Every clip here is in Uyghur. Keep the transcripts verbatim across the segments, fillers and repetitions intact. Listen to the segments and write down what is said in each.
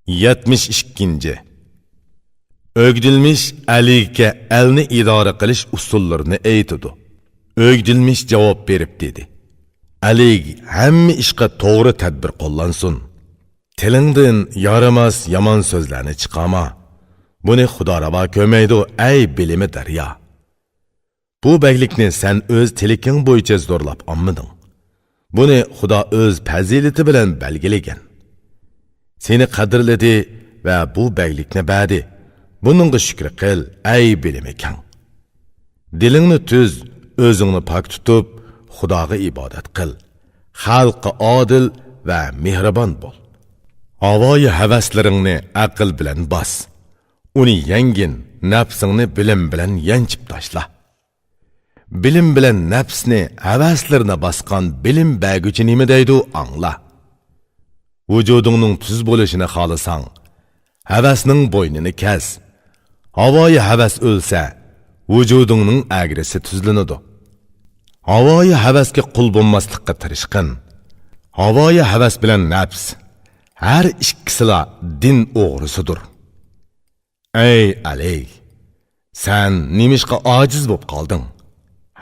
يەتمىش ئىككىنچى. ئۆگدۈلمىش ئەلىگە ئەلنى ئىدارە قىلىش ئۇسۇللىرىنى ئېيتىدۇ. ئۆگدۈلمىش جاۋاب بېرىپ دېدى: ئەلىگ، ھەممە ئىشقا توغرا تەدبىر قوللانسۇن. تىلىڭدىن يارىماس يامان سۆزلەرنى چىقارما. بۇنى خۇدا راۋا كۆرمەيدۇ، ئەي بىلىمى دەريا. بۇ بەگلىكنى سەن ئۆز تىلىكىڭ بويىچە زورلاپ ئالمىدىڭ. بۇنى خۇدا ئۆز پەزىلىتى بىلەن بەلگىلىگەن. سېنى قەدىرلىدى ۋە بۇ بەگلىكنى بەردى. بۇنىڭغا شۈكرى قىل، ئەي بىلىمى كەڭ. دىلىڭنى تۈز، ئۆزۈڭنى پاك تۇتۇپ، خۇداغا ئىبادەت قىل. خەلققە ئادىل ۋە مېھرىبان بول. ھاۋايى ھەۋەسلىرىڭنى ئەقىل بىلەن باس. ئۇنى يەڭگىن، نەپسىڭنى بىلىم بىلەن يەنچىپ تاشلا. بىلىم بىلەن نەپسنى، ھەۋەسلىرىنى باسقان بىلىم بەرگۈچى نېمە دەيدۇ، ئاڭلا. ۋۇجۇدۇڭنىڭ تۈز بولۇشىنى خالىساڭ، ھەۋەسنىڭ بوينىنى كەس. ھاۋايى ھەۋەس ئۆلسە، ۋۇجۇدۇڭنىڭ ئەگرىسى تۈزلىنىدۇ. ھاۋايى ھەۋەسكە قۇل بولماسلىققا تىرىشقىن. ھاۋايى ھەۋەس بىلەن نەپس، ھەر ئىككىسىلا دىن ئوغرىسىدۇر. ئەي ئەلىگ! سەن نېمىشقا ئاجىز بولۇپ قالدىڭ؟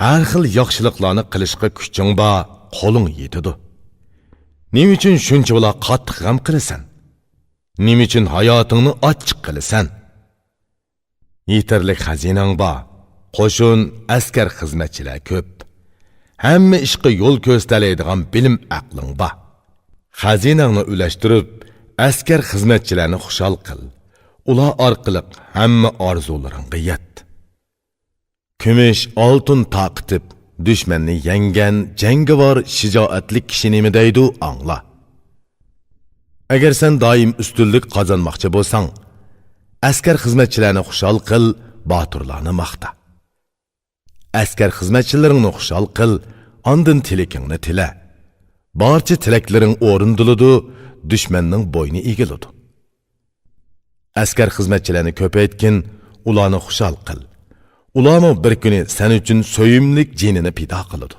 ھەر خىل ياخشىلىقلارنى قىلىشقا كۈچۈڭ بار، قولۇڭ يېتىدۇ. نېمە ئۈچۈن شۇنچىۋالا قاتتىق غەم قىلىسەن؟ نېمە ئۈچۈن ھاياتىڭنى ئاچچىق قىلىسەن؟ يېتەرلىك خەزىنەڭ بار، قوشۇن، ئەسكەر، خىزمەتچىلەر كۆپ. ھەممە ئىشقا يول كۆرسىتەلەيدىغان بىلىم ئەقلىڭ بار. خەزىنەڭنى ئۈلەشتۈرۈپ، ئەسكەر خىزمەتچىلەرنى خۇشال قىل. ئۇلار ئارقىلىق ھەممە ئارزۇلىرىڭغا يەت. كۈمۈش، ئالتۇن تارقىتىپ، دۈشمەننى يەڭگەن جەڭگىۋار، شىجائەتلىك كىشى نېمە دەيدۇ، ئاڭلا. ئەگەر سەن دائىم ئۈستۈنلۈك قازانماقچى بولساڭ، ئەسكەر خىزمەتچىلەرنى خۇشال قىل، باتۇرلارنى ماختا. ئەسكەر خىزمەتچىلىرىڭنى خۇشال قىل، ئاندىن تىلىكىڭنى تىلە. بارچە تىلەكلىرىڭ ئورۇندىلىدۇ، دۈشمەننىڭ بوينى ئېگىلىدۇ. ئەسكەر خىزمەتچىلەرنى كۆپەيتكىن، ئۇلارنى خۇشال قىل. ئۇلارمۇ بىر كۈنى سەن ئۈچۈن سۆيۈملۈك جېنىنى پىدا قىلىدۇ.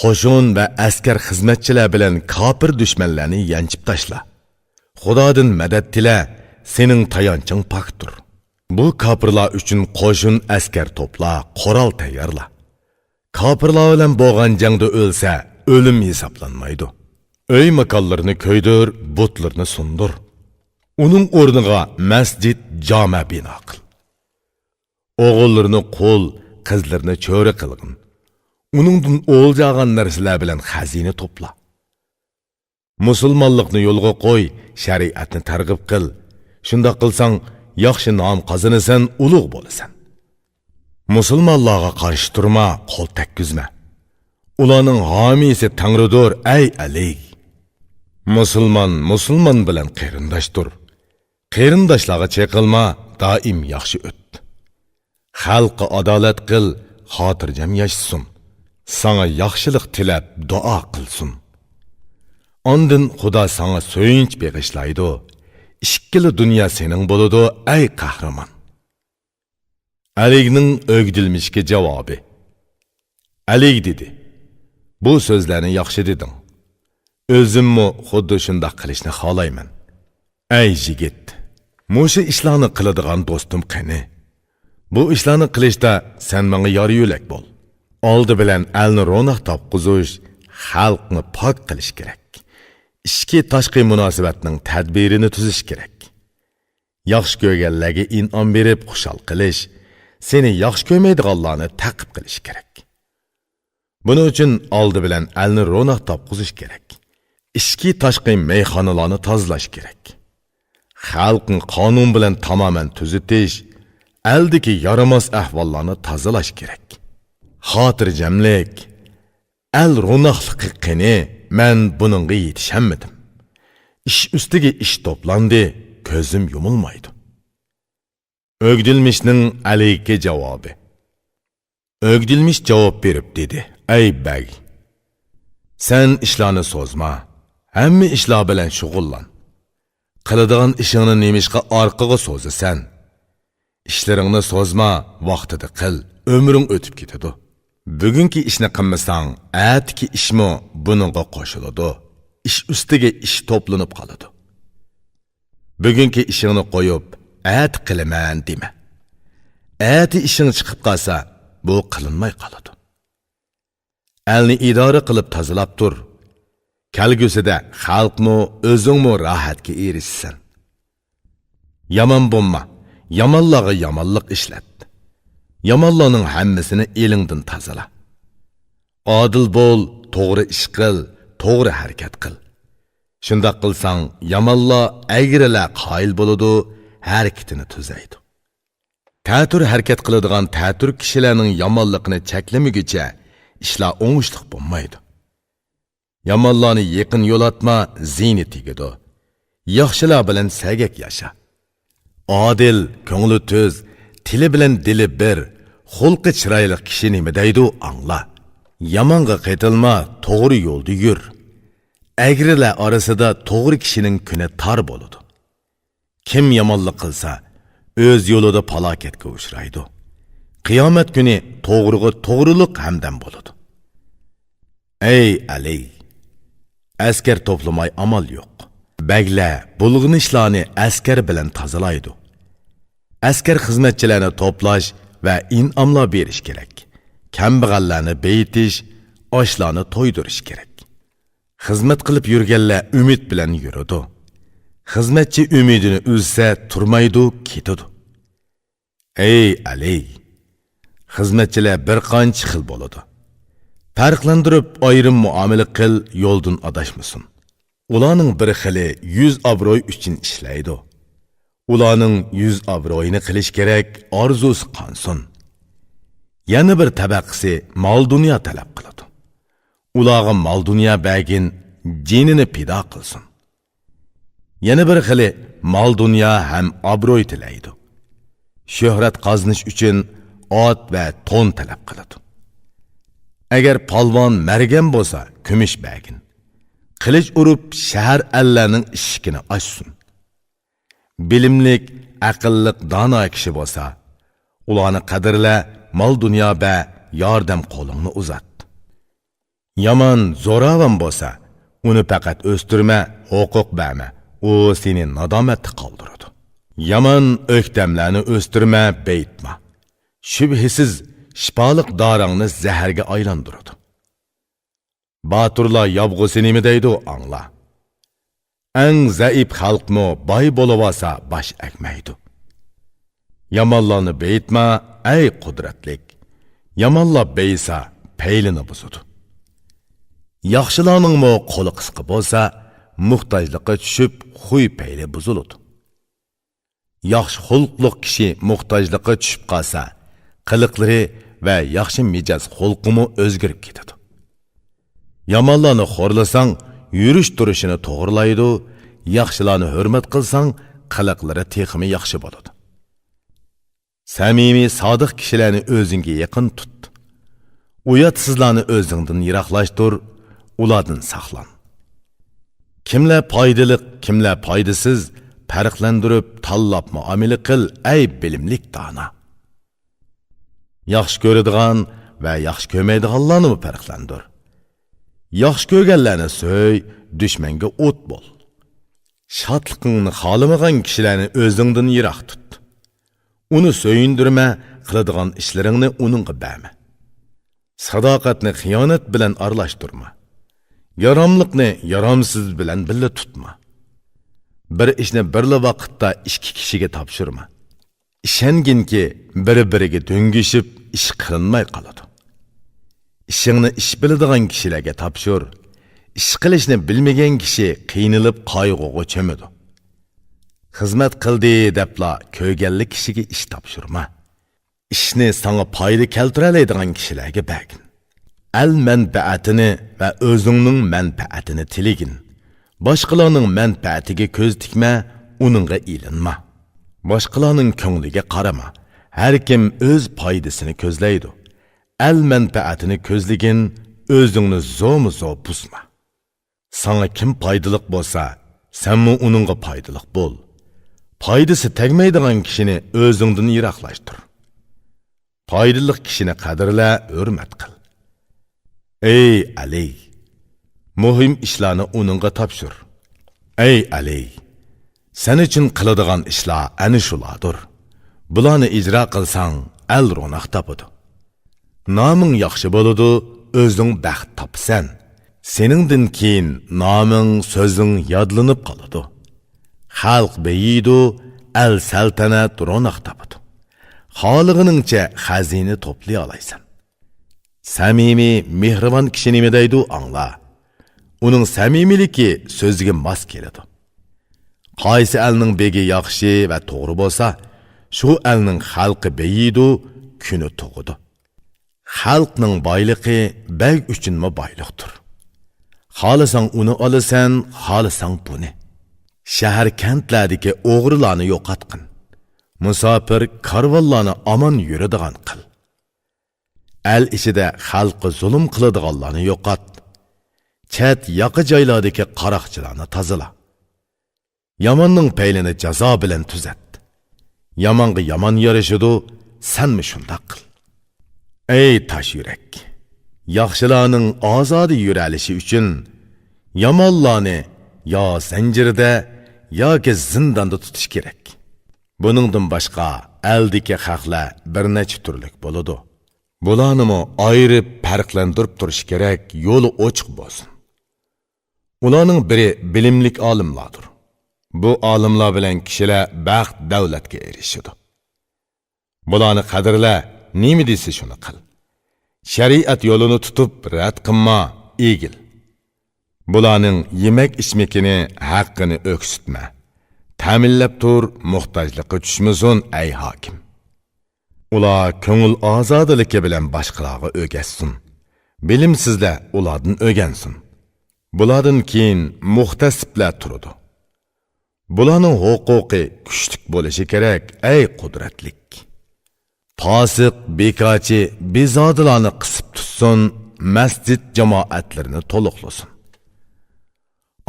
قوشۇن ۋە ئەسكەر خىزمەتچىلەر بىلەن كاپىر دۈشمەنلەرنى يەنچىپ تاشلا. خۇدادىن مەدەت تىلە، سېنىڭ تايانچىڭ پاكتۇر. بۇ كاپىرلار ئۈچۈن قوشۇن، ئەسكەر توپلا، قورال تەييارلا. كاپىرلار بىلەن بولغان جەڭدە ئۆلسە، ئۆلۈم ھېسابلانمايدۇ. ئۆي ماكانلىرىنى كۆيدۈر، بۇتلىرىنى سۇندۇر. ئۇنىڭ ئورنىغا مەسچىت، جامە بىنا قىل. ئوغۇللىرىنى قۇل، قىزلىرىنى چۆرە قىلغىن. ئۇنىڭدىن ئولجا ئالغان نەرسىلەر بىلەن خەزىنە توپلا. مۇسۇلمانلىقنى يولغا قوي، شەرىئەتنى تەرغىب قىل. شۇنداق قىلساڭ، ياخشى نام قازىنىسەن، ئۇلۇغ بولىسەن. مۇسۇلمانلارغا قارشى تۇرما، قول تەگكۈزمە. ئۇلارنىڭ ھامىيسى تەڭرىدۇر، ئەي ئەلىگ! مۇسۇلمان مۇسۇلمان بىلەن قېرىنداشتۇر. قېرىنداشلارغا چېقىلما، دائىم ياخشى ئۆت. خەلققە ئادالەت قىل، خاتىرجەم ياشىسۇن. ساڭا ياخشىلىق تىلەپ دۇئا قىلسۇن. ئاندىن خۇدا ساڭا سۆيۈنچ بېغىشلايدۇ. ئىككىلا دۇنيا سېنىڭ بولىدۇ، ئەي قەھرىمان. ئەلىگنىڭ ئۆگدۈلمىشكە جاۋابى. ئەلىگ دېدى: بۇ سۆزلەرنى ياخشى دېدىڭ. ئۆزۈممۇ خۇددى شۇنداق قىلىشنى خالايمەن. ئەي يىگىت، مۇشۇ ئىشلارنى قىلىدىغان دوستۇم قېنى؟ بۇ ئىشلارنى قىلىشتا سەن ماڭا يار يۆلەك بول. ئالدى بىلەن ئەلنى روناق تاپقۇزۇش، خەلقنى پاك قىلىش كېرەك. ئىچكى تاشقى مۇناسىۋەتنىڭ تەدبىرىنى تۈزۈش كېرەك. ياخشى كۆرگەنلەرگە ئىنئام بېرىپ خۇشال قىلىش، سېنى ياخشى كۆرمەيدىغانلارنى تەقىب قىلىش كېرەك. بۇنىڭ ئۈچۈن ئالدى بىلەن ئەلنى روناق تاپقۇزۇش كېرەك. ئىچكى تاشقى مەيخانىلارنى تازىلاش كېرەك. خەلقنى قانۇن بىلەن تامامەن تۈزىتىش، ئەلدىكى يارىماس ئەھۋاللارنى تازىلاش كېرەك. خاتىرجەملىك، ئەل روناقلىقى قېنى؟ مەن بۇنىڭغا يېتىشەلمىدىم. ئىش ئۈستىگە ئىش توپلاندى، كۆزۈم يۇمۇلمايدۇ. ئۆگدۈلمىشنىڭ ئەلىگە جاۋابى. ئۆگدۈلمىش جاۋاب بېرىپ دېدى: ئەي بەگ! سەن ئىشلارنى سوزما، ھەممە ئىشلار بىلەن شۇغۇللان. قىلىدىغان ئىشىڭنى نېمىشقا ئارقىغا سوزىسەن؟ ئىشلىرىڭنى سوزما، ۋاقتىدا قىل، ئۆمرۈڭ ئۆتۈپ كېتىدۇ. بۈگۈنكى ئىشنى قىلمىساڭ، ئەتىكى ئىشمۇ بۇنىڭغا قوشۇلىدۇ. ئىش ئۈستىگە ئىش توپلىنىپ قالىدۇ. بۈگۈنكى ئىشىڭنى قويۇپ، ئەتە قىلىمەن دېمە. ئەتە ئىشىڭ چىقىپ قالسا، بۇ قىلىنماي قالىدۇ. ئەلنى ئىدارە قىلىپ تازىلاپ تۇر. كەلگۈسىدە خەلقمۇ، ئۆزۈڭمۇ راھەتكە ئېرىشىسەن. يامان بولما، يامانلارغا يامانلىق ئىشلەت. يامانلارنىڭ ھەممىسىنى ئېلىڭدىن تازىلا. ئادىل بول، توغرا ئىش قىل، توغرا ھەرىكەت قىل. شۇنداق قىلساڭ، يامانلار، ئەگرىلەر قايىل بولىدۇ، ھەرىكىتىنى تۈزەيدۇ. تەتۈر ھەرىكەت قىلىدىغان تەتۈر كىشىلەرنىڭ يامانلىقىنى چەكلىمىگۈچە ئىشلار ئوڭۇشلۇق بولمايدۇ. يامانلارنى يېقىن يولاتما، زىيىنى تېگىدۇ. ياخشىلار بىلەن سەگەك ياشا. ئادىل، كۆڭلى تۈز، تىلى بىلەن دىلى بىر، خۇلقى چىرايلىق كىشى نېمە دەيدۇ، ئاڭلا. يامانغا قېتىلما، توغرا يولدا يۈر. ئەگرىلەر ئارىسىدا توغرا كىشىنىڭ كۈنى تار بولىدۇ. كىم يامانلىق قىلسا، ئۆز يولىدا پالاكەتكە ئۇچرايدۇ. قىيامەت كۈنى توغرىغا توغرىلىق ھەمدەم بولىدۇ. ئەي ئەلى! ئەسكەر توپلىماي ئامال يوق. بەگلەر بۇلغىنىشلارنى ئەسكەر بىلەن تازىلايدۇ. ئەسكەر خىزمەتچىلەرنى توپلاش ۋە ئىنئاملار بېرىش كېرەك. كەمبەغەللەرنى بېيىتىش، ئاچلارنى تويدۇرۇش كېرەك. خىزمەت قىلىپ يۈرگەنلەر ئۈمىد بىلەن يۈرىدۇ. خىزمەتچى ئۈمىدىنى ئۈزسە، تۇرمايدۇ، كېتىدۇ. ئەي ئەلى! خىزمەتچىلەر بىر قانچە خىل بولىدۇ. پەرقلەندۈرۈپ ئايرىم مۇئامىلە قىل، يولدىن ئاداشمىسۇن. ئۇلارنىڭ بىر خىلى يۈز ئابرۇي ئۈچۈن ئىشلەيدۇ. ئۇلارنىڭ يۈز ئابرۇيىنى قىلىش كېرەك، ئارزۇسى قانسۇن. يەنە بىر تەبەقىسى مال-دۇنيا تەلەپ قىلىدۇ. ئۇلارغا مال-دۇنيا بەرگىن، جېنىنى پىدا قىلسۇن. يەنە بىر خىلى مال-دۇنيا ھەم ئابرۇي تىلەيدۇ. شۆھرەت قازىنىش ئۈچۈن ئات ۋە تون تەلەپ قىلىدۇ. ئەگەر پالۋان مەرگەن بولسا، كۈمۈش بەرگىن. قىلىچ ئۇرۇپ، شەھەر ئەللەرنىڭ ئىشىكىنى ئاچسۇن. بىلىملىك، ئەقىللىق، دانا كىشى بولسا، ئۇلارنى قەدىرلە، مال-دۇنيا بەر، ياردەم قولۇڭنى ئۇزات. يامان، زوراۋان بولسا، ئۇنى پەقەت ئۆستۈرمە، ھوقۇق بەرمە، ئۇ سېنى نادامەتتە قالدۇرىدۇ. يامان ئۆكتەملەرنى ئۆستۈرمە، بېيىتما. شۈبھىسىز، شىپالىق دارىڭنى زەھەرگە ئايلاندۇرىدۇ. باتۇرلار يابغۇسى نېمە دەيدۇ، ئاڭلا. ئەڭ زەئىپ خەلقمۇ باي بولۇۋالسا، باش ئەگمەيدۇ. يامانلارنى بېيىتما، ئەي قۇدرەتلىك! يامانلار بېيىسا، پەيلىنى بۇزىدۇ. ياخشىلارنىڭمۇ قولى قىسقا بولسا، موھتاجلىققا چۈشۈپ، خۇي-پەيلى بۇزۇلىدۇ. ياخشى خۇلقلۇق كىشى موھتاجلىققا چۈشۈپ قالسا، قىلىقلىرى ۋە ياخشى مىجەز خۇلقىمۇ ئۆزگىرىپ كېتىدۇ. يامانلارنى خورلىساڭ، يۈرۈش-تۇرۇشىنى توغرىلايدۇ، ياخشىلارنى ھۆرمەت قىلساڭ، قىلىقلىرى تېخىمۇ ياخشى بولىدۇ. سەمىمىي، سادىق كىشىلەرنى ئۆزۈڭگە يېقىن تۇت. ئۇياتسىزلارنى ئۆزۈڭدىن يىراقلاشتۇر، ئۇلاردىن ساقلان. كىملەر پايدىلىق، كىملەر پايدىسىز پەرقلەندۈرۈپ تاللاپ مۇئامىلە قىل، ئەي بىلىملىك دانا! ياخشى كۆرىدىغان ۋە ياخشى كۆرمەيدىغانلارنىمۇ پەرقلەندۈر. ياخشى كۆرگەنلەرنى سۆي، دۈشمەنگە ئوت بول. شادلىقىڭنى خالىمىغان كىشىلەرنى ئۆزۈڭدىن يىراق تۇت. ئۇنى سۆيۈندۈرمە، قىلىدىغان ئىشلىرىڭنى ئۇنىڭغا بەرمە. ساداقەتنى خىيانەت بىلەن ئارىلاشتۇرما. ياراملىقنى يارامسىز بىلەن بىللە تۇتما. بىر ئىشنى بىرلا ۋاقىتتا ئىككى كىشىگە تاپشۇرما. ئىشەنگىنكى، بىر-بىرىگە دۆڭگىشىپ، ئىش قىلىنماي قالىدۇ. ئىشىڭنى ئىش بىلىدىغان كىشىلەرگە تاپشۇر. ئىش قىلىشنى بىلمىگەن كىشى قىينىلىپ قايغۇغا چۆمىدۇ. خىزمەت قىلدى دەپلا كۆرگەنلىك كىشىگە ئىش تاپشۇرما. ئىشنى ساڭا پايدا كەلتۈرەلەيدىغان كىشىلەرگە بەرگىن. ئەل مەنپەئەتىنى ۋە ئۆزۈڭنىڭ مەنپەئەتىنى تىلىگىن. باشقىلارنىڭ مەنپەئەتىگە كۆز تىكمە، ئۇنىڭغا ئېلىنما. باشقىلارنىڭ كۆڭلىگە قارىما. ھەركىم ئۆز پايدىسىنى كۆزلەيدۇ. ئەل مەنپەئەتىنى كۆزلىگىن، ئۆزۈڭنى زورمۇ زور بۇزما. ساڭا كىم پايدىلىق بولسا، سەنمۇ ئۇنىڭغا پايدىلىق بول. پايدىسى تەگمەيدىغان كىشىنى ئۆزۈڭدىن يىراقلاشتۇر. پايدىلىق كىشىنى قەدىرلە، ھۆرمەت قىل. ئەي ئەلى! مۇھىم ئىشلارنى ئۇنىڭغا تاپشۇر. ئەي ئەلى! سەن ئۈچۈن قىلىدىغان ئىشلار ئەنە شۇلاردۇر. بۇلارنى ئىجرا قىلساڭ، ئەل روناق تاپىدۇ. نامىڭ ياخشى بولىدۇ، ئۆزۈڭ بەخت تاپىسەن. سېنىڭدىن كېيىن نامىڭ، سۆزۈڭ يادلىنىپ قالىدۇ. خەلق بېيىيدۇ، ئەل سەلتەنەت روناق تاپىدۇ. خالىغىنىڭچە خەزىنە توپلىيالايسەن. سەمىمىي، مېھرىبان كىشى نېمە دەيدۇ، ئاڭلا. ئۇنىڭ سەمىمىيلىكى سۆزىگە ماس كېلىدۇ. قايسى ئەلنىڭ بېگى ياخشى ۋە توغرا بولسا، شۇ ئەلنىڭ خەلقى بېيىيدۇ، كۈنى تۇغىدۇ. خەلقنىڭ بايلىقى بەگ ئۈچۈنمۇ بايلىقتۇر. خالىساڭ ئۇنى ئالىسەن، خالىساڭ بۇنى. شەھەر-كەنتلەردىكى ئوغرىلارنى يوقاتقىن. مۇساپىر كارۋانلارنى ئامان يۈرىدىغان قىل. ئەل ئىچىدە خەلققە زۇلۇم قىلىدىغانلارنى يوقات. چەت ياقا جايلاردىكى قاراقچىلارنى تازىلا. ياماننىڭ پەيلىنى جازا بىلەن تۈزەت. يامانغا يامان يارىشىدۇ، سەنمۇ شۇنداق قىل. ئەي تاش يۈرەك! ياخشىلارنىڭ ئازادە يۈرەلىشى ئۈچۈن يامانلارنى يا زەنجىردە ياكى زىنداندا تۇتۇش كېرەك. بۇنىڭدىن باشقا ئەلدىكى خەقلەر بىر نەچچە تۈرلۈك بولىدۇ. بۇلارنىمۇ ئايرىپ پەرقلەندۈرۈپ تۇرۇش كېرەك، يولى ئوچۇق بولسۇن. ئۇلارنىڭ بىرى بىلىملىك ئالىملاردۇر. بۇ ئالىملار بىلەن كىشىلەر بەخت-دەۋلەتكە ئېرىشىدۇ. بۇلارنى قەدىرلە، نېمە دېسە شۇنى قىل. شەرىئەت يولىنى تۇتۇپ رەت قىلما، ئېگىل. بۇلارنىڭ يېمەك-ئىچمىكىنى، ھەققىنى ئۆكسۈتمە. تەمىنلەپ تۇر، موھتاجلىققا چۈشمىسۇن، ئەي ھاكىم. ئۇلار كۆڭۈل ئازادىلىكى بىلەن باشقىلارغا ئۆگەتسۇن. بىلىمسىزلەر ئۇلاردىن ئۆگەنسۇن. بۇلاردىن كېيىن مۇھتەسىپلەر تۇرىدۇ. بۇلارنىڭ ھوقۇقى كۈچلۈك بولۇشى كېرەك، ئەي قۇدرەتلىك. پاسىق، بىكارچى، بىزادىلارنى قىسىپ تۇتسۇن، مەسچىت جامائەتلىرىنى تولۇقلىسۇن.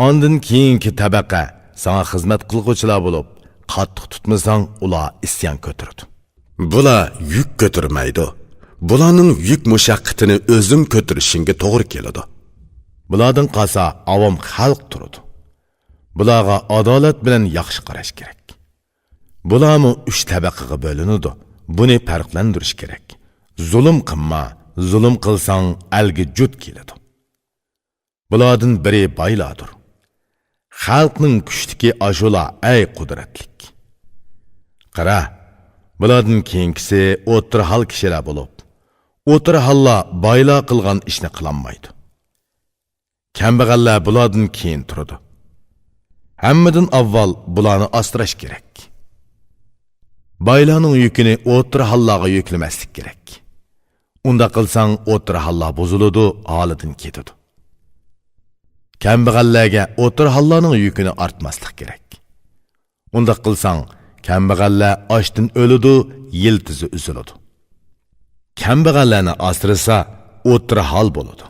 ئاندىن كېيىنكى تەبەقە ساڭا خىزمەت قىلغۇچىلار بولۇپ، قاتتىق تۇتمىساڭ، ئۇلار ئىسيان كۆتۈرىدۇ. بۇلار يۈك كۆتۈرمەيدۇ. بۇلارنىڭ يۈك مۇشەققىتىنى ئۆزۈڭ كۆتۈرۈشۈڭگە توغرا كېلىدۇ. بۇلاردىن قالسا ئاۋام خەلق تۇرىدۇ. بۇلارغا ئادالەت بىلەن ياخشى قاراش كېرەك. بۇلارمۇ ئۈچ تەبەقىگە بۆلۈنىدۇ. بۇنى پەرقلەندۈرۈش كېرەك. زۇلۇم قىلما، زۇلۇم قىلساڭ ئەلگە جۇت كېلىدۇ. بۇلاردىن بىرى بايلاردۇر. خەلقنىڭ كۈچلۈكى ئاشۇلا، ئەي قۇدرەتلىك. قارا، بۇلاردىن كېيىنكىسى ئوتتۇرا ھال كىشىلەر بولۇپ، ئوتتۇرا ھاللار بايلار قىلغان ئىشنى قىلالمايدۇ. كەمبەغەللەر بۇلاردىن كېيىن تۇرىدۇ. ھەممىدىن ئاۋۋال بۇلارنى ئاسراش كېرەك. بايلارنىڭ يۈكىنى ئوتتۇرا ھاللارغا يۈكلىمەسلىك كېرەك. ئۇنداق قىلساڭ، ئوتتۇرا ھاللار بۇزۇلىدۇ، ھالىدىن كېتىدۇ. كەمبەغەللەرگە ئوتتۇرا ھاللارنىڭ يۈكىنى ئارتماسلىق كېرەك. ئۇنداق قىلساڭ، كەمبەغەللەر ئاچتىن ئۆلىدۇ، يىلتىزى ئۈزۈلىدۇ. كەمبەغەللەرنى ئاسرىسا، ئوتتۇرا ھال بولىدۇ.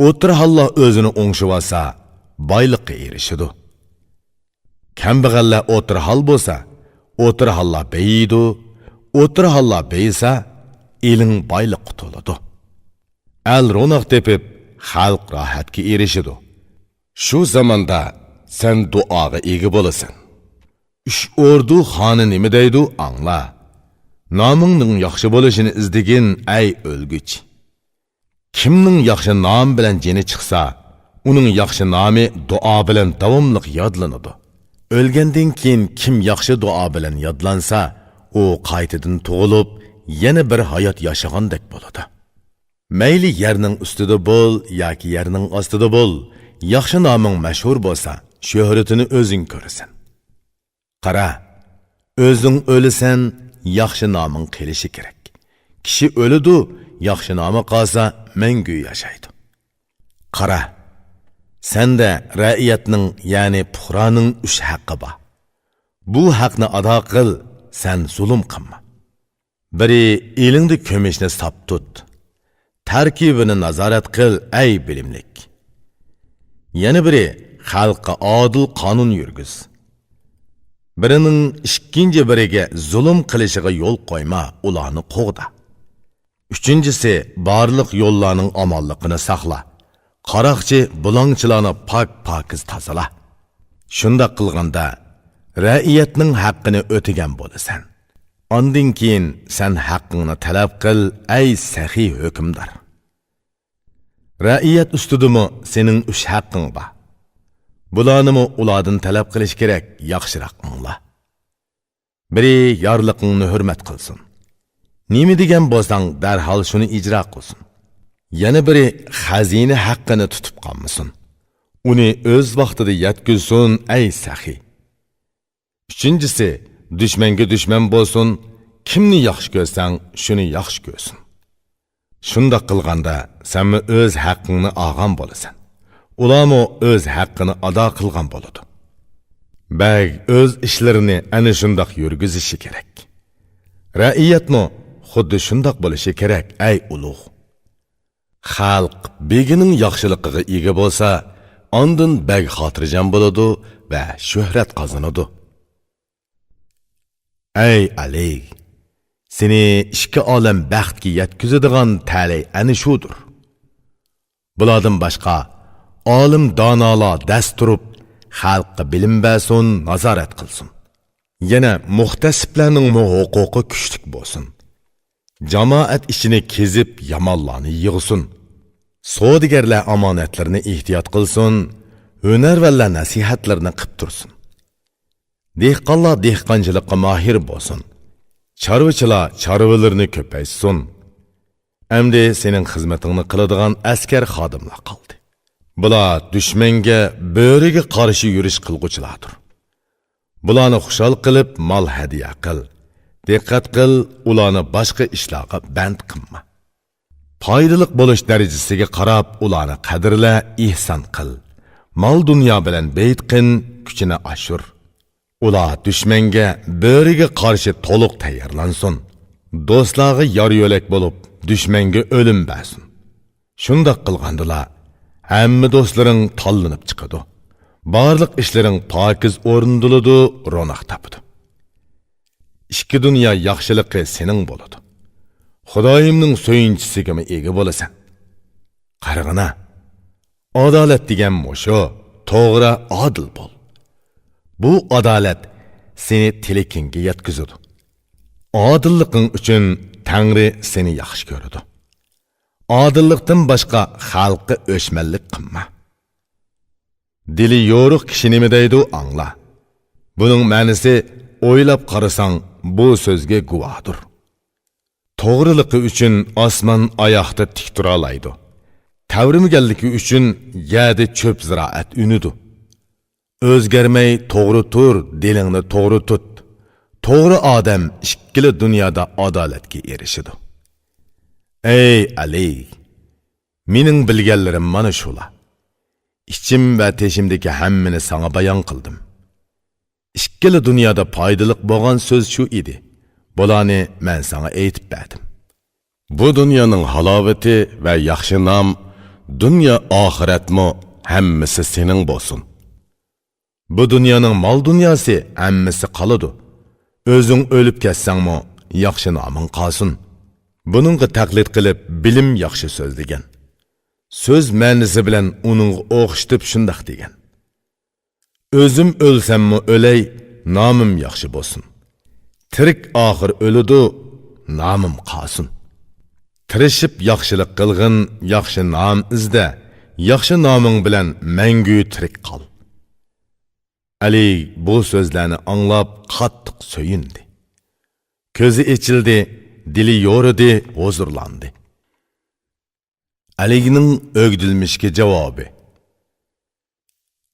ئوتتۇرا ھاللار ئۆزىنى ئوڭشىۋالسا، بايلىققا ئېرىشىدۇ. كەمبەغەللەر ئوتتۇرا ھال بولسا، ئوتتۇرا ھاللار بېيىيدۇ، ئوتتۇرا ھاللار بېيىسا، ئېلىڭ بايلىققا تولىدۇ. ئەل روناق تېپىپ، خەلق راھەتكە ئېرىشىدۇ. شۇ زاماندا سەن دۇئاغا ئىگە بولىسەن. ئۈچ ئوردۇ خانى نېمە دەيدۇ، ئاڭلا. نامىڭنىڭ ياخشى بولۇشىنى ئىزدىگىن، ئەي ئۆلگۈچ. كىمنىڭ ياخشى نام بىلەن جېنى چىقسا، ئۇنىڭ ياخشى نامى دۇئا بىلەن داۋاملىق يادلىنىدۇ. ئۆلگەندىن كېيىن كىم ياخشى دۇئا بىلەن يادلانسا، ئۇ قايتىدىن تۇغۇلۇپ، يەنە بىر ھايات ياشىغاندەك بولىدۇ. مەيلى يەرنىڭ ئۈستىدە بول ياكى يەرنىڭ ئاستىدا بول، ياخشى نامىڭ مەشھۇر بولسا، شۆھرىتىنى ئۆزۈڭ كۆرىسەن. قارا، ئۆزۈڭ ئۆلىسەن، ياخشى نامىڭ قېلىشى كېرەك. كىشى ئۆلىدۇ، ياخشى نامى قالسا، مەڭگۈ ياشايدۇ. قارا، سەندە رەئىيەتنىڭ، يەنى پۇقرانىڭ ئۈچ ھەققى بار. بۇ ھەقنى ئادا قىل، سەن زۇلۇم قىلما. بىرى، ئېلىڭدە كۈمۈشنى ساپ تۇت. تەركىبىنى نازارەت قىل، ئەي بىلىملىك. يەنە بىرى، خەلققە ئادىل قانۇن يۈرگۈز. بىرىنىڭ ئىككىنچى بىرىگە زۇلۇم قىلىشىغا يول قويما، ئۇلارنى قوغدا. ئۈچىنچىسى، بارلىق يوللارنىڭ ئامانلىقىنى ساقلا. قاراقچى، بۇلاڭچىلارنى پاك-پاكىز تازىلا. شۇنداق قىلغاندا، رەئىيەتنىڭ ھەققىنى ئۆتىگەن بولىسەن. ئاندىن كېيىن سەن ھەققىڭنى تەلەپ قىل، ئەي سەخىي ھۆكۈمدار. رەئىيەت ئۈستىدىمۇ سېنىڭ ئۈچ ھەققىڭ بار. بۇلارنىمۇ ئۇلاردىن تەلەپ قىلىش كېرەك، ياخشىراق ئاڭلا. بىرى يارلىقىڭنى ھۆرمەت قىلسۇن. نېمە دېگەن بولساڭ، دەرھال شۇنى ئىجرا قىلسۇن. يەنە بىرى خەزىنە ھەققىنى تۇتۇپ قالمىسۇن. ئۇنى ئۆز ۋاقتىدا يەتكۈزسۇن، ئەي سەخىي. ئۈچىنچىسى، دۈشمەنگە دۈشمەن بولسۇن، كىمنى ياخشى كۆرسەڭ، شۇنى ياخشى كۆرسۇن. شۇنداق قىلغاندا، سەنمۇ ئۆز ھەققىڭنى ئالغان بولىسەن. ئۇلارمۇ ئۆز ھەققىنى ئادا قىلغان بولىدۇ. بەگ ئۆز ئىشلىرىنى ئەنە شۇنداق يۈرگۈزۈشى كېرەك. رەئىيەتمۇ خۇددى شۇنداق بولۇشى كېرەك، ئەي ئۇلۇغ. خەلق بېگىنىڭ ياخشىلىقىغا ئىگە بولسا، ئاندىن بەگ خاتىرجەم بولىدۇ ۋە شۆھرەت قازىنىدۇ. ئەي ئەلى، سېنى ئىككى ئالەم بەختكە يەتكۈزىدىغان تەلەي ئەنە شۇدۇر. بۇلاردىن باشقا، ئالىم دانالار دەس تۇرۇپ، خەلققە بىلىم بەرسۇن، نازارەت قىلسۇن. يەنە مۇھتەسىپلەرنىڭمۇ ھوقۇقى كۈچلۈك بولسۇن. جامائەت ئىچىنى كېزىپ، يامانلارنى يىغسۇن. سودىگەرلەر ئامانەتلىرىنى ئېھتىيات قىلسۇن، ھۈنەرۋەنلەر نەسىھەتلىرىنى قىپ تۇرسۇن. دېھقانلار دېھقانچىلىققا ماھىر بولسۇن. چارۋىچىلار چارۋىلىرىنى كۆپەيتسۇن. ئەمدى سېنىڭ خىزمىتىڭنى قىلىدىغان ئەسكەر خادىملار قالدى. بۇلار دۈشمەنگە، بۆرىگە قارشى يۈرۈش قىلغۇچىلاردۇر. بۇلارنى خۇشال قىلىپ، مال ھەدىيە قىل. دىققەت قىل، ئۇلارنى باشقا ئىشلارغا بەند قىلما. پايدىلىق بولۇش دەرىجىسىگە قاراپ، ئۇلارنى قەدىرلە، ئېھسان قىل. مال-دۇنيا بىلەن بېيىتقىن، كۈچىنى ئاشۇر. ئۇلار دۈشمەنگە، بۆرىگە قارشى تولۇق تەييارلانسۇن. دوستلارغا يار-يۆلەك بولۇپ، دۈشمەنگە ئۆلۈم بەرسۇن. شۇنداق قىلغاندىلا، ھەممە دوستلىرىڭ تاللىنىپ چىقىدۇ. بارلىق ئىشلىرىڭ پاكىز ئورۇندىلىدۇ، روناق تاپىدۇ. ئىككى دۇنيا ياخشىلىقى سېنىڭ بولىدۇ. خۇدايىمنىڭ سۆيۈنچىسىگىمۇ ئىگە بولىسەن. قارىغىنا، ئادالەت دېگەن مۇشۇ، توغرا، ئادىل بول. بۇ ئادالەت سېنى تىلىكىڭگە يەتكۈزىدۇ. ئادىللىقىڭ ئۈچۈن تەڭرى سېنى ياخشى كۆرىدۇ. ئادىللىقتىن باشقا خەلققە ئۆچمەنلىك قىلما. دىلى يورۇق كىشى نېمە دەيدۇ، ئاڭلا. بۇنىڭ مەنىسى، ئويلاپ قارىساڭ، بۇ سۆزگە گۇۋاھدۇر. توغرىلىقى ئۈچۈن ئاسمان ئاياقتا تىك تۇرالايدۇ. تەۋرىمىگەنلىكى ئۈچۈن يەردە چۆپ زىرائەت ئۈنىدۇ. ئۆزگەرمەي توغرا تۇر، دىلىڭنى توغرا تۇت. توغرا ئادەم ئىككىلا دۇنيادا ئادالەتكە ئېرىشىدۇ. ئەي ئەلى! مېنىڭ بىلگەنلىرىم مانا شۇلار. ئىچىم ۋە تېشىمدىكى ھەممىنى ساڭا بايان قىلدىم. ئىككىلا دۇنيادا پايدىلىق بولغان سۆز شۇ ئىدى. بۇلارنى مەن ساڭا ئېيتىپ بەردىم. بۇ دۇنيانىڭ ھالاۋىتى ۋە ياخشى نام، دۇنيا ئاخىرەتمۇ ھەممىسى سېنىڭ بولسۇن. بۇ دۇنيانىڭ مال-دۇنياسى ھەممىسى قالىدۇ. ئۆزۈڭ ئۆلۈپ كەتسەڭمۇ ياخشى نامىڭ قالسۇن. بۇنىڭغا تەقلىد قىلىپ بىلىم ياخشى سۆزلىگەن. سۆز مەنىسى بىلەن ئۇنىڭغا ئوخشىتىپ شۇنداق دېگەن. ئۆزۈم ئۆلسەممۇ ئۆلەي، نامىم ياخشى بولسۇن. تىرىك ئاخىر ئۆلىدۇ، نامىم قالسۇن. تىرىشىپ ياخشىلىق قىلغىن، ياخشى نام ئىزدە، ياخشى نامىڭ بىلەن مەڭگۈ تىرىك قال. ئەلى بۇ سۆزلەرنى ئاڭلاپ قاتتىق سۆيۈندى. كۆزى ئېچىلدى، دىلى يورۇدى، ھۇزۇرلاندى. ئەلىگنىڭ ئۆگدۈلمىشكە جاۋابى.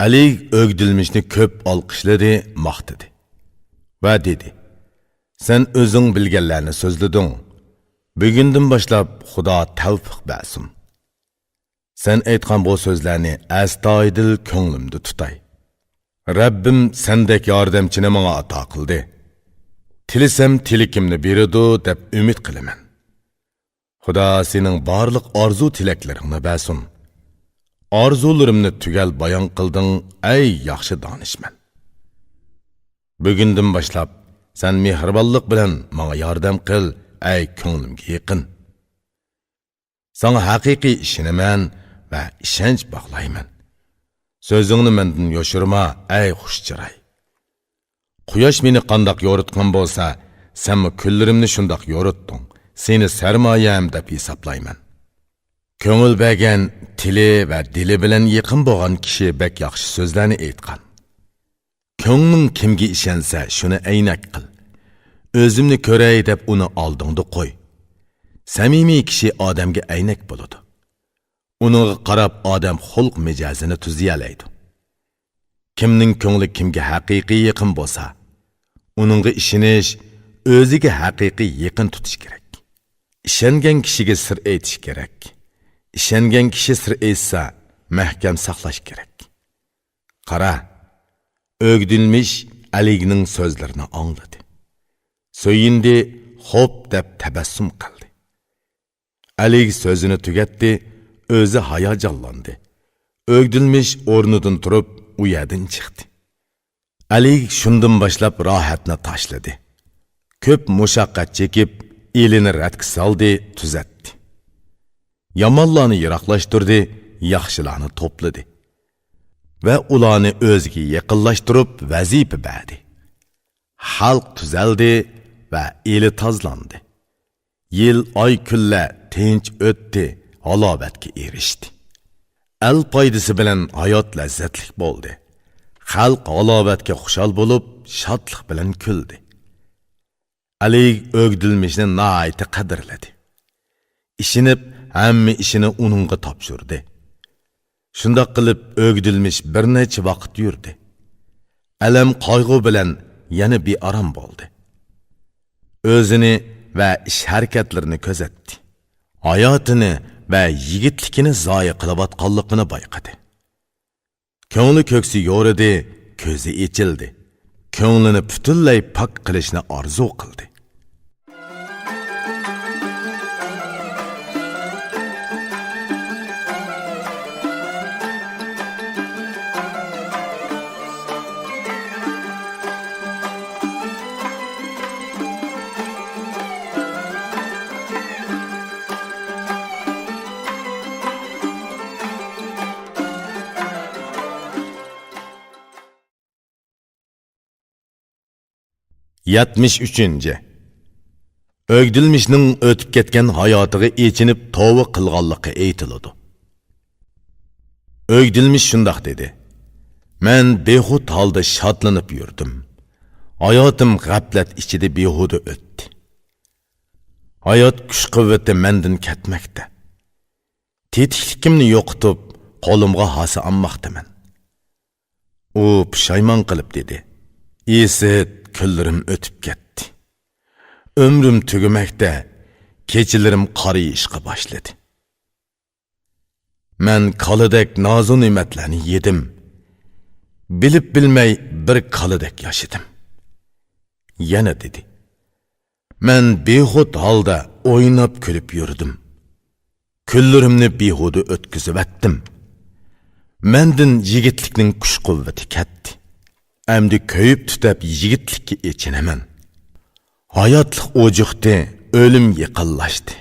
ئەلىگ ئۆگدۈلمىشنى كۆپ ئالقىشلىدى، ماختىدى ۋە دېدى: سەن ئۆزۈڭ بىلگەنلەرنى سۆزلىدىڭ. بۈگۈندىن باشلاپ خۇدا تەۋپىق بەرسۇن. سەن ئېيتقان بۇ سۆزلەرنى ئەستايىدىل كۆڭلۈمدە تۇتاي. رەببىم سەندەك ياردەمچىنى ماڭا ئاتا قىلدى. تىلىسەم تىلىكىمنى بېرىدۇ دەپ ئۈمىد قىلىمەن. خۇدا سېنىڭ بارلىق ئارزۇ تىلەكلىرىڭنى بەرسۇن. ئارزۇلىرىمنى تۈگەل بايان قىلدىڭ، ئەي ياخشى دانىشمەن. بۈگۈندىن باشلاپ سەن مېھرىبانلىق بىلەن ماڭا ياردەم قىل، ئەي كۆڭلۈمگە يېقىن. ساڭا ھەقىقىي ئىشىنىمەن ۋە ئىشەنچ باغلايمەن. سۆزۈڭنى مەندىن يوشۇرما، ئەي خۇش چىراي. قۇياش مېنى قانداق يورۇتقان بولسا، سەنمۇ كۈنلىرىمنى شۇنداق يورۇتتۇڭ. سېنى سەرمايەم دەپ ھېسابلايمەن. كۆڭۈل بەرگەن تىلى ۋە دىلى بىلەن يېقىن بولغان كىشى بەك ياخشى سۆزلەرنى ئېيتقان. كۆڭلۈڭ كىمگە ئىشەنسە، شۇنى ئەينەك قىل. ئۆزۈمنى كۆرەي دەپ ئۇنى ئالدىڭدا قوي. سەمىمىي كىشى ئادەمگە ئەينەك بولىدۇ. ئۇنىڭغا قاراپ ئادەم خۇلق مىجەزىنى تۈزىيەلەيدۇ. كىمنىڭ كۆڭلى كىمگە ھەقىقىي يېقىن بولسا، ئۇنىڭغا ئىشىنىش، ئۆزىگە ھەقىقىي يېقىن تۇتۇش كېرەك. ئىشەنگەن كىشىگە سىر ئېيتىش كېرەك. ئىشەنگەن كىشى سىر ئېيتسا، مەھكەم ساقلاش كېرەك. قارا، ئۆگدۈلمىش ئەلىگنىڭ سۆزلىرىنى ئاڭلىدى. سۆيۈندى، خوپ دەپ تەبەسسۇم قىلدى. ئەلىگ سۆزىنى تۈگەتتى، ئۆزى ھاياجانلاندى. ئۆگدۈلمىش ئورنىدىن تۇرۇپ، ئۇ يەردىن چىقتى. ئەلىگ شۇندىن باشلاپ راھەتنى تاشلىدى. كۆپ مۇشەققەت چېكىپ، ئېلىنى رەتكە سالدى، تۈزەتتى. يامانلارنى يىراقلاشتۇردى، ياخشىلارنى توپلىدى. ۋە ئۇلارنى ئۆزىگە يېقىنلاشتۇرۇپ ۋەزىپە بەردى. خەلق تۈزەلدى ۋە ئېلى تازىلاندى. يىل، ئاي، كۈنلەر تىنچ ئۆتتى، ھالاۋەتكە ئېرىشتى. ئەل پايدىسى بىلەن ھايات لەززەتلىك بولدى. خەلق ھالاۋەتكە خۇشال بولۇپ، شادلىق بىلەن كۈلدى. ئەلىگ ئۆگدۈلمىشنى ناھايىتى قەدىرلىدى. ئىشىنىپ، ھەممە ئىشىنى ئۇنىڭغا تاپشۇردى. شۇنداق قىلىپ، ئۆگدۈلمىش بىر نەچچە ۋاقىت يۈردى. ئەلەم، قايغۇ بىلەن يەنە بىئارام بولدى. ئۆزىنى ۋە ئىش-ھەرىكەتلىرىنى كۆزەتتى. ھاياتىنى ۋە يىگىتلىكىنى زايە قىلىۋاتقانلىقىنى بايقىدى. كۆڭلى كۆكسى يورىدى، كۆزى ئېچىلدى. كۆڭلىنى پۈتۈنلەي پاك قىلىشنى ئارزۇ قىلدى. يەتمىش ئۈچىنچى. ئۆگدۈلمىشنىڭ ئۆتۈپ كەتكەن ھاياتىغا ئېچىنىپ توۋا قىلغانلىقى ئېيتىلىدۇ. ئۆگدۈلمىش شۇنداق دېدى: «مەن بىخۇد ھالدا شادلىنىپ يۈردۈم. ھاياتىم غەپلەت ئىچىدە بىھۇدە ئۆتتى. ھايات كۈچ-قۇۋۋىتى مەندىن كەتمەكتە. تېتىكلىكىمنى يوقىتىپ، قولۇمغا ھاسا ئالماقتىمەن.» ئۇ پۇشايمان قىلىپ دېدى: «ئىسىت، كۈنلىرىم ئۆتۈپ كەتتى. ئۆمرۈم تۈگىمەكتە، كېچىلىرىم قارىيىشقا باشلىدى. مەن كالىدەك نازۇ نېمەتلەرنى يېدىم. بىلىپ بىلمەي بىر كالىدەك ياشىدىم.» يەنە دېدى: «مەن بىخۇد ھالدا ئويناپ كۈلۈپ يۈردۈم. كۈنلىرىمنى بىھۇدە ئۆتكۈزۈۋەتتىم. مەندىن يىگىتلىكنىڭ كۈچ-قۇۋۋىتى كەتتى. ئەمدى كۆيۈپ-تۈتەپ يىگىتلىككە ئېچىنىمەن. ھاياتلىق ئوجۇقتى، ئۆلۈم يېقىنلاشتى.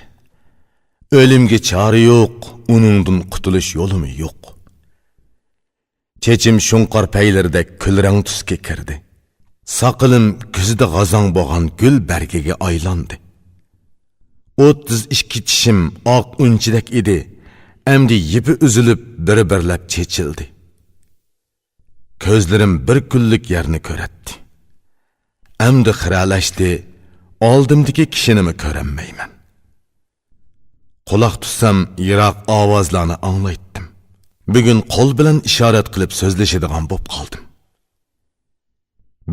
ئۆلۈمگە چارە يوق، ئۇنىڭدىن قۇتۇلۇش يولىمۇ يوق. چېچىم شۇڭقار پەيلىرىدەك كۈلرەڭ تۈسكە كىردى. ساقىلىم كۈزىدە غازاڭ بولغان گۈل بەرگىگە ئايلاندى. ئوتتۇز ئىككى چىشىم ئاق ئۈنچىدەك ئىدى، ئەمدى يىپى ئۈزۈلۈپ، بىر-بىرلەپ چېچىلدى. كۆزلىرىم بىر كۈنلۈك يەرنى كۆرەتتى. ئەمدى خىرەلەشتى، ئالدىمدىكى كىشىنىمۇ كۆرەلمەيمەن. قۇلاق تۇتسام، يىراق ئاۋازلارنى ئاڭلايتتىم. بۈگۈن قول بىلەن ئىشارەت قىلىپ سۆزلىشىدىغان بوپ قالدىم.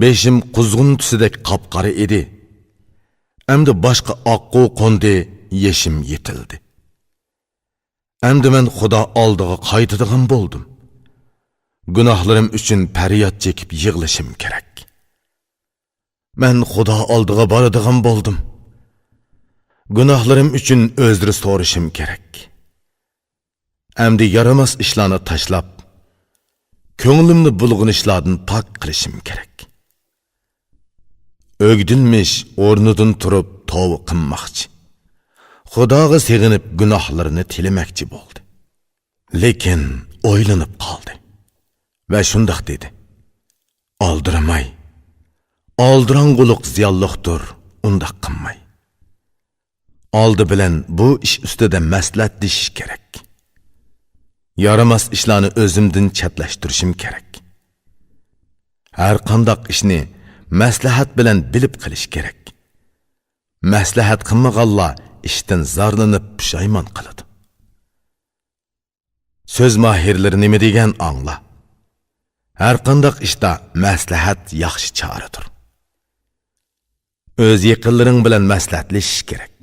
بېشىم قۇزغۇن تۈسىدەك قاپقارا ئىدى. ئەمدى باشقا ئاققۇ قوندى، يېشىم يېتىلدى. ئەمدى مەن خۇدا ئالدىغا قايتىدىغان بولدۇم. گۇناھلىرىم ئۈچۈن پەرياد چېكىپ يىغلىشىم كېرەك. مەن خۇدا ئالدىغا بارىدىغان بولدۇم. گۇناھلىرىم ئۈچۈن ئۆزرە سورىشىم كېرەك. ئەمدى يارىماس ئىشلارنى تاشلاپ، كۆڭلۈمنى بۇلغىنىشلاردىن پاك قىلىشىم كېرەك. ئۆگدۈلمىش ئورنىدىن تۇرۇپ توۋا قىلماقچى. خۇداغا سېغىنىپ گۇناھلىرىنى تىلىمەكچى بولدى. لېكىن ئويلىنىپ قالدى ۋە شۇنداق دېدى: «ئالدىرىماي، ئالدىراڭغۇلۇق زىيانلىقتۇر، ئۇنداق قىلماي. ئالدى بىلەن بۇ ئىش ئۈستىدە مەسلىھەتلىشىش كېرەك. يارىماس ئىشلارنى ئۆزۈمدىن چەتلەشتۈرۈشۈم كېرەك. ھەر قانداق ئىشنى مەسلىھەت بىلەن بىلىپ قىلىش كېرەك. مەسلىھەت قىلمىغانلار ئىشتىن زارلىنىپ پۇشايمان قىلىدۇ. سۆز ماھىرلىرى نېمە دېگەن ئاڭلا. ھەر قانداق ئىشتا مەسلىھەت ياخشى چارىدۇر. ئۆز يېقىنلىرىڭ بىلەن مەسلىھەتلىشىش كېرەك.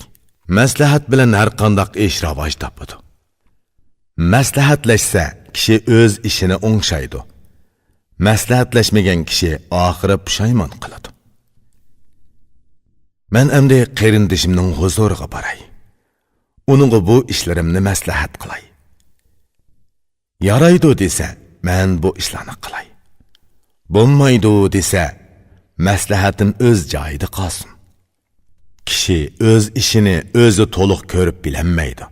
مەسلىھەت بىلەن ھەر قانداق ئىش راۋاج تاپىدۇ. مەسلىھەتلەشسە، كىشى ئۆز ئىشىنى ئوڭشايدۇ. مەسلىھەتلەشمىگەن كىشى ئاخىرى پۇشايمان قىلىدۇ. مەن ئەمدى قېرىندىشىمنىڭ ھۇزۇرىغا باراي. ئۇنىڭغا بۇ ئىشلىرىمنى مەسلىھەت قىلاي. يارايدۇ دېسە، مەن بۇ ئىشلارنى قىلاي. بولمايدۇ دېسە، مەسلىھەتىم ئۆز جايىدا قالسۇن. كىشى ئۆز ئىشىنى ئۆزى تولۇق كۆرۈپ بىلەلمەيدۇ.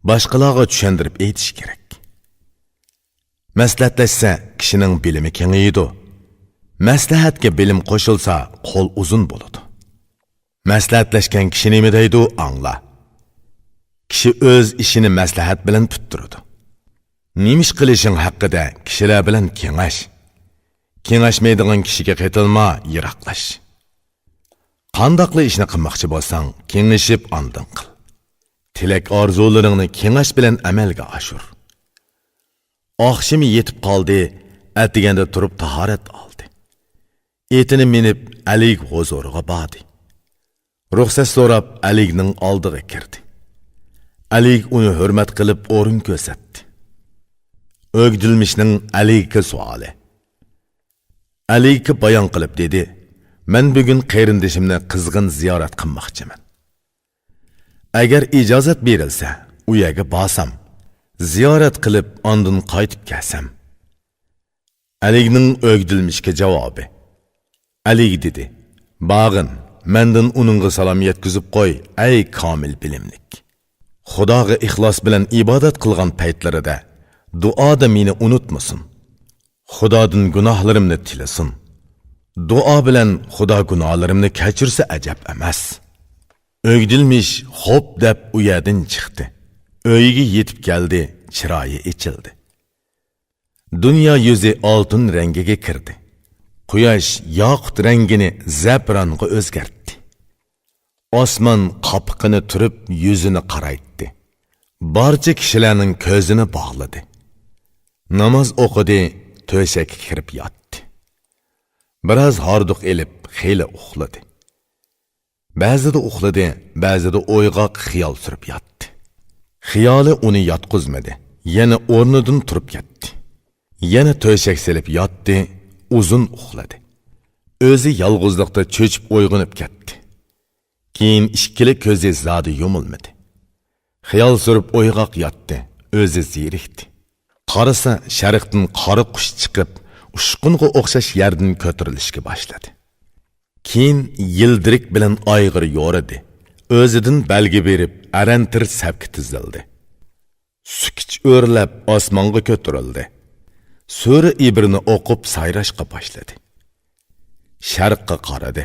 باشقىلارغا چۈشەندۈرۈپ ئېيتىش كېرەك. مەسلىھەتلەشسە، كىشىنىڭ بىلىمى كېڭىيىدۇ. مەسلىھەتكە بىلىم قوشۇلسا، قول ئۇزۇن بولىدۇ. مەسلىھەتلەشكەن كىشى نېمە دەيدۇ، ئاڭلا. كىشى ئۆز ئىشىنى مەسلىھەت بىلەن پۈتتۈرىدۇ. نېمە ئىش قىلىشىڭ ھەققىدە كىشىلەر بىلەن كېڭەش. كېڭەشمەيدىغان كىشىگە قېتىلما، يىراقلاش. قانداقلا ئىشنى قىلماقچى بولساڭ، كېڭىشىپ ئاندىن قىل. تىلەك-ئارزۇلىرىڭنى كېڭەش بىلەن ئەمەلگە ئاشۇر. ئاخشىمى يېتىپ قالدى، ئەتىگەندە تۇرۇپ تاھارەت ئالدى. ئېتىنى مىنىپ، ئەلىگ ھۇزۇرىغا باردى. رۇخسەت سوراپ، ئەلىگنىڭ ئالدىغا كىردى. ئەلىگ ئۇنى ھۆرمەت قىلىپ ئورۇن كۆرسەتتى. ئۆگدۈلمىشنىڭ ئەلىگكە سوئالى. ئەلىگكە بايان قىلىپ دېدى: «مەن بۈگۈن قېرىندىشىمنى قىزغىن زىيارەت قىلماقچىمەن. ئەگەر ئىجازەت بېرىلسە، ئۇ يەرگە بارسام، زىيارەت قىلىپ، ئاندىن قايتىپ كەلسەم.» ئەلىگنىڭ ئۆگدۈلمىشكە جاۋابى. ئەلىگ دېدى: «بارغىن، مەندىن ئۇنىڭغا سالام يەتكۈزۈپ قوي، ئەي كامىل بىلىملىك. خۇداغا ئىخلاس بىلەن ئىبادەت قىلغان پەيتلىرىدە دۇئادا مېنى ئۇنتۇمىسۇن. خۇدادىن گۇناھلىرىمنى تىلىسۇن. دۇئا بىلەن خۇدا گۇناھلىرىمنى كەچۈرسە ئەجەب ئەمەس.» ئۆگدۈلمىش خوپ دەپ ئۇ يەردىن چىقتى. ئۆيىگە يېتىپ كەلدى، چىرايى ئېچىلدى. دۇنيا يۈزى ئالتۇن رەڭگىگە كىردى. قۇياش ياقۇت رەڭگىنى زەپىرانغا ئۆزگەرتتى. ئاسمان قاپىقىنى تۈرۈپ، يۈزىنى قارايتتى. بارچە كىشىلەرنىڭ كۆزىنى باغلىدى. ناماز ئوقۇدى، تۆشەككە كىرىپ ياتتى. بىراز ھاردۇق ئېلىپ، خېلى ئۇخلىدى. بەزىدە ئۇخلىدى، بەزىدە ئويغاق خىيال سۈرۈپ ياتتى. خىيالى ئۇنى ياتقۇزمىدى، يەنە ئورنىدىن تۇرۇپ كەتتى. يەنە تۆشەك سېلىپ ياتتى، ئۇزۇن ئۇخلىدى. ئۆزى يالغۇزلۇقتا چۆچۈپ ئويغىنىپ كەتتى. كېيىن ئىككىلا كۆزى زادى يۇمۇلمىدى. خىيال سۈرۈپ ئويغاق ياتتى، ئۆزى زېرىكتى. قارىسا، شەرقتىن قارا قۇش چىقىپ، ئۇچقۇنغا ئوخشاش يەردىن كۆتۈرۈلۈشكە باشلىدى. كېيىن يىلدىرىك بىلەن ئايغىر يورىدى. ئۆزىدىن بەلگە بېرىپ، ئەرەنتىر سەپكە تىزىلدى. سۈكۈچ ئۆرلەپ ئاسمانغا كۆتۈرۈلدى. سۈرە ئىبرىنى ئوقۇپ سايراشقا باشلىدى. شەرققە قارىدى.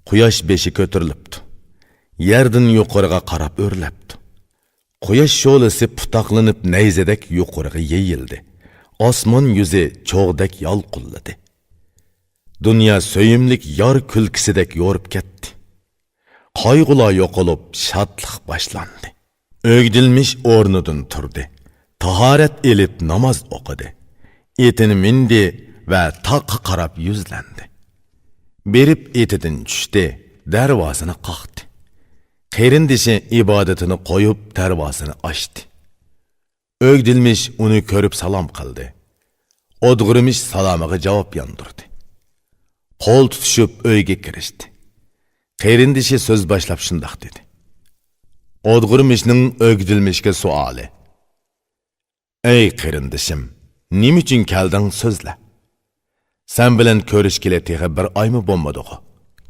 قۇياش بېشى كۆتۈرۈلۈپتۇ. يەردىن يۇقىرىغا قاراپ ئۆرلەپتۇ. قۇياش شولىسى پۇتاقلىنىپ نەيزىدەك يۇقىرىغا يېيىلدى. ئاسمان يۈزى چوغدەك يالقۇنلىدى. دۇنيا سۆيۈملۈك يار كۈلكىسىدەك يورۇپ كەتتى. قايغۇلار يوقىلىپ، شادلىق باشلاندى. ئۆگدۈلمىش ئورنىدىن تۇردى. تاھارەت ئېلىپ ناماز ئوقۇدى. ئېتىنى مىندى ۋە تاغقا قاراپ يۈزلەندى. بېرىپ ئېتىدىن چۈشتى، دەرۋازىنى قاقتى. قېرىندىشى ئىبادىتىنى قويۇپ، دەرۋازىنى ئاچتى. ئۆگدۈلمىش ئۇنى كۆرۈپ سالام قىلدى. ئودغۇرمىش سالامىغا جاۋاب ياندۇردى. قول تۇتۇشۇپ ئۆيگە كىرىشتى. قېرىندىشى سۆز باشلاپ شۇنداق دېدى. ئودغۇرمىشنىڭ ئۆگدۈلمىشكە سوئالى. ئەي قېرىندىشىم، نېمە ئۈچۈن كەلدىڭ، سۆزلە. سەن بىلەن كۆرۈشكىلى تېخى بىر ئايمۇ بولمىدىغۇ.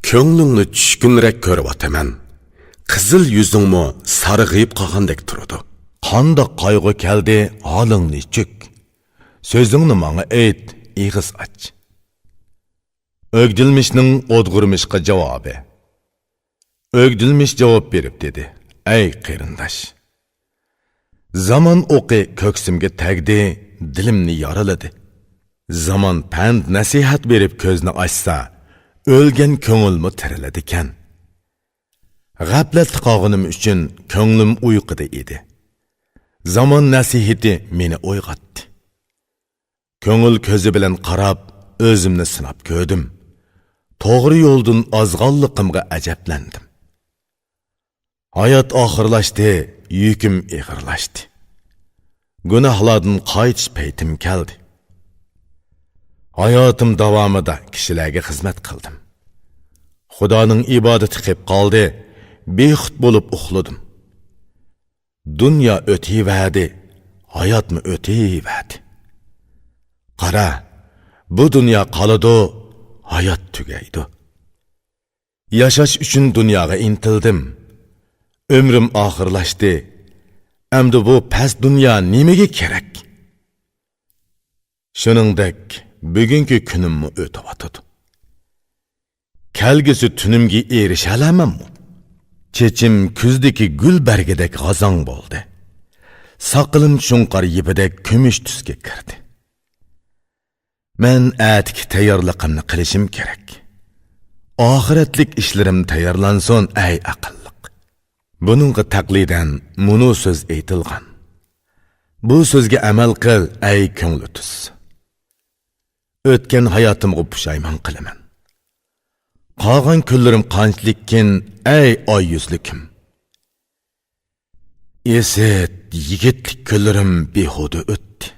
كۆڭلۈڭنى چۈشكۈنرەك كۆرۈۋاتىمەن. قىزىل يۈزۈڭمۇ سارغىيىپ قالغاندەك تۇرىدۇ. قانداق قايغۇ كەلدى، ھالىڭ نېچۈك؟ سۆزۈڭنى ماڭا ئېيت، ئېغىز ئاچ. ئۆگدۈلمىشنىڭ ئودغۇرمىشقا جاۋابى. ئۆگدۈلمىش جاۋاب بېرىپ دېدى: ئەي قېرىنداش! زامان ئوقى كۆكسۈمگە تەگدى، دىلىمنى يارىلىدى. زامان پەند نەسىھەت بېرىپ كۆزنى ئاچسا، ئۆلگەن كۆڭۈلمۇ تىرىلىدىكەن. غەپلەتتە قالغىنىم ئۈچۈن كۆڭلۈم ئۇيقۇدا ئىدى. زامان نەسىھىتى مېنى ئويغاتتى. كۆڭۈل كۆزى بىلەن قاراپ، ئۆزۈمنى سىناپ كۆردۈم. توغرا يولدىن ئازغانلىقىمغا ئەجەبلەندىم. ھايات ئاخىرلاشتى، يۈكۈم ئېغىرلاشتى. گۇناھلاردىن قايتىش پەيتىم كەلدى. ھاياتىم داۋامىدا كىشىلەرگە خىزمەت قىلدىم. خۇدانىڭ ئىبادىتى قېپ قالدى، بىخۇد بولۇپ ئۇخلىدىم. دۇنيا ئۆتۈۋەردى، ھاياتمۇ ئۆتۈۋەردى. قارا، بۇ دۇنيا قالىدۇ، ھايات تۈگەيدۇ. ياشاش ئۈچۈن دۇنياغا ئىنتىلدىم. ئۆمرۈم ئاخىرلاشتى. ئەمدى بۇ پەس دۇنيا نېمىگە كېرەك؟ شۇنىڭدەك بۈگۈنكى كۈنۈممۇ ئۆتۈۋاتىدۇ. كەلگۈسى تۈنۈمگە ئېرىشەلەرمەنمۇ؟ چېچىم كۈزدىكى گۈل بەرگىدەك غازاڭ بولدى. ساقىلىم شۇڭقار يىپىدەك كۈمۈش تۈسكە كىردى. مەن ئەتىكى تەييارلىقىمنى قىلىشىم كېرەك. ئاخىرەتلىك ئىشلىرىم تەييارلانسۇن، ئەي ئەقىللىق. بۇنىڭغا تەقلىدەن مۇنۇ سۆز ئېيتىلغان. بۇ سۆزگە ئەمەل قىل، ئەي كۆڭلى تۈز. ئۆتكەن ھاياتىمغا پۇشايمان قىلىمەن. قالغان كۈنلىرىم قانچىلىككىن، ئەي ئاي يۈزلۈكۈم. ئىسىت، يىگىتلىك كۈنلىرىم بىھۇدە ئۆتتى.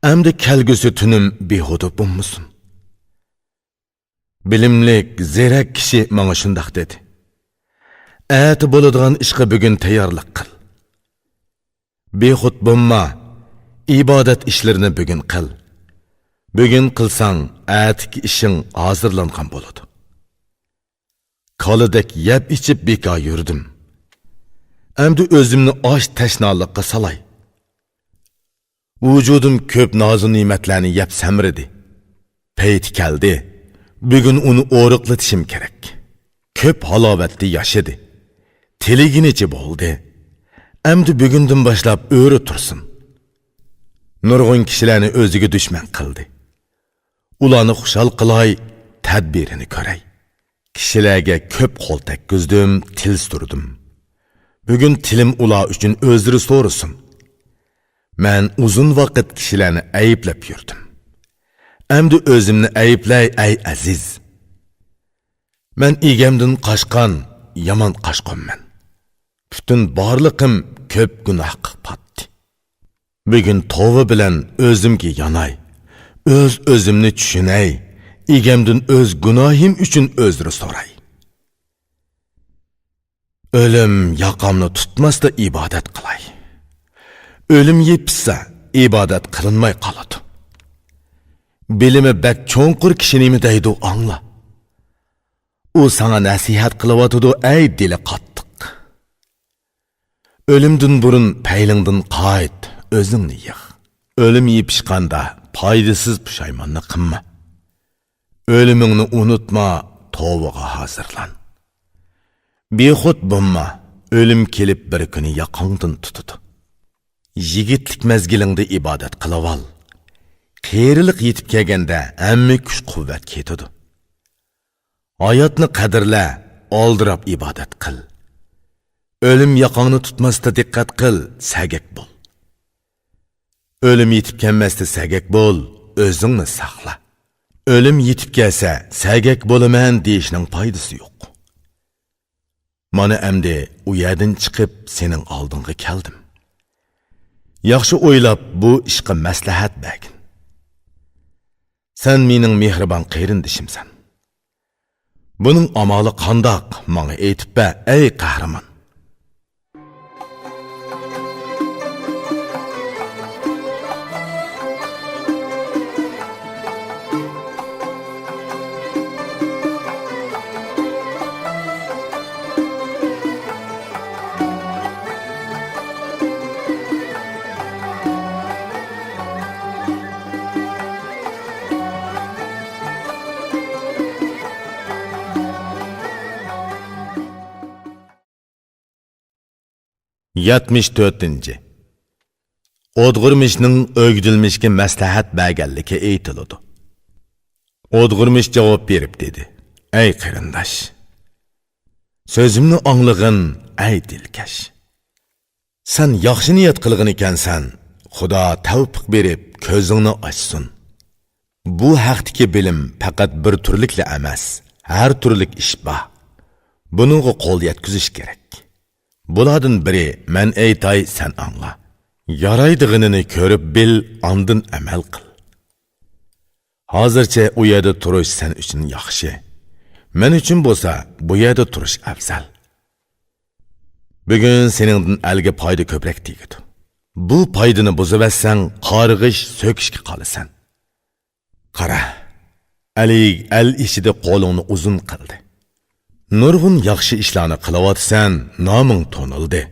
ئەمدى كەلگۈسى تۈنۈم بىھۇدە بولمىسۇن. بىلىملىك، زېرەك كىشى ماڭا شۇنداق دېدى: ئەتە بولىدىغان ئىشقا بۈگۈن تەييارلىق قىل. بىخۇد بولما، ئىبادەت ئىشلىرىنى بۈگۈن قىل. بۈگۈن قىلساڭ، ئەتىكى ئىشىڭ ھازىرلانغان بولىدۇ. كالىدەك يەپ ئىچىپ بىكار يۈردۈم. ئەمدى ئۆزۈمنى ئاچ تەشنالىققا سالاي. ۋۇجۇدۇم كۆپ نازۇ نېمەتلەرنى يەپ سەمرىدى. پەيتى كەلدى. بۈگۈن ئۇنى ئورۇقلىتىشىم كېرەك. كۆپ ھالاۋەتتە ياشىدى. تىلىگىنىچە بولدى. ئەمدى بۈگۈندىن باشلاپ ئۆرە تۇرسۇن. نۇرغۇن كىشىلەرنى ئۆزىگە دۈشمەن قىلدى. ئۇلارنى خۇشال قىلاي، تەدبىرىنى كۆرەي. كىشىلەرگە كۆپ قول تەگكۈزدۈم، تىل سۈردۈم. بۈگۈن تىلىم ئۇلار ئۈچۈن ئۆزرە سورىسۇن. مەن ئۇزۇن ۋاقىت كىشىلەرنى ئەيىبلەپ يۈردۈم. ئەمدى ئۆزۈمنى ئەيىبلەي، ئەي ئەزىز. مەن ئىگەمدىن قاچقان، يامان قاچقۇنمەن. پۈتۈن بارلىقىم كۆپ گۇناھقا پاتتى. بۈگۈن توۋا بىلەن ئۆزۈمگە ياناي، ئۆز-ئۆزۈمنى چۈشىنەي، ئىگەمدىن ئۆز گۇناھىم ئۈچۈن ئۆزرە سوراي. ئۆلۈم ياقامنى تۇتماستا ئىبادەت قىلاي. ئۆلۈم يېپىشسا، ئىبادەت قىلىنماي قالىدۇ. بىلىمى بەك چوڭقۇر كىشى نېمە دەيدۇ، ئاڭلا. ئۇ ساڭا نەسىھەت قىلىۋاتىدۇ، ئەي دىلى قاتتىق. ئۆلۈمدىن بۇرۇن پەيلىڭدىن قايت، ئۆزۈڭنى يىغ. ئۆلۈم يېپىشقاندا پايدىسىز پۇشايماننى قىلما. ئۆلۈمۈڭنى ئۇنتۇما، توۋىغا ھازىرلان. بىخۇد بولما، ئۆلۈم كېلىپ بىر كۈنى ياقاڭدىن تۇتىدۇ. يىگىتلىك مەزگىلىڭدە ئىبادەت قىلىۋال. قېرىلىق يېتىپ كەلگەندە ھەممە كۈچ-قۇۋۋەت كېتىدۇ. ھاياتنى قەدىرلە، ئالدىراپ ئىبادەت قىل. ئۆلۈم ياقاڭنى تۇتماستا دىققەت قىل، سەگەك بول. ئۆلۈم يېتىپ كەلمەستە سەگەك بول، ئۆزۈڭنى ساقلا. ئۆلۈم يېتىپ كەلسە، سەگەك بولىمەن دېيىشنىڭ پايدىسى يوق. مانا ئەمدى ئۇ يەردىن چىقىپ سېنىڭ ئالدىڭغا كەلدىم. ياخشى ئويلاپ بۇ ئىشقا مەسلىھەت بەرگىن. سەن مېنىڭ مېھرىبان قېرىندىشىمسەن. بۇنىڭ ئامالى قانداق؟ ماڭا ئېيتىپ بەر، ئەي قەھرىمان! يەتمىش تۆتىنچى. ئودغۇرمىشنىڭ ئۆگدۈلمىشكە مەسلىھەت بەرگەنلىكى ئېيتىلىدۇ. ئودغۇرمىش جاۋاب بېرىپ دېدى: «ئەي قېرىنداش! سۆزۈمنى ئاڭلىغىن، ئەي دىلكەش! سەن ياخشى نىيەت قىلغىنىكەنسەن، خۇدا تەۋپىق بېرىپ، كۆزۈڭنى ئاچسۇن. بۇ ھەقتىكى بىلىم پەقەت بىر تۈرلۈكلا ئەمەس، ھەر تۈرلۈك ئىش بار. بۇنىڭغا قول يەتكۈزۈش كېرەك. بۇلاردىن بىرى مەن ئېيتاي، سەن ئاڭلا. يارايدىغىنىنى كۆرۈپ بىل، ئاندىن ئەمەل قىل. ھازىرچە ئۇ يەردە تۇرۇش سەن ئۈچۈن ياخشى. مەن ئۈچۈن بولسا بۇ يەردە تۇرۇش ئەۋزەل. بۈگۈن سېنىڭدىن ئەلگە پايدا كۆپرەك تېگىدۇ. بۇ پايدىنى بۇزۇۋەتسەڭ، قارغىش، سۆكۈشكە قالىسەن. قارا، ئەلى ئەل ئىچىدە قولۇڭنى ئۇزۇن قىلدى. نۇرغۇن ياخشى ئىشلارنى قىلىۋاتىسەن، نامىڭ تونۇلدى.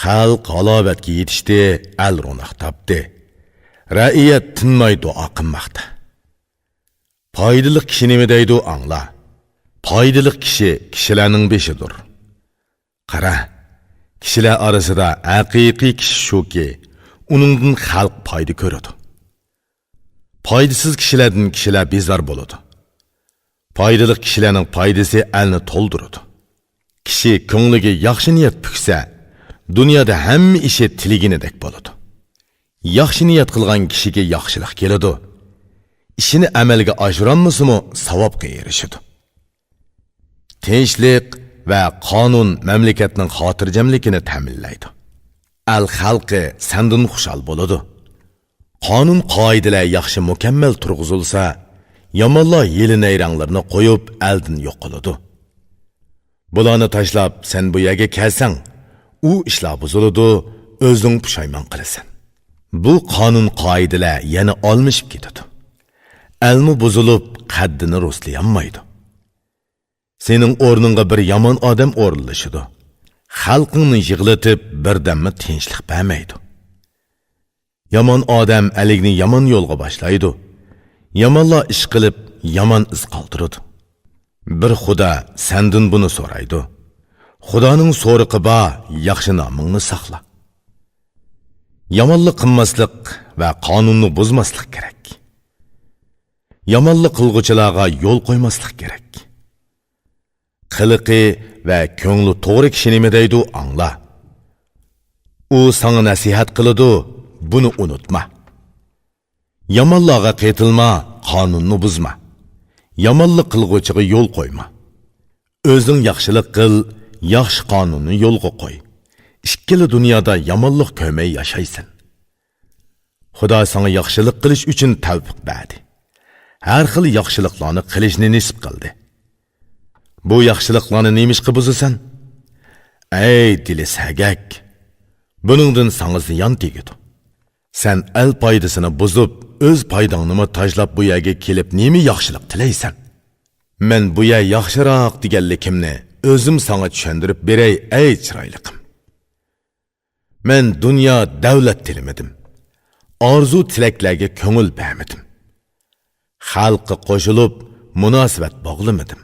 خەلق ھالاۋەتكە يېتىشتى، ئەل روناق تاپتى. رەئىيەت تىنماي دۇئا قىلماقتا. پايدىلىق كىشى نېمە دەيدۇ، ئاڭلا. پايدىلىق كىشى كىشىلەرنىڭ بېشىدۇر. قارا، كىشىلەر ئارىسىدا ھەقىقىي كىشى شۇكى، ئۇنىڭدىن خەلق پايدا كۆرىدۇ. پايدىسىز كىشىلەردىن كىشىلەر بىزار بولىدۇ. پايدىلىق كىشىلەرنىڭ پايدىسى ئەلنى تولدۇرىدۇ. كىشى كۆڭلىگە ياخشى نىيەت پۈكسە، دۇنيادا ھەممە ئىشى تىلىگىنىدەك بولىدۇ. ياخشى نىيەت قىلغان كىشىگە ياخشىلىق كېلىدۇ. ئىشىنى ئەمەلگە ئاشۇرالمىسىمۇ، ساۋابقا ئېرىشىدۇ. تىنچلىق ۋە قانۇن مەملىكەتنىڭ خاتىرجەملىكىنى تەمىنلەيدۇ. ئەل خەلقى سەندىن خۇشال بولىدۇ. قانۇن-قائىدىلەر ياخشى مۇكەممەل تۇرغۇزۇلسا، يامانلار ھىيلە-نەيرەڭلىرىنى قويۇپ، ئەلدىن يوقىلىدۇ. بۇلارنى تاشلاپ، سەن بۇ يەرگە كەلسەڭ، ئۇ ئىشلار بۇزۇلىدۇ، ئۆزۈڭ پۇشايمان قىلىسەن. بۇ قانۇن-قائىدىلەر يەنە ئالمىشىپ كېتىدۇ. ئەلمۇ بۇزۇلۇپ، قەددىنى رۇسلىيالمايدۇ. سېنىڭ ئورنۇڭغا بىر يامان ئادەم ئورۇنلىشىدۇ. خەلقىڭنى يىغلىتىپ، بىردەممۇ تىنچلىق بەرمەيدۇ. يامان ئادەم ئەلىگنى يامان يولغا باشلايدۇ. يامانلار ئىش قىلىپ، يامان ئىز قالدۇرىدۇ. بىر خۇدا سەندىن بۇنى سورايدۇ. خۇدانىڭ سورىقى بار، ياخشى نامىڭنى ساقلا. يامانلىق قىلماسلىق ۋە قانۇننى بۇزماسلىق كېرەك. يامانلىق قىلغۇچىلارغا يول قويماسلىق كېرەك. قىلىقى ۋە كۆڭلى توغرا كىشى نېمە دەيدۇ، ئاڭلا. ئۇ ساڭا نەسىھەت قىلىدۇ، بۇنى ئۇنتۇما. يامانلارغا قېتىلما، قانۇننى بۇزما. يامانلىق قىلغۇچىغا يول قويما. ئۆزۈڭ ياخشىلىق قىل، ياخشى قانۇننى يولغا قوي. ئىككىلا دۇنيادا يامانلىق كۆرمەي ياشايسەن. خۇدا ساڭا ياخشىلىق قىلىش ئۈچۈن تەۋپىق بەردى. ھەر خىل ياخشىلىقلارنى قىلىشنى نېسىپ قىلدى. بۇ ياخشىلىقلارنى نېمىشقا بۇزىسەن؟ ئەي دىلى سەگەك! بۇنىڭدىن ساڭا زىيان تېگىدۇ. سەن ئەل پايدىسىنى بۇزۇپ، ئۆز پايداڭنىمۇ تاشلاپ، بۇ يەرگە كېلىپ نېمە ياخشىلىق تىلەيسەن؟ مەن بۇ يەر ياخشىراق دېگەنلىكىمنى ئۆزۈم ساڭا چۈشەندۈرۈپ بېرەي، ئەي چىرايلىقىم! مەن دۇنيا، دەۋلەت تىلىمىدىم. ئارزۇ-تىلەكلەرگە كۆڭۈل بەرمىدىم. خەلققە قوشۇلۇپ، مۇناسىۋەت باغلىمىدىم.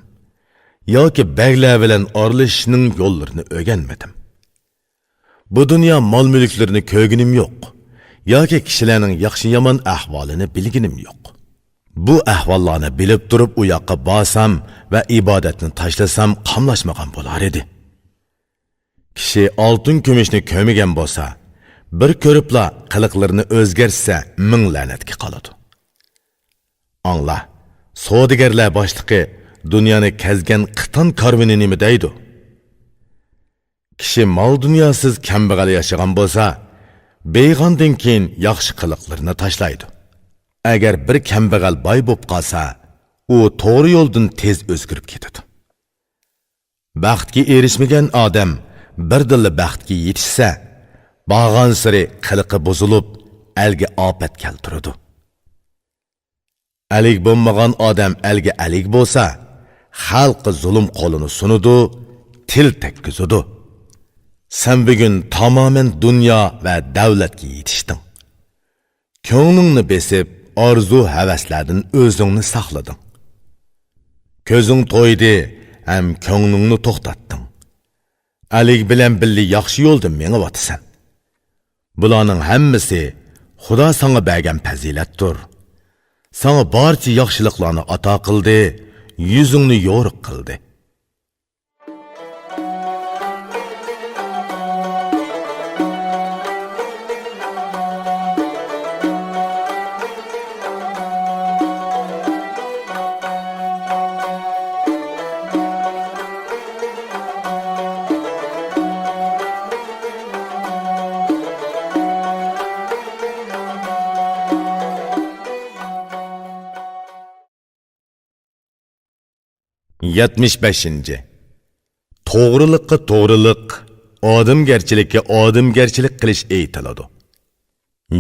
ياكى بەگلەر بىلەن ئارىلىشىشنىڭ يوللىرىنى ئۆگەنمىدىم. بۇ دۇنيا مال-مۈلۈكلىرىنى كۆرگىنىم يوق. ياكى كىشىلەرنىڭ ياخشى-يامان ئەھۋالىنى بىلگىنىم يوق. بۇ ئەھۋاللارنى بىلىپ تۇرۇپ، ئۇ ياققا بارسام ۋە ئىبادەتنى تاشلىسام، قاملاشمىغان بولار ئىدى. كىشى ئالتۇن-كۈمۈشنى كۆرمىگەن بولسا، بىر كۆرۈپلا قىلىقلىرىنى ئۆزگەرتسە، مىڭ لەنەتكە قالىدۇ. ئاڭلا، سودىگەرلەر باشلىقى دۇنيانى كەزگەن قىتان كارۋىنى نېمە دەيدۇ؟ كىشى مال-دۇنياسىز كەمبەغەل ياشىغان بولسا، بېيىغاندىن كېيىن ياخشى قىلىقلىرىنى تاشلايدۇ. ئەگەر بىر كەمبەغەل باي بولۇپ قالسا، ئۇ توغرا يولدىن تېز ئۆزگىرىپ كېتىدۇ. بەختكە ئېرىشمىگەن ئادەم بىردىنلا بەختكە يېتىشسە، بارغانسېرى قىلىقى بۇزۇلۇپ، ئەلگە ئاپەت كەلتۈرىدۇ. ئەلىگ بولمىغان ئادەم ئەلگە ئەلىگ بولسا، خەلققە زۇلۇم قولىنى سۇنىدۇ، تىل تەگكۈزىدۇ. سەن بۈگۈن تامامەن دۇنيا ۋە دەۋلەتكە يېتىشتىڭ. كۆڭلۈڭنى بېسىپ، ئارزۇ-ھەۋەسلەردىن ئۆزۈڭنى ساقلىدىڭ. كۆزۈڭ تويدى ھەم كۆڭلۈڭنى توختاتتىڭ. ئەلىگ بىلەن بىللە ياخشى يولدا مېڭىۋاتىسەن. بۇلارنىڭ ھەممىسى خۇدا ساڭا بەرگەن پەزىلەتتۇر. ساڭا بارچە ياخشىلىقلارنى ئاتا قىلدى، يۈزۈڭنى يورۇق قىلدى. يەتمىش بەشىنچى. توغرىلىققا توغرىلىق، ئادەمگەرچىلىككە ئادەمگەرچىلىك قىلىش ئېيتىلىدۇ.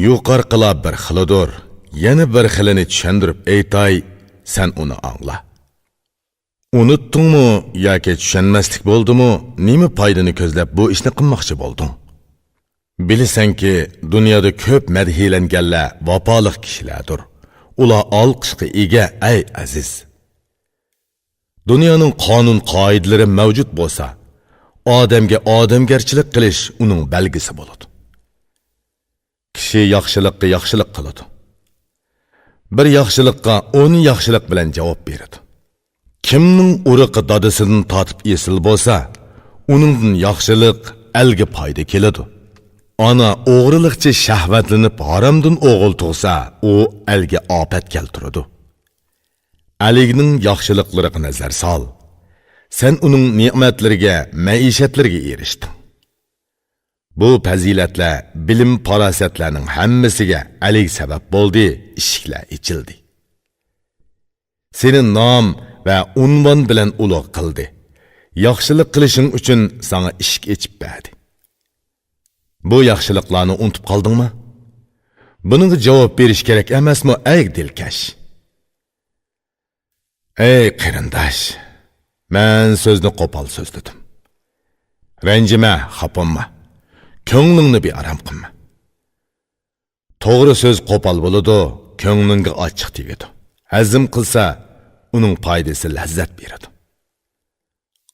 يۇقىرىقىلار بىر خىلىدۇر، يەنە بىر خىلىنى چۈشەندۈرۈپ ئېيتاي، سەن ئۇنى ئاڭلا. ئۇنتتۇڭمۇ ياكى چۈشەنمەسلىك بولدىمۇ، نېمە پايدىنى كۆزلەپ بۇ ئىشنى قىلماقچى بولدۇڭ؟ بىلىسەنكى، دۇنيادا كۆپ مەدھىيلەنگەنلەر ۋاپالىق كىشىلەردۇر. ئۇلار ئالقىشقا ئىگە، ئەي ئەزىز! دۇنيانىڭ قانۇن-قائىدىلىرى مەۋجۇت بولسا، ئادەمگە ئادەمگەرچىلىك قىلىش ئۇنىڭ بەلگىسى بولىدۇ. كىشى ياخشىلىققا ياخشىلىق قىلىدۇ. بىر ياخشىلىققا ئون ياخشىلىق بىلەن جاۋاب بېرىدۇ. كىمنىڭ ئۇرۇقى دادىسىدىن تارتىپ ئېسىل بولسا، ئۇنىڭدىن ياخشىلىق، ئەلگە پايدا كېلىدۇ. ئانا ئوغرىلىقچە شەھۋەتلىنىپ ھارامدىن ئوغۇل تۇغسا، ئۇ ئەلگە ئاپەت كەلتۈرىدۇ. ئەلىگنىڭ ياخشىلىقلىرىغا نەزەر سال. سەن ئۇنىڭ نېمەتلىرىگە، مەئىشەتلىرىگە ئېرىشتىڭ. بۇ پەزىلەتلەر، بىلىم-پاراسەتلەرنىڭ ھەممىسىگە ئەلىگ سەۋەب بولدى، ئىشىكلەر ئېچىلدى. سېنى نام ۋە ئۇنۋان بىلەن ئۇلۇغ قىلدى. ياخشىلىق قىلىشىڭ ئۈچۈن ساڭا ئىشىك ئېچىپ بەردى. بۇ ياخشىلىقلارنى ئۇنتۇپ قالدىڭمۇ؟ بۇنىڭغا جاۋاب بېرىش كېرەك ئەمەسمۇ، ئەي دىلكەش؟ ئەي قېرىنداش، مەن سۆزنى قوپال سۆزلىدىم. رەنجىمە، خاپا بولما. كۆڭلۈڭنى بىئارام قىلما. توغرا سۆز قوپال بولىدۇ، كۆڭلۈڭگە ئاچچىق تېگىدۇ. ھەزىم قىلسا، ئۇنىڭ پايدىسى لەززەت بېرىدۇ.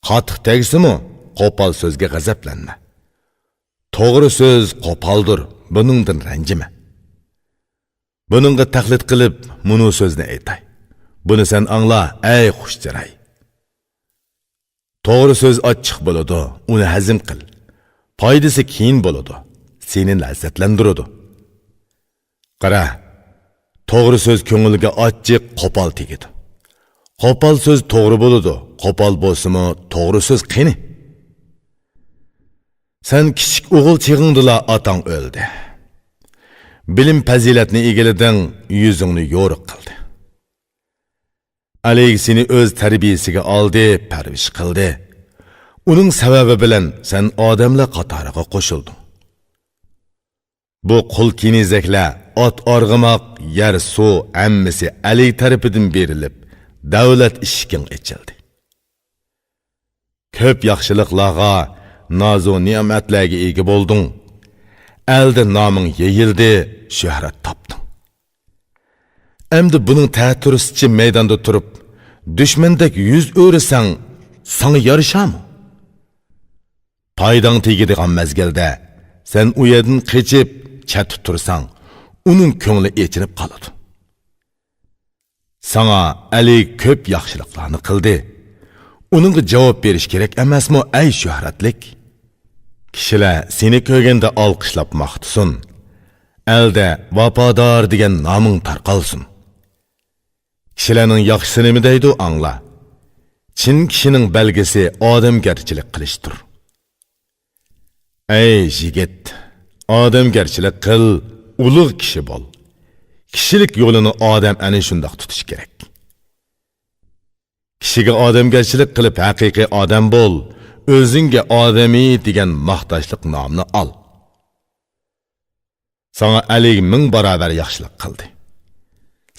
قاتتىق تەگسىمۇ، قوپال سۆزگە غەزەپلەنمە. توغرا سۆز قوپالدۇر، بۇنىڭدىن رەنجىمە. بۇنىڭغا تەقلىد قىلىپ، مۇنۇ سۆزنى ئېيتاي. بۇنى سەن ئاڭلا، ئەي خۇش چىراي. توغرا سۆز ئاچچىق بولىدۇ، ئۇنى ھەزىم قىل. پايدىسى كېيىن بولىدۇ، سېنى لەززەتلەندۈرىدۇ. قارا، توغرا سۆز كۆڭۈلگە ئاچچىق، قوپال تېگىدۇ. قوپال سۆز توغرا بولىدۇ، قوپال بولسىمۇ توغرا سۆز قېنى؟ سەن كىچىك ئوغۇل چېغىڭدىلا ئاتاڭ ئۆلدى. بىلىم-پەزىلەتنى ئىگىلىدىڭ، يۈزۈڭنى يورۇق قىلدى. ئەلىگ سېنى ئۆز تەربىيىسىگە ئالدى، پەرۋىش قىلدى. ئۇنىڭ سەۋەبى بىلەن سەن ئادەملەر قاتارىغا قوشۇلدۇڭ. بۇ قۇل كېنىزەكلەر، ئات ئارغىماق، يەر، سۇ ھەممىسى ئەلىگ تەرىپىدىن بېرىلىپ، دەۋلەت ئىشىكىڭ ئېچىلدى. كۆپ ياخشىلىقلارغا، نازۇ نېمەتلەرگە ئىگە بولدۇڭ. ئەلدە نامىڭ يېيىلدى، شۆھرەت تاپتىڭ. ئەمدى بۇنىڭ تەتۈرىسىچە مەيداندا تۇرۇپ، دۈشمەندەك يۈز ئۆرۈسەڭ، ساڭا يارىشارمۇ؟ پايداڭ تېگىدىغان مەزگىلدە، سەن ئۇ يەردىن قېچىپ، چەتتە تۇرساڭ، ئۇنىڭ كۆڭلى ئېچىنىپ قالىدۇ. ساڭا ئەلى كۆپ ياخشىلىقلارنى قىلدى. ئۇنىڭغا جاۋاب بېرىش كېرەك ئەمەسمۇ، ئەي شۆھرەتلىك؟ كىشىلەر سېنى كۆرگەندە ئالقىشلاپ ماختىسۇن. ئەلدە ۋاپادار دېگەن نامىڭ تارقالسۇن. كىشىلەرنىڭ ياخشىسى نېمە دەيدۇ، ئاڭلا. چىن كىشىنىڭ بەلگىسى ئادەمگەرچىلىك قىلىشتۇر. ئەي يىگىت، ئادەمگەرچىلىك قىل، ئۇلۇغ كىشى بول. كىشىلىك يولىنى ئادەم ئەنە شۇنداق تۇتۇش كېرەك. كىشىگە ئادەمگەرچىلىك قىلىپ ھەقىقىي ئادەم بول، ئۆزۈڭگە ئادەمىي دېگەن ماختاشلىق نامنى ئال. ساڭا ئەلى مىڭ باراۋەر ياخشىلىق قىلدى.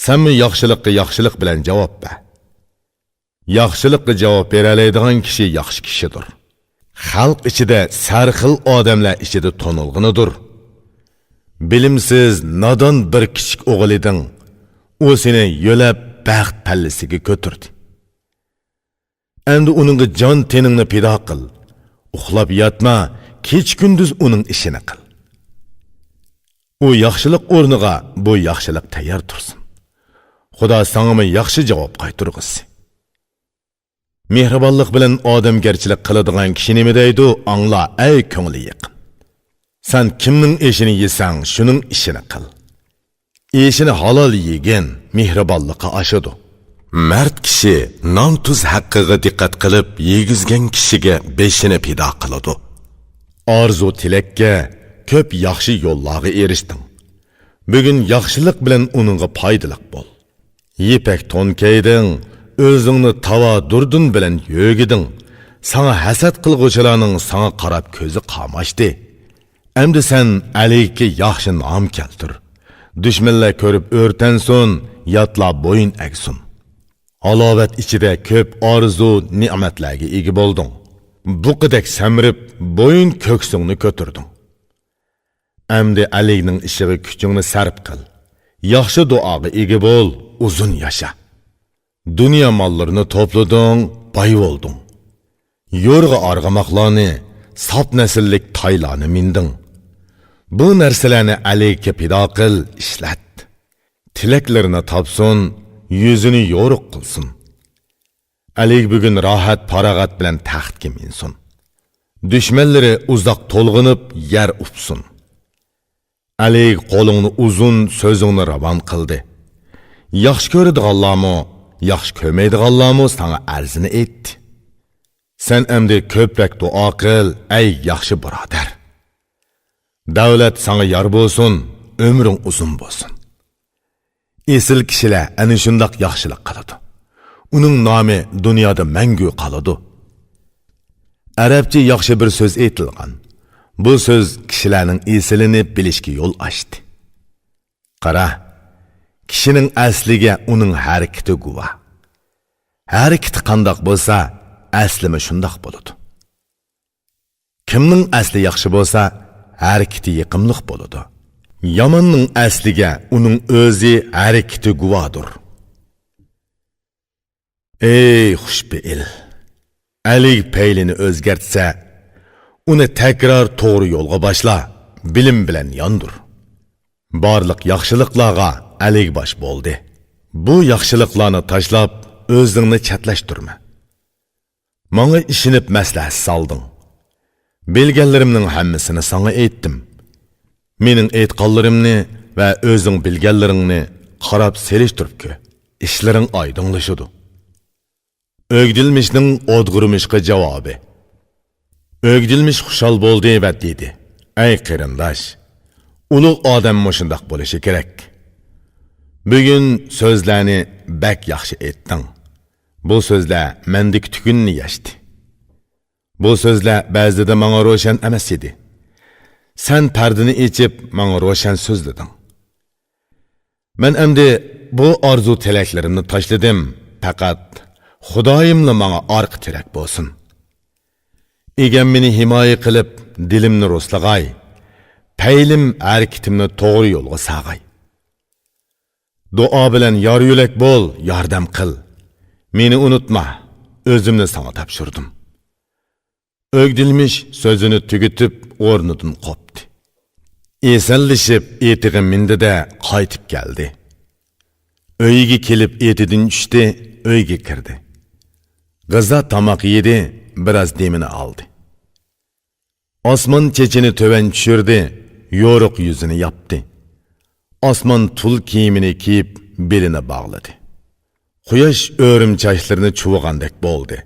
سەنمۇ ياخشىلىققا ياخشىلىق بىلەن جاۋاب بەر. ياخشىلىققا جاۋاب بېرەلەيدىغان كىشى ياخشى كىشىدۇر. خەلق ئىچىدە سەرخىل ئادەملەر ئىچىدە تونۇلغىنىدۇر. بىلىمسىز، نادان بىر كىچىك ئوغۇل ئىدىڭ. ئۇ سېنى يۆلەپ بەخت پەللىسىگە كۆتۈردى. ئەمدى ئۇنىڭغا جان تېنىڭنى پىدا قىل. ئۇخلاپ ياتما، كېچە-كۈندۈز ئۇنىڭ ئىشىنى قىل. ئۇ ياخشىلىق ئورنىغا بۇ ياخشىلىق تەييار تۇرسۇن. خۇدا ساڭىمۇ ياخشى جاۋاب قايتۇرغۇسى. مېھرىبانلىق بىلەن ئادەمگەرچىلىك قىلىدىغان كىشى نېمە دەيدۇ، ئاڭلا، ئەي كۆڭلى يېقىن. سەن كىمنىڭ ئېشىنى يېسەڭ، شۇنىڭ ئىشىنى قىل. ئېشىنى ھالال يېگىن، مېھرىبانلىقى ئاشىدۇ. مەرد كىشى نان-تۇز ھەققىگە دىققەت قىلىپ، يېگۈزگەن كىشىگە بېشىنى پىدا قىلىدۇ. ئارزۇ تىلەككە كۆپ ياخشى يوللارغا ئېرىشتىڭ. بۈگۈن ياخشىلىق بىلەن ئۇنىڭغا پايدىلىق بول. يىپەك تون كىيدىڭ، ئۆزۈڭنى تاۋا دۇردۇن بىلەن يۆگىدىڭ. ساڭا ھەسەت قىلغۇچىلارنىڭ ساڭا قاراپ كۆزى قاماشتى. ئەمدى سەن ئەلىگە ياخشى نام كەلتۈر. دۈشمەنلەر كۆرۈپ ئۆرتەنسۇن، ياتلار بويۇن ئەگسۇن. ھالاۋەت ئىچىدە كۆپ ئارزۇ نېمەتلەرگە ئىگە بولدۇڭ. بۇقىدەك سەمرىپ، بويۇن كۆكسۈڭنى كۆتۈردۈڭ. ئەمدى ئەلىگنىڭ ئىشىغا كۈچۈڭنى سەرپ قىل. ياخشى دۇئاغا ئىگە بول، ئۇزۇن ياشا. دۇنيا ماللىرىنى توپلىدىڭ، باي بولدۇڭ. يورغا ئارغىماقلارنى، ساپ نەسىللىك تايلارنى مىندىڭ. بۇ نەرسىلەرنى ئەلىگە پىدا قىل، ئىشلەت. تىلەكلىرىنى تاپسۇن، يۈزىنى يورۇق قىلسۇن. ئەلىگ بۈگۈن راھەت-پاراغەت بىلەن تەختكە مىنسۇن. دۈشمەنلىرى ئۇزاق تولغىنىپ يەر ئۇپسۇن. ئەلىگ قولۇڭنى ئۇزۇن، سۆزۈڭنى راۋان قىلدى. ياخشى كۆرىدىغانلارمۇ، ياخشى كۆرمەيدىغانلارمۇ ساڭا ئەرزىنى ئېيتتى. سەن ئەمدى كۆپرەك دۇئا قىل، ئەي ياخشى بۇرادەر. دەۋلەت ساڭا يار بولسۇن، ئۆمرۈڭ ئۇزۇن بولسۇن. ئېسىل كىشىلەر ئەنە شۇنداق ياخشىلىق قىلىدۇ. ئۇنىڭ نامى دۇنيادا مەڭگۈ قالىدۇ. ئەرەبچە ياخشى بىر سۆز ئېيتىلغان. بۇ سۆز كىشىلەرنىڭ ئېسىلىنى بىلىشكە يول ئاچتى. قارا، كىشىنىڭ ئەسلىگە ئۇنىڭ ھەرىكىتى گۇۋاھ. ھەرىكىتى قانداق بولسا، ئەسلىمۇ شۇنداق بولىدۇ. كىمنىڭ ئەسلى ياخشى بولسا، ھەرىكىتى يېقىملىق بولىدۇ. ياماننىڭ ئەسلىگە ئۇنىڭ ئۆزى، ھەرىكىتى گۇۋاھدۇر. ئەي خۇشپېئىل! ئەلىگ پەيلىنى ئۆزگەرتسە، ئۇنى تەكرار توغرا يولغا باشلا، بىلىم بىلەن ياندۇر. بارلىق ياخشىلىقلارغا ئەلىگ باش بولدى. بۇ ياخشىلىقلارنى تاشلاپ، ئۆزۈڭنى چەتلەشتۈرمە. ماڭا ئىشىنىپ مەسلىھەت سالدىڭ. بىلگەنلىرىمنىڭ ھەممىسىنى ساڭا ئېيتتىم. مېنىڭ ئېيتقانلىرىمنى ۋە ئۆزۈڭ بىلگەنلىرىڭنى قاراپ سېلىشتۇرۇپ كۆر. ئىشلىرىڭ ئايدىڭلىشىدۇ. ئۆگدىلمىشنىڭ ئودغۇرمىشقا جاۋابى. ئۆگدىلمىش خۇشال بولدى ۋە دېدى: ئەي قېرىنداش، ئۇلۇغ ئادەم مۇشۇنداق بولۇشى كېرەك. بۈگۈن سۆزلەرنى بەك ياخشى ئېيتتىڭ. بۇ سۆزلەر مەندىكى تۈگۈننى يەشتى. بۇ سۆزلەر بەزىدە ماڭا روشەن ئەمەس ئىدى. سەن پەردىنى ئېچىپ، ماڭا روشەن سۆزلىدىڭ. مەن ئەمدى بۇ ئارزۇ تىلەكلىرىمنى تاشلىدىم، پەقەت خۇدايىملا ماڭا ئارقا تىرەك بولسۇن. ئىگەم مېنى ھىمايە قىلىپ، دىلىمنى رۇسلىغاي، پەيلىم ھەرىكىتىمنى توغرا يولغا ساغاي. دۇئا بىلەن يار يۆلەك بول، ياردەم قىل. مېنى ئۇنتۇما، ئۆزۈمنى ساڭا تاپشۇردۇم. ئۆگدىلمىش سۆزىنى تۈگىتىپ، ئورنىدىن قوپتى. ئېسەنلىشىپ، ئېتىغا مىندى-دە، قايتىپ كەلدى. ئۆيىگە كېلىپ، ئېتىدىن چۈشتى، ئۆيگە كىردى. غىزا تاماق يېدى، بىراز دېمىنى ئالدى. ئاسمان چېچىنى تۆۋەن چۈشۈردى، يورۇق يۈزىنى ياپتى. ئاسمان تۇل كىيىمىنى كىيىپ، بېلىنى باغلىدى. قۇياش ئۆرۈم چاچلىرىنى چۇۋۇغاندەك بولدى.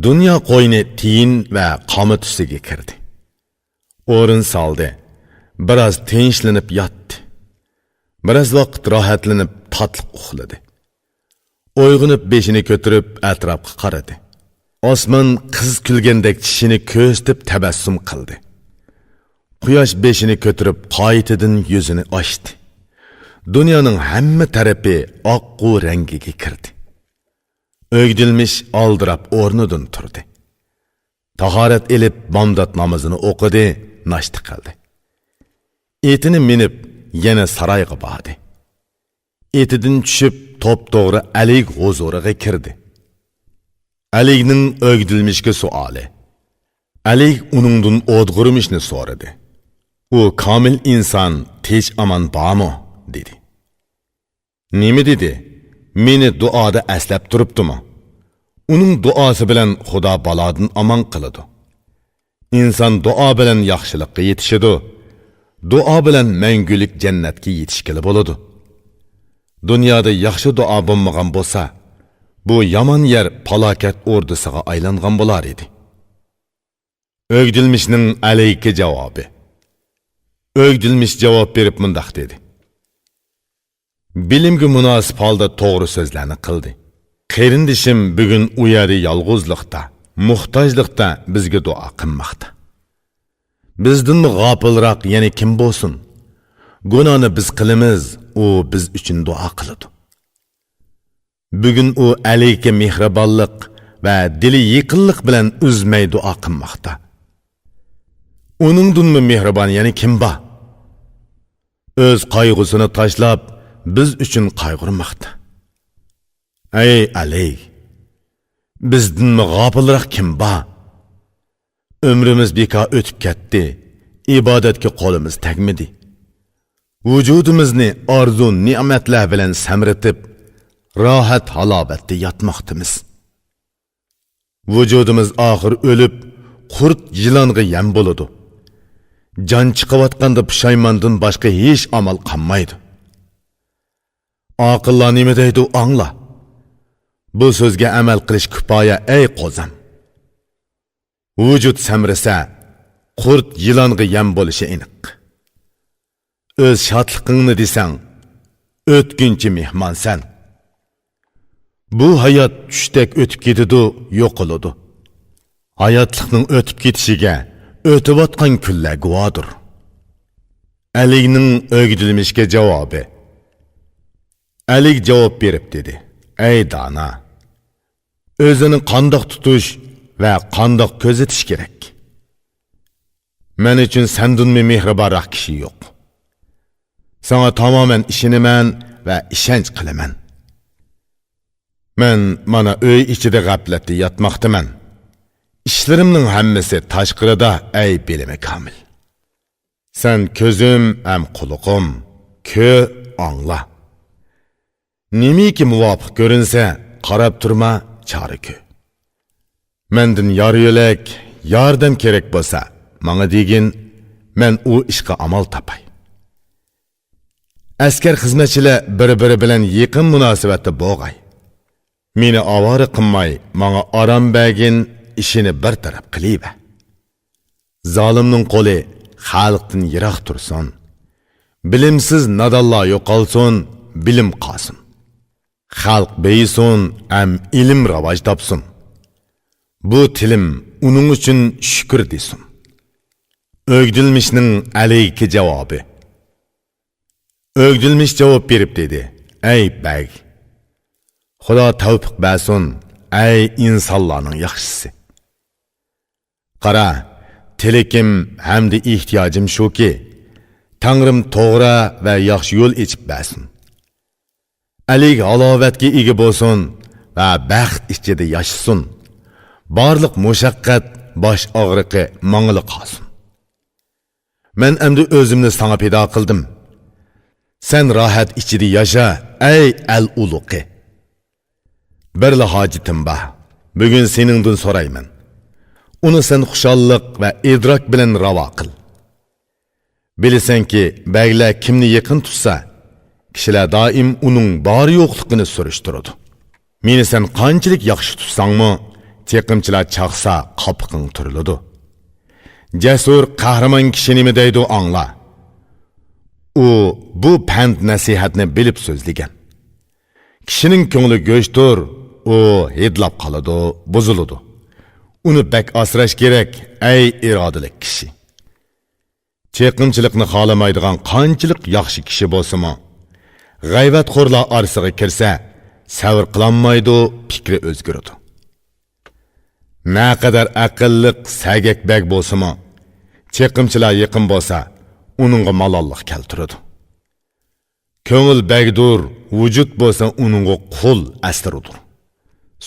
دۇنيا قوينى تىيىن ۋە قاما تۈسىگە كىردى. ئورۇن سالدى. بىراز تىنچلىنىپ ياتتى. بىراز ۋاقىت راھەتلىنىپ تاتلىق ئۇخلىدى. ئويغىنىپ بېشىنى كۆتۈرۈپ ئەتراپقا قارىدى. ئاسمان قىز كۈلگەندەك چىشىنى كۆرسىتىپ تەبەسسۇم قىلدى. قۇياش بېشىنى كۆتۈرۈپ قايتىدىن يۈزىنى ئاچتى. دۇنيانىڭ ھەممە تەرىپى ئاققۇ رەڭگىگە كىردى. ئۆگدۈلمىش ئالدىراپ ئورنىدىن تۇردى. تاھارەت ئېلىپ بامدات نامىزىنى ئوقۇدى، ناشتا قىلدى. ئېتىنى مىنىپ يەنە سارايغا باردى. ئېتىدىن چۈشۈپ توپتوغرا ئەلىگ ھۇزۇرىغا كىردى. ئەلىگنىڭ ئۆگدۈلمىشكە سوئالى: ئەلىگ ئۇنىڭدىن ئودغۇرمىشنى سورىدى. ئۇ كامىل ئىنسان تىنچ-ئامان بارمۇ؟ دېدى. نېمە دېدى؟ مېنى دۇئادا ئەسلەپ تۇرۇپتىمۇ؟ ئۇنىڭ دۇئاسى بىلەن خۇدا بالادىن ئامان قىلىدۇ. ئىنسان دۇئا بىلەن ياخشىلىققا يېتىشىدۇ. دۇئا بىلەن مەڭگۈلۈك جەننەتكە يېتىشكىلى بولىدۇ. دۇنيادا ياخشى دۇئا بولمىغان بولسا، بۇ يامان يەر پالاكەت ئوردىسىغا ئايلانغان بولار ئىدى. ئۆگدۈلمىشنىڭ ئەلەيكە جاۋابى. ئۆگدۈلمىش جاۋاب بېرىپ مۇنداق دېدى: بىلىمگە مۇناسىپ ھالدا توغرا سۆزلەرنى قىلدى. قېرىندىشىم بۈگۈن ئۇ يەردە يالغۇزلۇقتا، موھتاجلىقتا بىزگە دۇئا قىلماقتا. بىزدىنمۇ غاپىلراق يەنە كىم بولسۇن؟ گۇناھنى بىز قىلىمىز، ئۇ بىز ئۈچۈن دۇئا قىلىدۇ. بۈگۈن ئۇ ئەلەيكە مېھرىبانلىق ۋە دىلى يېقىنلىق بىلەن ئۈزمەي دۇئا قىلماقتا. ئۇنىڭدىنمۇ مېھرىبان يەنە كىم بار؟ ئۆز قايغۇسىنى تاشلاپ، بىز ئۈچۈن قايغۇرماقتا. ئەي ئەلەي! بىزدىنمۇ غاپىلراق كىم بار؟ ئۆمرىمىز بىكار ئۆتۈپ كەتتى، ئىبادەتكە قولىمىز تەگمىدى. ۋۇجۇدىمىزنى ئارزۇ نېمەتلەر بىلەن سەمرىتىپ، راھەت ھالاۋەتتە ياتماقتىمىز. ۋۇجۇدىمىز ئاخىر ئۆلۈپ، قۇرت يىلانغا يەم بولىدۇ. جان چىقىۋاتقاندا پۇشايماندىن باشقا ھېچ ئامال قالمايدۇ. ئاقىللار نېمە دەيدۇ، ئاڭلا. بۇ سۆزگە ئەمەل قىلىش كۇپايە، ئەي قوزام. ۋۇجۇد سەمرىسە، قۇرت يىلانغا يەم بولۇشى ئېنىق. ئۆز شادلىقىڭنى دېسەڭ، ئۆتكۈنچى مېھمانسەن. بۇ ھايات چۈشتەك ئۆتۈپ كېتىدۇ، يوقىلىدۇ. ھاياتلىقنىڭ ئۆتۈپ كېتىشىگە ئۆتۈۋاتقان كۈنلەر گۇۋاھدۇر. ئەلىگنىڭ ئۆگدۈلمىشكە جاۋابى. ئەلىگ جاۋاب بېرىپ دېدى: ئەي دانا! ئۆزىنى قانداق تۇتۇش ۋە قانداق كۆزىتىش كېرەك؟ مەن ئۈچۈن سەندىنمۇ مېھرىبانراق كىشى يوق. ساڭا تامامەن ئىشىنىمەن ۋە ئىشەنچ قىلىمەن. مەن مانا ئۆي ئىچىدە غەپلەتتە ياتماقتىمەن. ئىشلىرىمنىڭ ھەممىسى تاشقىرىدا، ئەي بىلىمى كامىل. سەن كۆزۈم ھەم قۇلىقىم، كۆ، ئاڭلا. نېمىكى مۇۋاپىق كۆرۈنسە، قاراپ تۇرما، چارە كۆ. مەندىن يار يۆلەك، ياردەم كېرەك بولسا، ماڭا دېگىن، مەن ئۇ ئىشقا ئامال تاپاي. ئەسكەر خىزمەتچىلەر بىر-بىرى بىلەن يېقىن مۇناسىۋەتتە بولغاي. مېنى ئاۋارە قىلماي، ماڭا ئارام بەرگىن، ئىشىنى بىر تەرەپ قىلىۋەر. زالىمنىڭ قولى خەلقتىن يىراق تۇرسۇن. بىلىمسىز نادانلار يوقالسۇن، بىلىم قالسۇن. خەلق بېيىسۇن ھەم ئىلىم راۋاج تاپسۇن. بۇ تىلىم ئۇنىڭ ئۈچۈن شۈكۈر دېسۇن. ئۆگدۈلمىشنىڭ ئەلەيكە جاۋابى. ئۆگدۈلمىش جاۋاب بېرىپ دېدى: ئەي بەگ! خۇدا تەۋپىق بەرسۇن، ئەي ئىنسانلارنىڭ ياخشىسى! قارا، تىلىكىم ھەمدە ئېھتىياجىم شۇكى، تەڭرىم توغرا ۋە ياخشى يول ئېچىپ بەرسۇن. ئەلىگ ھالاۋەتكە ئىگە بولسۇن ۋە بەخت ئىچىدە ياشىسۇن. بارلىق مۇشەققەت، باش ئاغرىقى ماڭىلا قالسۇن. مەن ئەمدى ئۆزۈمنى ساڭا پىدا قىلدىم. سەن راھەت ئىچىدە ياشا، ئەي ئەل ئۇلۇقى! بىرلا ھاجىتىم بار. بۈگۈن سېنىڭدىن سورايمەن. ئۇنى سەن خۇشاللىق ۋە ئىدراك بىلەن راۋا قىل. بىلىسەنكى، بەگلەر كىمنى يېقىن تۇتسا، كىشىلەر دائىم ئۇنىڭ بار-يوقلۇقىنى سۈرۈشتۈرىدۇ. مېنى سەن قانچىلىك ياخشى تۇتساڭمۇ، چېقىمچىلار چاقسا قاپىقىڭ تۈرۈلىدۇ. جەسۇر، قەھرىمان كىشى نېمە دەيدۇ، ئاڭلا. ئۇ بۇ پەند-نەسىھەتنى بىلىپ سۆزلىگەن. كىشىنىڭ كۆڭلى گۆشتۇر، ئۇ ھىدلاپ قالىدۇ، بۇزۇلىدۇ. ئۇنى بەك ئاسراش كېرەك، ئەي ئىرادىلىك كىشى! چېقىمچىلىقنى خالىمايدىغان قانچىلىك ياخشى كىشى بولسىمۇ، غەيۋەتخورلار ئارىسىغا كىرسە، سەۋر قىلالمايدۇ، پىكرى ئۆزگىرىدۇ. نەقەدەر ئەقىللىق، سەگەك بەگ بولسىمۇ، چېقىمچىلار يېقىن بولسا، ئۇنىڭغا مالاللىق كەلتۈرىدۇ. كۆڭۈل بەگدۇر، ۋۇجۇد بولسا ئۇنىڭغا قۇل ئەسىردۇر.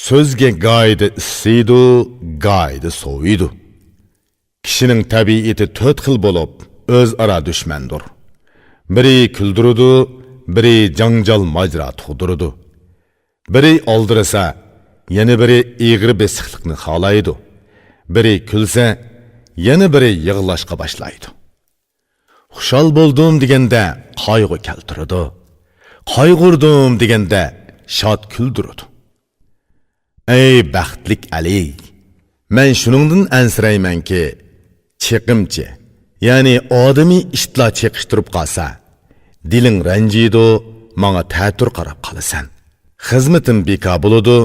سۆزگە گاھىدا ئىسسىيدۇ، گاھىدا سوۋۇيدۇ. كىشىنىڭ تەبىئىتى تۆت خىل بولۇپ، ئۆزئارا دۈشمەندۇر. بىرى كۈلدۈرىدۇ، بىرى جاڭجال ماجىرا تۇغدۇرىدۇ. بىرى ئالدىرىسا، يەنە بىرى ئېغىر بېسىقلىقنى خالايدۇ. بىرى كۈلسە، يەنە بىرى يىغلاشقا باشلايدۇ. خۇشال بولدۇم دېگەندە قايغۇ كەلتۈرىدۇ. قايغۇردۇم دېگەندە شاد كۈلدۈرىدۇ. ئەي بەختلىك ئەلى! مەن شۇنىڭدىن ئەنسىرەيمەنكى، چېقىمچى، يەنى ئادىمىي ئىتلار چېقىشتۇرۇپ قالسا، دىلىڭ رەنجىيدۇ، ماڭا تەتۈر قاراپ قالىسەن. خىزمىتىم بىكار بولىدۇ،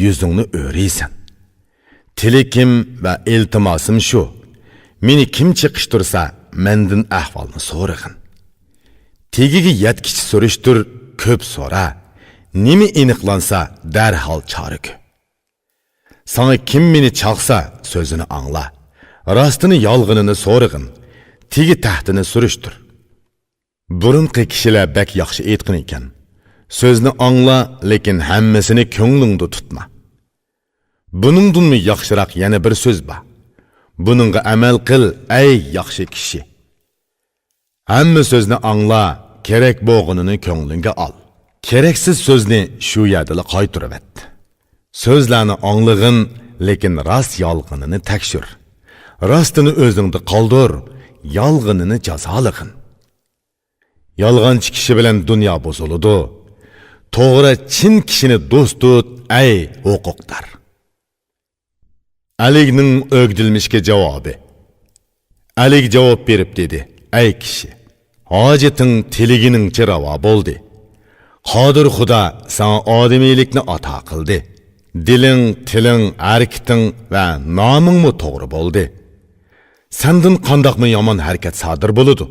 يۈزۈڭنى ئۆرۈيسەن. تىلىكىم ۋە ئىلتىماسىم شۇ، مېنى كىم چېقىشتۇرسا، مەندىن ئەھۋالنى سورىغىن. تېگىگە يەتكىچە سۈرۈشتۈر، كۆپ سورا، نېمە ئېنىقلانسا، دەرھال چارە كۆر. ساڭا كىم مېنى چاقسا، سۆزىنى ئاڭلا. راستىنى يالغىنىنى سورىغىن. تېگى تەختىنى سۈرۈشتۈر. بۇرۇنقى كىشىلەر بەك ياخشى ئېيتقىنىكەن، سۆزنى ئاڭلا، لېكىن ھەممىسىنى كۆڭلۈڭدە تۇتما. بۇنىڭدىنمۇ ياخشىراق يەنە بىر سۆز بار. بۇنىڭغا ئەمەل قىل، ئەي ياخشى كىشى! ھەممە سۆزنى ئاڭلا، كېرەك بولغىنىنى كۆڭلۈڭگە ئال. كېرەكسىز سۆزنى شۇ يەردىلا قايتۇرۇۋەت. سۆزلەرنى ئاڭلىغىن، لېكىن راست يالغىنىنى تەكشۈر. راستىنى ئۆزۈڭدە قالدۇر، يالغىنىنى جازالىغىن. يالغانچى كىشى بىلەن دۇنيا بۇزۇلىدۇ. توغرا، چىن كىشىنى دوست تۇت، ئەي ھوقۇقدار! ئەلىگنىڭ ئۆگدۈلمىشكە جاۋابى. ئەلىگ جاۋاب بېرىپ دېدى: ئەي كىشى، ھاجىتىڭ تىلىگىنىڭچە راۋا بولدى. قادىر خۇدا ساڭا ئادىمىيلىكنى ئاتا قىلدى. دىلىڭ، تىلىڭ، ھەرىكىتىڭ ۋە نامىڭمۇ توغرا بولدى. سەندىن قانداقمۇ يامان ھەرىكەت سادىر بولىدۇ؟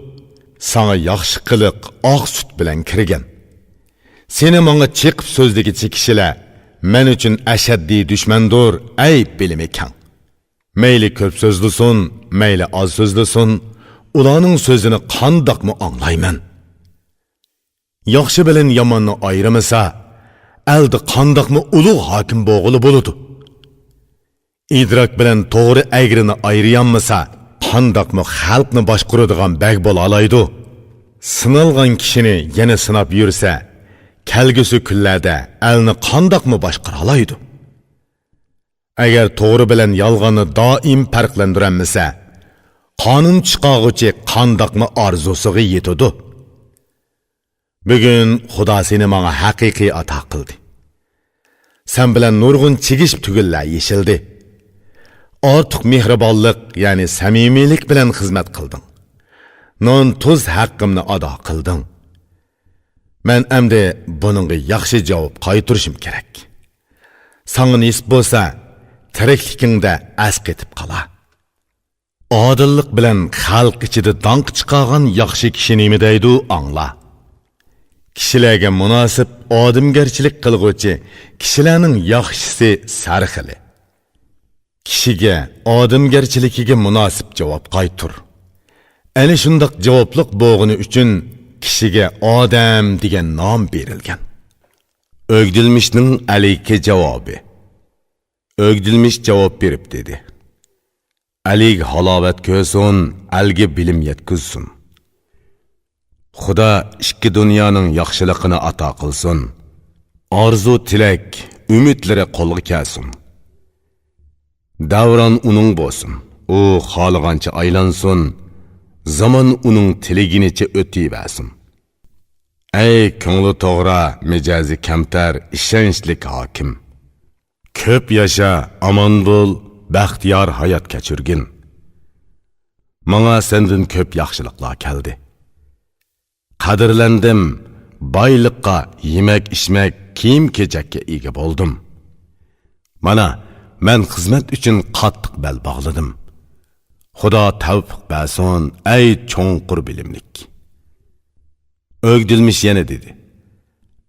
ساڭا ياخشى قىلىق ئاق سۈت بىلەن كىرگەن. سېنى ماڭا چېقىپ سۆزلىگۈچى كىشىلەر مەن ئۈچۈن ئەشەددىي دۈشمەندۇر، ئەي بىلىمى كەڭ! مەيلى كۆپ سۆزلىسۇن، مەيلى ئاز سۆزلىسۇن، ئۇلارنىڭ سۆزىنى قانداقمۇ ئاڭلايمەن؟ ياخشى بىلەن ياماننى ئايرىمىسا، ئەلدە قانداقمۇ ئۇلۇغ ھاكىم بولغىلى بولىدۇ؟ ئىدراك بىلەن توغرا ئەگرىنى ئايرىيالمىسا، قانداقمۇ خەلقنى باشقۇرىدىغان بەگ بولالايدۇ؟ سىنالغان كىشىنى يەنە سىناپ يۈرسە، كەلگۈسى كۈنلەردە ئەلنى قانداقمۇ باشقۇرالايدۇ؟ ئەگەر توغرا بىلەن يالغاننى دائىم پەرقلەندۈرەلمىسە، قانۇن چىقارغۇچى قانداقمۇ ئارزۇسىغا يېتىدۇ؟ بۈگۈن خۇدا سېنى ماڭا ھەقىقىي ئاتا قىلدى. سەن بىلەن نۇرغۇن چىگىش تۈگۈنلەر يېشىلدى. ئارتۇق مېھرىبانلىق، يەنى سەمىمىيلىك بىلەن خىزمەت قىلدىڭ. نان-تۇز ھەققىمنى ئادا قىلدىڭ. مەن ئەمدى بۇنىڭغا ياخشى جاۋاب قايتۇرۇشۇم كېرەك. ساڭا نېسىپ بولسا، تىرىكلىكىڭدە ئەسقېتىپ قالا. ئادىللىق بىلەن خەلق ئىچىدە داڭقى چىقارغان ياخشى كىشى نېمە دەيدۇ، ئاڭلا. كىشىلەرگە مۇناسىپ ئادەمگەرچىلىك قىلغۇچى كىشىلەرنىڭ ياخشىسى سەرخىلى. كىشىگە ئادەمگەرچىلىكىگە مۇناسىپ جاۋاب قايتۇر. ئەنە شۇنداق جاۋابلىق بولغىنى ئۈچۈن كىشىگە ئادەم دېگەن نام بېرىلگەن. ئۆگدۈلمىشنىڭ ئەلىگە جاۋابى. ئۆگدۈلمىش جاۋاب بېرىپ دېدى: ئەلىگ ھالاۋەت كۆرسۇن، ئەلگە بىلىم يەتكۈزسۇن. خۇدا ئىككى دۇنيانىڭ ياخشىلىقىنى ئاتا قىلسۇن. ئارزۇ تىلەك، ئۈمىدلىرى قولغا كەلسۇن. دەۋران ئۇنىڭ بولسۇن. ئۇ خالىغانچە ئايلانسۇن. زامان ئۇنىڭ تىلىگىنىچە ئۆتۈۋەرسۇن. ئەي كۆڭلى توغرا، مىجەزى كەمتەر، ئىشەنچلىك ھاكىم! كۆپ ياشا، ئامان بول، بەختىيار ھايات كەچۈرگىن. ماڭا سەندىن كۆپ ياخشىلىقلار كەلدى. قەدىرلەندىم، بايلىققا، يېمەك-ئىچمەك، كىيىم-كېچەككە ئىگە بولدۇم. مانا، مەن خىزمەت ئۈچۈن قاتتىق بەل باغلىدىم. خۇدا تەۋپىق بەرسۇن، ئەي چوڭقۇر بىلىملىك! ئۆگدۈلمىش يەنە دېدى: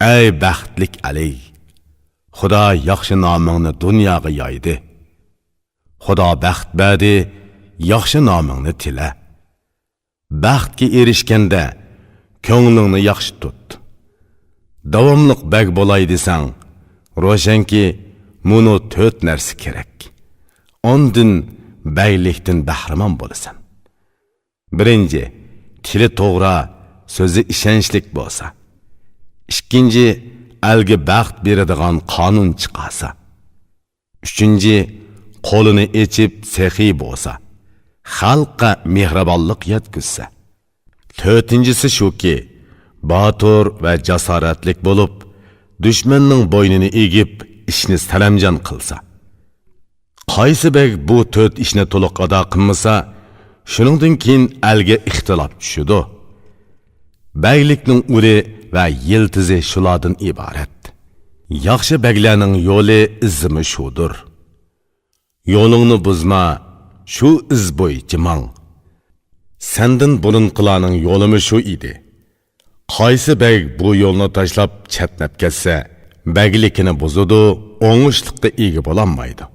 ئەي بەختلىك ئەلى! خۇدا ياخشى نامىڭنى دۇنياغا يايدى. خۇدا بەخت بەردى، ياخشى نامىڭنى تىلە. بەختكە ئېرىشكەندە، كۆڭلۈڭنى ياخشى تۇت. داۋاملىق بەگ بولاي دېسەڭ، روشەنكى، مۇنۇ تۆت نەرسە كېرەك. ئاندىن بەگلىكتىن بەھرىمەن بولىسەن. بىرىنچى، تىلى توغرا، سۆزى ئىشەنچلىك بولسا. ئىككىنچى، ئەلگە بەخت بېرىدىغان قانۇن چىقارسا. ئۈچىنچى، قولىنى ئېچىپ سېخىي بولسا، خەلققە مېھرىبانلىق يەتكۈزسە. تۆتىنچىسى شۇكى، باتۇر ۋە جاسارەتلىك بولۇپ، دۈشمەننىڭ بوينىنى ئېگىپ، ئىشنى سەرەمجان قىلسا. قايسى بەگ بۇ تۆت ئىشنى تولۇق ئادا قىلمىسا، شۇنىڭدىن كېيىن ئەلگە ئىختىلاپ چۈشىدۇ. بەگلىكنىڭ ئۇلى ۋە يىلتىزى شۇلاردىن ئىبارەت. ياخشى بەگلەرنىڭ يولى ئىزىمۇ شۇدۇر. يولۇڭنى بۇزما، شۇ ئىز بويىچە ماڭ. سەندىن بۇرۇنقىلارنىڭ يولىمۇ شۇ ئىدى. قايسى بەگ بۇ يولنى تاشلاپ چەتنەپ كەتسە، بەگلىكىنى بۇزىدۇ، ئوڭۇشلۇققا ئىگە بولالمايدۇ.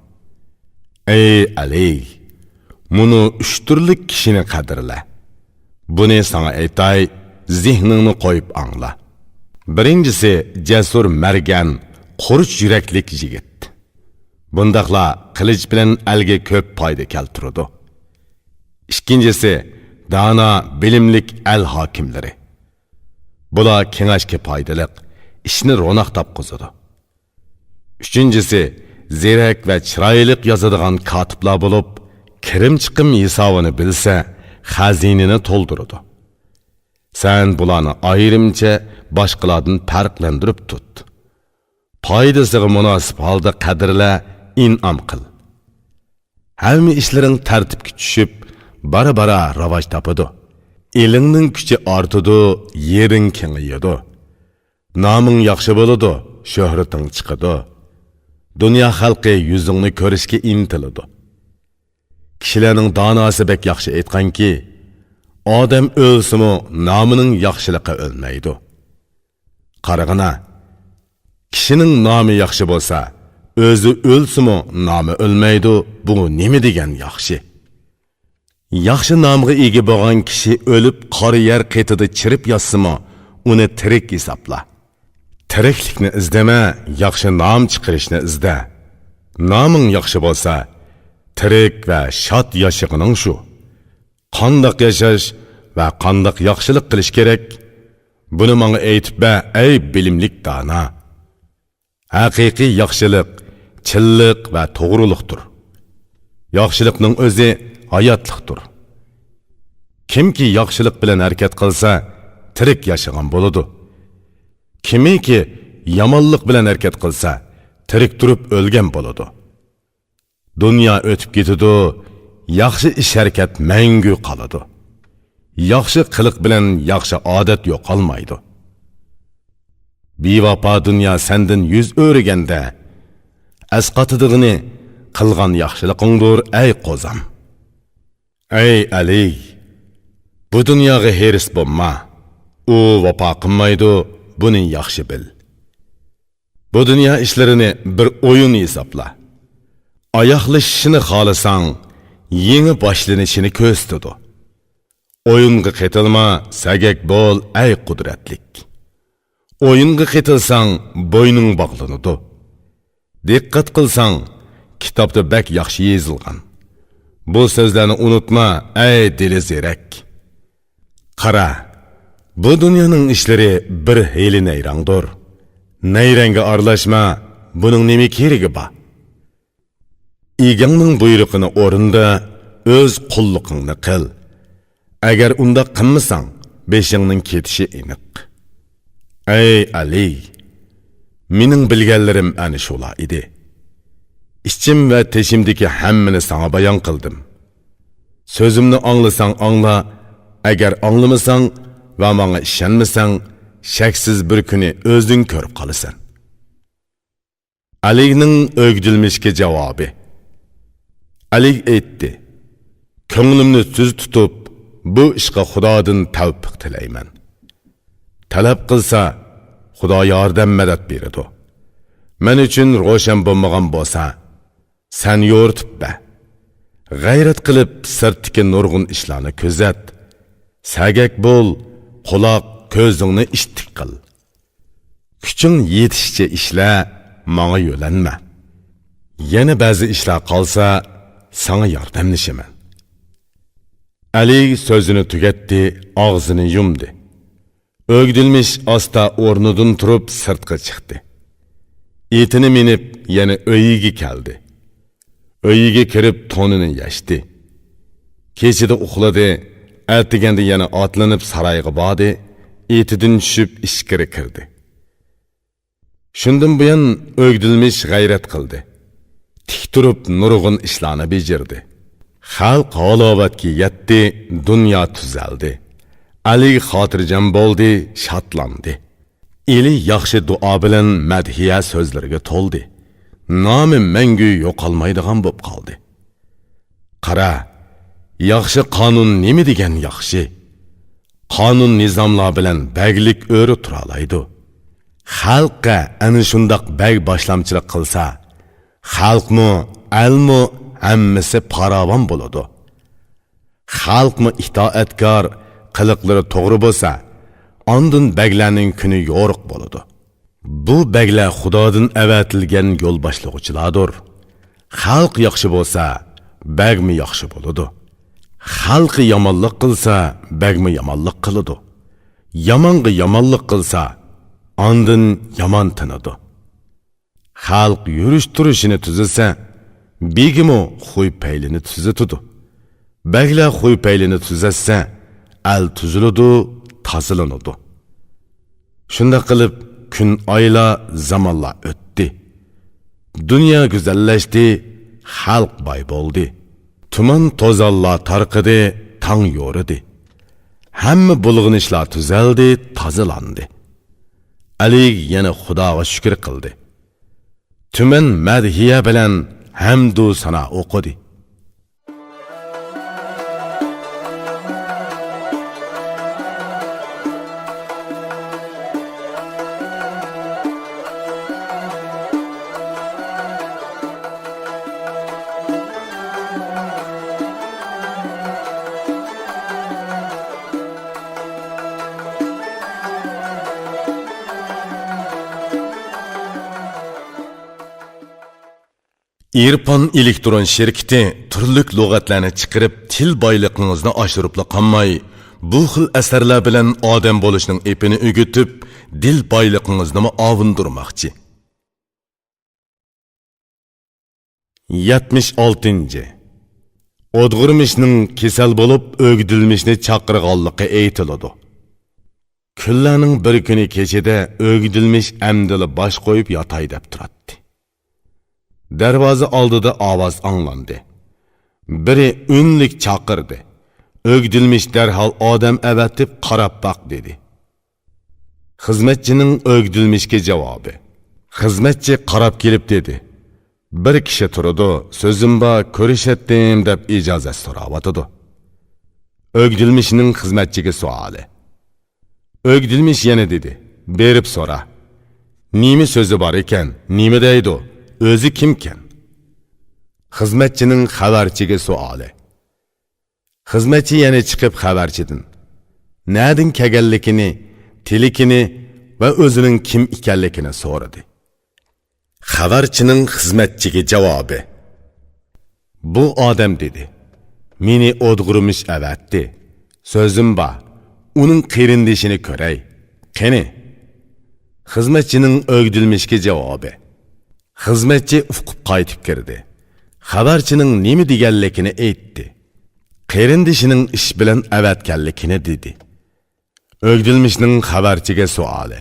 ئەي ئەلى، مۇنۇ ئۈچ تۈرلۈك كىشىنى قەدىرلە. بۇنى ساڭا ئېيتاي، زېھنىڭنى قويۇپ ئاڭلا. بىرىنچىسى جەسۇر مەرگەن، قۇرۇچ يۈرەكلىك يىگىت. بۇنداقلار قىلىچ بىلەن ئەلگە كۆپ پايدا كەلتۈرىدۇ. ئىككىنچىسى، دانا، بىلىملىك ئەل ھاكىملىرى. بۇلار كېڭەشكە پايدىلىق، ئىشنى روناق تاپقۇزىدۇ. ئۈچىنچىسى، زېرەك ۋە چىرايلىق يازىدىغان كاتىپلار بولۇپ، كىرىم چىقىم ھېسابىنى بىلسە، خەزىنىنى تولدۇرىدۇ. سەن بۇلارنى ئايرىمچە باشقىلاردىن پەرقلەندۈرۈپ تۇت. پايدىسىغا مۇناسىپ ھالدا قەدىرلە، ئىنئام قىل. ھەممە ئىشلىرىڭ تەرتىپكە چۈشۈپ، بارا-بارا راۋاج تاپىدۇ. ئېلىڭنىڭ كۈچى ئارتىدۇ، يېرىڭ كېڭىيىدۇ. نامىڭ ياخشى بولىدۇ، شۆھرىتىڭ چىقىدۇ. دۇنيا خەلقى يۈزۈڭنى كۆرۈشكە ئىنتىلىدۇ. كىشىلەرنىڭ داناسى بەك ياخشى ئېيتقانكى، ئادەم ئۆلسىمۇ نامىنىڭ ياخشىلىقى ئۆلمەيدۇ. قارىغىنا، كىشىنىڭ نامى ياخشى بولسا، ئۆزى ئۆلسىمۇ نامى ئۆلمەيدۇ، بۇ نېمە دېگەن ياخشى؟ ياخشى نامغا ئىگە بولغان كىشى ئۆلۈپ قارا يەر قېتىدا چىرىپ ياتسىمۇ، ئۇنى تىرىك ھېسابلا. تىرىكلىكنى ئىزدىمە، ياخشى نام چىقىرىشنى ئىزدە. نامىڭ ياخشى بولسا، تىرىك ۋە شاد ياشىغىنىڭ شۇ. قانداق ياشاش ۋە قانداق ياخشىلىق قىلىش كېرەك؟ بۇنى ماڭا ئېيتىپ بەر، ئەي بىلىملىك دانا. ھەقىقىي ياخشىلىق چىنلىق ۋە توغرۇلۇقتۇر. ياخشىلىقنىڭ ئۆزى ھاياتلىقتۇر. كىمكى ياخشىلىق بىلەن ھەرىكەت قىلسا، تىرىك ياشىغان بولىدۇ. كىمكى يامانلىق بىلەن ھەرىكەت قىلسا، تىرىك تۇرۇپ ئۆلگەن بولىدۇ. دۇنيا ئۆتۈپ كېتىدۇ، ياخشى ئىش-ھەرىكەت مەڭگۈ قالىدۇ. ياخشى قىلىق بىلەن ياخشى ئادەت يوقالمايدۇ. بىۋاپا دۇنيا سەندىن يۈز ئۆرۈگەندە، ئەسقاتىدىغىنى قىلغان ياخشىلىقىڭدۇر، ئەي قوزام. ئەي ئەلى، بۇ دۇنياغا ھېرىس بولما. ئۇ ۋاپا قىلمايدۇ، بۇنى ياخشى بىل. بۇ دۇنيا ئىشلىرىنى بىر ئويۇن ھېسابلا. ئاياغلىشىشىنى خالىساڭ، يېڭى باشلىنىشىنى كۆرسىتىدۇ. ئويۇنغا قېتىلما، سەگەك بول، ئەي قۇدرەتلىك. ئويۇنغا قېتىلساڭ، بوينۇڭ باغلىنىدۇ. دىققەت قىلساڭ، كىتابتا بەك ياخشى يېزىلغان. بۇ سۆزلەرنى ئۇنتۇما، ئەي دىلى زېرەك. قارا، بۇ دۇنيانىڭ ئىشلىرى بىر ھىيلە نەيرەڭدۇر. نەيرەڭگە ئارىلاشما، بۇنىڭ نېمە كېرىكى بار؟ ئىگەڭنىڭ بۇيرۇقىنى ئورۇندا، ئۆز قۇللۇقۇڭنى قىل. ئەگەر ئۇنداق قىلمىساڭ، بېشىڭنىڭ كېتىشى ئېنىق. ئەي ئەلى، مېنىڭ بىلگەنلىرىم ئەنە شۇلار ئىدى. ئىچىم ۋە تېشىمدىكى ھەممىنى ساڭا بايان قىلدىم. سۆزۈمنى ئاڭلىساڭ ئاڭلا، ئەگەر ئاڭلىمىساڭ ۋە ماڭا ئىشەنمىسەڭ، شەكسىز بىر كۈنى ئۆزۈڭ كۆرۈپ قالىسەن. ئەلىنىڭ ئۆگدۈلمىشكە جاۋابى. ئەلى ئېيتتى: كۆڭلۈمنى تۈز تۇتۇپ، بۇ ئىشقا خۇدادىن تەۋپىق تىلەيمەن. تەلەپ قىلسا، خۇدا ياردەم مەدەت بېرىدۇ. مەن ئۈچۈن روشەن بولمىغان بولسا، سەن يورۇتۇپ بەر. غەيرەت قىلىپ، سىرتتىكى نۇرغۇن ئىشلارنى كۆزەت. سەگەك بول، قۇلاق، كۆزۈڭنى ئىتتىك قىل. كۈچۈڭ يېتىشىچە ئىشلە، ماڭا يۆلەنمە. يەنە بەزى ئىشلار قالسا، ساڭا ياردەملىشىمەن. ئەلى سۆزىنى تۈگەتتى، ئاغزىنى يۇمدى. ئۆگدۈلمىش ئاستا ئورنىدىن تۇرۇپ سىرتقا چىقتى. ئېتىنى مىنىپ يەنە ئۆيىگە كەلدى. ئۆيىگە كىرىپ تونىنى يەشتى. كېچىدە ئۇخلىدى، ئەتىگەندە يەنە ئاتلىنىپ سارايغا باردى، ئېتىدىن چۈشۈپ ئىچكىرى كىردى. شۇندىن بۇيان ئۆگدۈلمىش غەيرەت قىلدى. تىك تۇرۇپ نۇرغۇن ئىشلارنى بېجىردى. خەلق ھالاۋەتكە يەتتى، دۇنيا تۈزەلدى. ئەلى خاتىرجەم بولدى، شادلاندى. ئېلى ياخشى دۇئا بىلەن مەدھىيە سۆزلىرىگە تولدى. نامى مەڭگۈ يوقالمايدىغان بوپ قالدى. قارا، ياخشى قانۇن نېمە دېگەن ياخشى؟ قانۇن نىزاملار بىلەن بەگلىك ئۆرە تۇرالايدۇ. خەلققە ئەنە شۇنداق بەگ باشلامچىلىق قىلسا، خەلقمۇ، ئەلمۇ ھەممىسى پاراۋان بولىدۇ. خەلقمۇ ئىتائەتكار، قىلىقلىرى توغرا بولسا، ئاندىن بەگلەرنىڭ كۈنى يورۇق بولىدۇ. بۇ بەگلەر خۇدادىن ئەۋەتىلگەن يول باشلىغۇچىلاردۇر. خەلق ياخشى بولسا، بەگمۇ ياخشى بولىدۇ. خەلقى يامانلىق قىلسا، بەگمۇ يامانلىق قىلىدۇ. يامانغا يامانلىق قىلسا، ئاندىن يامان تىنىدۇ. خەلق يۈرۈش-تۇرۇشىنى تۈزىسە، بېگىمۇ خۇي-پەيلىنى تۈزىتىدۇ. بەگلەر خۇي-پەيلىنى تۈزەتسە، ئەل تۈزۈلىدۇ، تازىلىنىدۇ. شۇنداق قىلىپ، كۈن، ئايلار، زامانلار ئۆتتى. دۇنيا گۈزەللەشتى، خەلق باي بولدى. تۇمان-توزانلار تارقىدى، تاڭ يورۇدى. ھەممە بۇلغىنىشلار تۈزەلدى، تازىلاندى. ئەلى يەنە خۇداغا شۈكۈر قىلدى. تۈمەن مەدھىيە بىلەن ھەمدۇ سانا ئوقۇدى. ئېرپان ئېلېكترون شىركىتى تۈرلۈك لۇغەتلەرنى چىقىرىپ، تىل بايلىقىڭىزنى ئاشۇرۇپلا قالماي، بۇ خىل ئەسەرلەر بىلەن ئادەم بولۇشنىڭ ئېپىنى ئۆگىتىپ، دىل بايلىقىڭىزنىمۇ ئاۋۇندۇرماقچى. يەتمىش ئالتىنچى. ئودغۇرمىشنىڭ كېسەل بولۇپ، ئۆگدۈلمىشنى چاقىرغانلىقى ئېيتىلىدۇ. كۈنلەرنىڭ بىر كۈنى كېچىدە ئۆگدۈلمىش ئەمدىلا باش قويۇپ ياتاي دەپ تۇراتتى. دەرۋازا ئالدىدا ئاۋاز ئاڭلاندى. بىرى ئۈنلۈك چاقىردى. ئۆگدۈلمىش دەرھال ئادەم ئەۋەتىپ قاراپ باق دېدى. خىزمەتچىنىڭ ئۆگدۈلمىشكە جاۋابى. خىزمەتچى قاراپ كېلىپ دېدى، بىر كىشى تۇرىدۇ، سۆزۈم بار، كۆرۈشەتتىم دەپ ئىجازەت سوراۋاتىدۇ. ئۆگدۈلمىشنىڭ خىزمەتچىگە سوئالى. ئۆگدۈلمىش يەنە دېدى، بېرىپ سورا. نېمە سۆزى بار ئىكەن، نېمە دەيدۇ، ئۆزى كىمكەن؟ خىزمەتچىنىڭ خەۋەرچىگە سوئالى. خىزمەتچى يەنە چىقىپ خەۋەرچىدىن نەدىن كەلگەنلىكىنى، تىلىكىنى ۋە ئۆزىنىڭ كىم ئىكەنلىكىنى سورىدى. خەۋەرچىنىڭ خىزمەتچىگە جاۋابى. بۇ ئادەم دېدى، مېنى ئودغۇرمىش ئەۋەتتى. سۆزۈم بار، ئۇنىڭ قېرىندىشىنى كۆرەي. قېنى؟ خىزمەتچىنىڭ ئۆگدۈلمىشكە جاۋابى. خىزمەتچى ئۇقۇپ قايتىپ كىردى. خەۋەرچىنىڭ نېمە دېگەنلىكىنى ئېيتتى. قېرىندىشىنىڭ ئىش بىلەن ئەۋەتكەنلىكىنى دېدى. ئۆگدۈلمىشنىڭ خەۋەرچىگە سوئالى.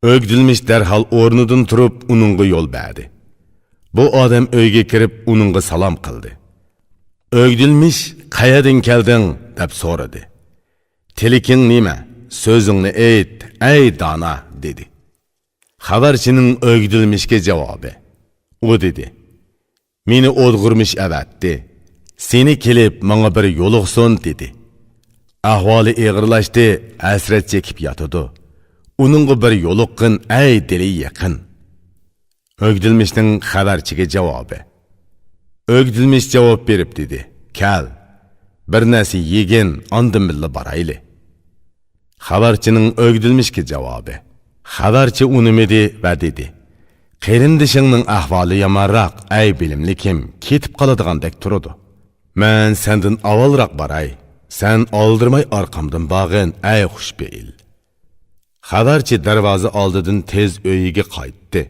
ئۆگدۈلمىش دەرھال ئورنىدىن تۇرۇپ، ئۇنىڭغا يول بەردى. بۇ ئادەم ئۆيگە كىرىپ، ئۇنىڭغا سالام قىلدى. ئۆگدۈلمىش، قەيەردىن كەلدىڭ؟ دەپ سورىدى. تىلىكىڭ نېمە؟ سۆزۈڭنى ئېيت، ئەي دانا، دېدى. خەۋەرچىنىڭ ئۆگدۈلمىشكە جاۋابى. ئۇ دېدى، مېنى ئودغۇرمىش ئەۋەتتى. سېنى كېلىپ ماڭا بىر يولۇقسۇن، دېدى. ئەھۋالى ئېغىرلاشتى، ھەسرەت چېكىپ ياتىدۇ. ئۇنىڭغا بىر يولۇققىن، ئەي دىلى يېقىن. ئۆگدۈلمىشنىڭ خەۋەرچىگە جاۋابى. ئۆگدۈلمىش جاۋاب بېرىپ دېدى، كەل، بىر نەرسە يېگىن، ئاندىن بىللە بارايلى. خەۋەرچىنىڭ ئۆگدۈلمىشكە جاۋابى. خەۋەرچى ئۇنىمىدى ۋە دېدى، قېرىندىشىڭنىڭ ئەھۋالى يامانراق، ئەي بىلىملىكىم، كېتىپ قالىدىغاندەك تۇرىدۇ. مەن سەندىن ئاۋۋالراق باراي، سەن ئالدىرىماي ئارقامدىن بارغىن، ئەي خۇشپېئىل. خەۋەرچى دەرۋازا ئالدىدىن تېز ئۆيىگە قايتتى.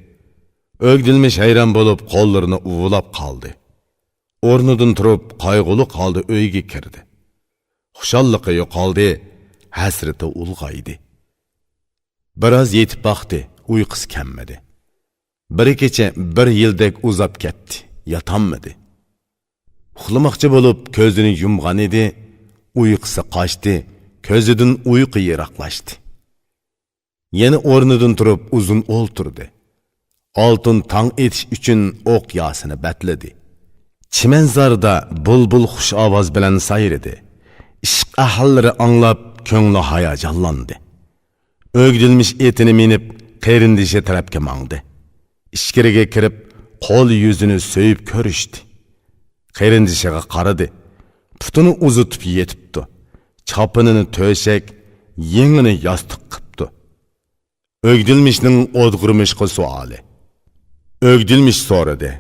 ئۆگدىلمىش ھەيران بولۇپ، قوللىرىنى ئۇۋىلاپ قالدى. ئورنىدىن تۇرۇپ، قايغۇلۇق ھالدا ئۆيگە كىردى. خۇشاللىقى يوقالدى، ھەسرىتى ئۇلغايدى. بىراز يېتىپ باقتى، ئۇيقۇسى كەلمىدى. بىر كېچە بىر يىلدەك ئۇزاپ كەتتى، ياتالمىدى. ئۇخلىماقچى بولۇپ كۆزىنى يۇمغان ئىدى، ئۇيقۇسى قاچتى، كۆزىدىن ئۇيقۇ يىراقلاشتى. يەنە ئورنىدىن تۇرۇپ ئۇزۇن ئولتۇردى. ئالتۇن تاڭ ئېتىش ئۈچۈن ئوقياسىنى بەتلىدى. چىمەنزاردا بۇلبۇل خۇش ئاۋاز بىلەن سايرىدى. ئىشق ئەھلىلىرى ئاڭلاپ، كۆڭلى ھاياجانلاندى. ئۆگدۈلمىش ئېتىنى مىنىپ، قېرىندىشى تەرەپكە ماڭدى. ئىچكىرىگە كىرىپ، قول يۈزىنى سۆيۈپ كۆرۈشتى. قېرىندىشىغا قارىدى. پۇتىنى ئۇزىتىپ يېتىپتۇ. چاپىنىنى تۆشەك، يېڭىنى ياستۇق قىپتۇ. ئۆگدۈلمىشنىڭ ئودغۇرمىشقا سوئالى. ئۆگدۈلمىش سورىدى: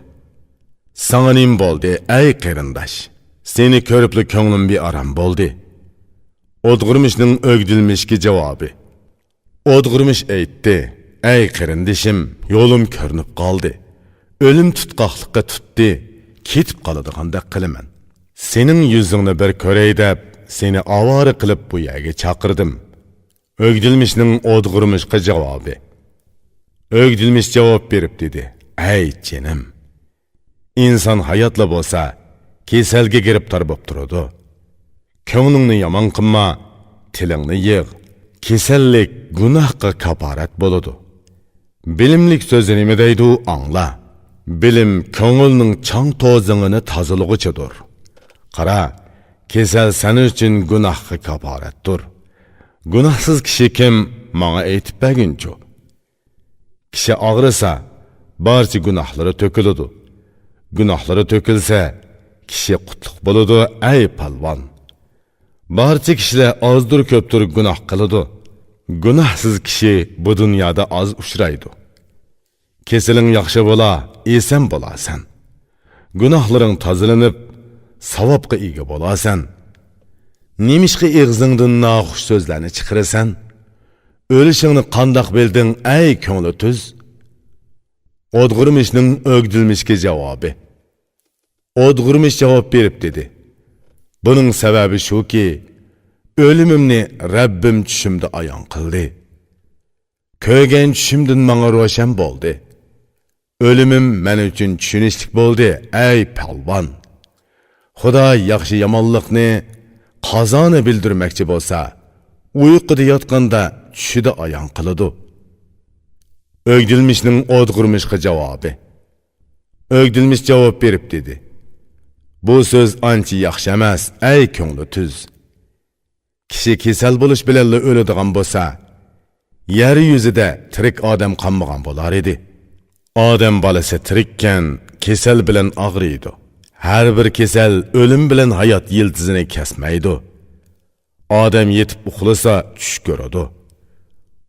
«ساڭا نېمە بولدى، ئەي قېرىنداش؟ سېنى كۆرۈپلا كۆڭلۈم بىئارام بولدى.» ئودغۇرمىشنىڭ ئۆگدۈلمىشكە جاۋابى. ئودغۇرمىش ئېيتتى: «ئەي قېرىندىشىم، يولۇم كۆرۈنۈپ قالدى. ئۆلۈم تۇتقاقلىققا تۇتتى، كېتىپ قالىدىغاندەك قىلىمەن. سېنىڭ يۈزۈڭنى بىر كۆرەي دەپ، سېنى ئاۋارە قىلىپ بۇ يەرگە چاقىردىم.» ئۆگدۈلمىشنىڭ ئودغۇرمىشقا جاۋابى. ئۆگدۈلمىش جاۋاب بېرىپ دېدى: «ئەي جېنىم، ئىنسان ھاياتلا بولسا، كېسەلگە گىرىپتار بولۇپ تۇرىدۇ. كۆڭلۈڭنى يامان قىلما، تىلىڭنى يىغ. كېسەللىك گۇناھقا كاپارەت بولىدۇ.» بىلىملىك سۆزى نېمە دەيدۇ، ئاڭلا. بىلىم كۆڭۈلنىڭ چاڭ توزىڭىنى تازىلىغۇچىدۇر. قارا، كېسەل سەن ئۈچۈن گۇناھقا كاپارەتتۇر. گۇناھسىز كىشى كىم؟ ماڭا ئېيتىپ بەرگىنچۇ. كىشى ئاغرىسا، بارچە گۇناھلىرى تۆكۈلىدۇ. گۇناھلىرى تۆكۈلسە، كىشى قۇتلۇق بولىدۇ، ئەي پالۋان. بارچە كىشىلەر ئازدۇر كۆپتۇر گۇناھ قىلىدۇ. گۇناھسىز كىشى بۇ دۇنيادا ئاز ئۇچرايدۇ. كېسىلىڭ ياخشى بولا، ئېسەن بولارسەن. گۇناھلىرىڭ تازىلىنىپ، ساۋابقا ئىگە بولارسەن. نېمىشقا ئېغىزىڭدىن ناخۇش سۆزلەرنى چىقىرىسەن؟ ئۆلۈشۈڭنى قانداق بىلدىڭ، ئەي كۆڭلى تۈز؟ ئودغۇرمىشنىڭ ئۆگدۈلمىشكە جاۋابى. ئودغۇرمىش جاۋاب بېرىپ دېدى: «بۇنىڭ سەۋەبى شۇكى، ئۆلۈمۈمنى رەببىم چۈشۈمدە ئايان قىلدى. كۆرگەن چۈشۈمدىن ماڭا روشەن بولدى. ئۆلۈمۈم مەن ئۈچۈن چۈشىنىشلىك بولدى، ئەي پالۋان. خۇدا ياخشى-يامانلىقنى، قازانى بىلدۈرمەكچى بولسا، ئۇيقۇدا ياتقاندا چۈشىدە ئايان قىلىدۇ.» ئۆگدۈلمىشنىڭ ئودغۇرمىشقا جاۋابى. ئۆگدۈلمىش جاۋاب بېرىپ دېدى: «بۇ سۆز ئانچە ياخشى ئەمەس، ئەي كۆڭلى تۈز. كىشى كېسەل بولۇش بىلەنلا ئۆلىدىغان بولسا، يەر يۈزىدە تىرىك ئادەم قالمىغان بولار ئىدى. ئادەم بالىسى تىرىككەن، كېسەل بىلەن ئاغرىيدۇ. ھەر بىر كېسەل ئۆلۈم بىلەن ھايات يىلتىزىنى كەسمەيدۇ. ئادەم يېتىپ ئۇخلىسا، چۈش كۆرىدۇ.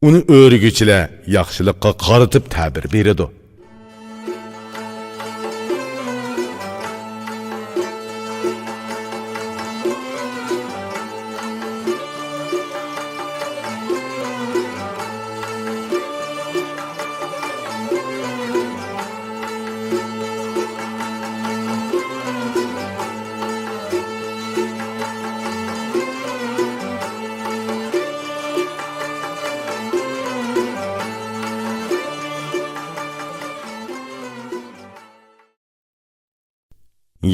ئۇنى ئۆرۈگۈچىلەر ياخشىلىققا قارىتىپ تەبىر بېرىدۇ.»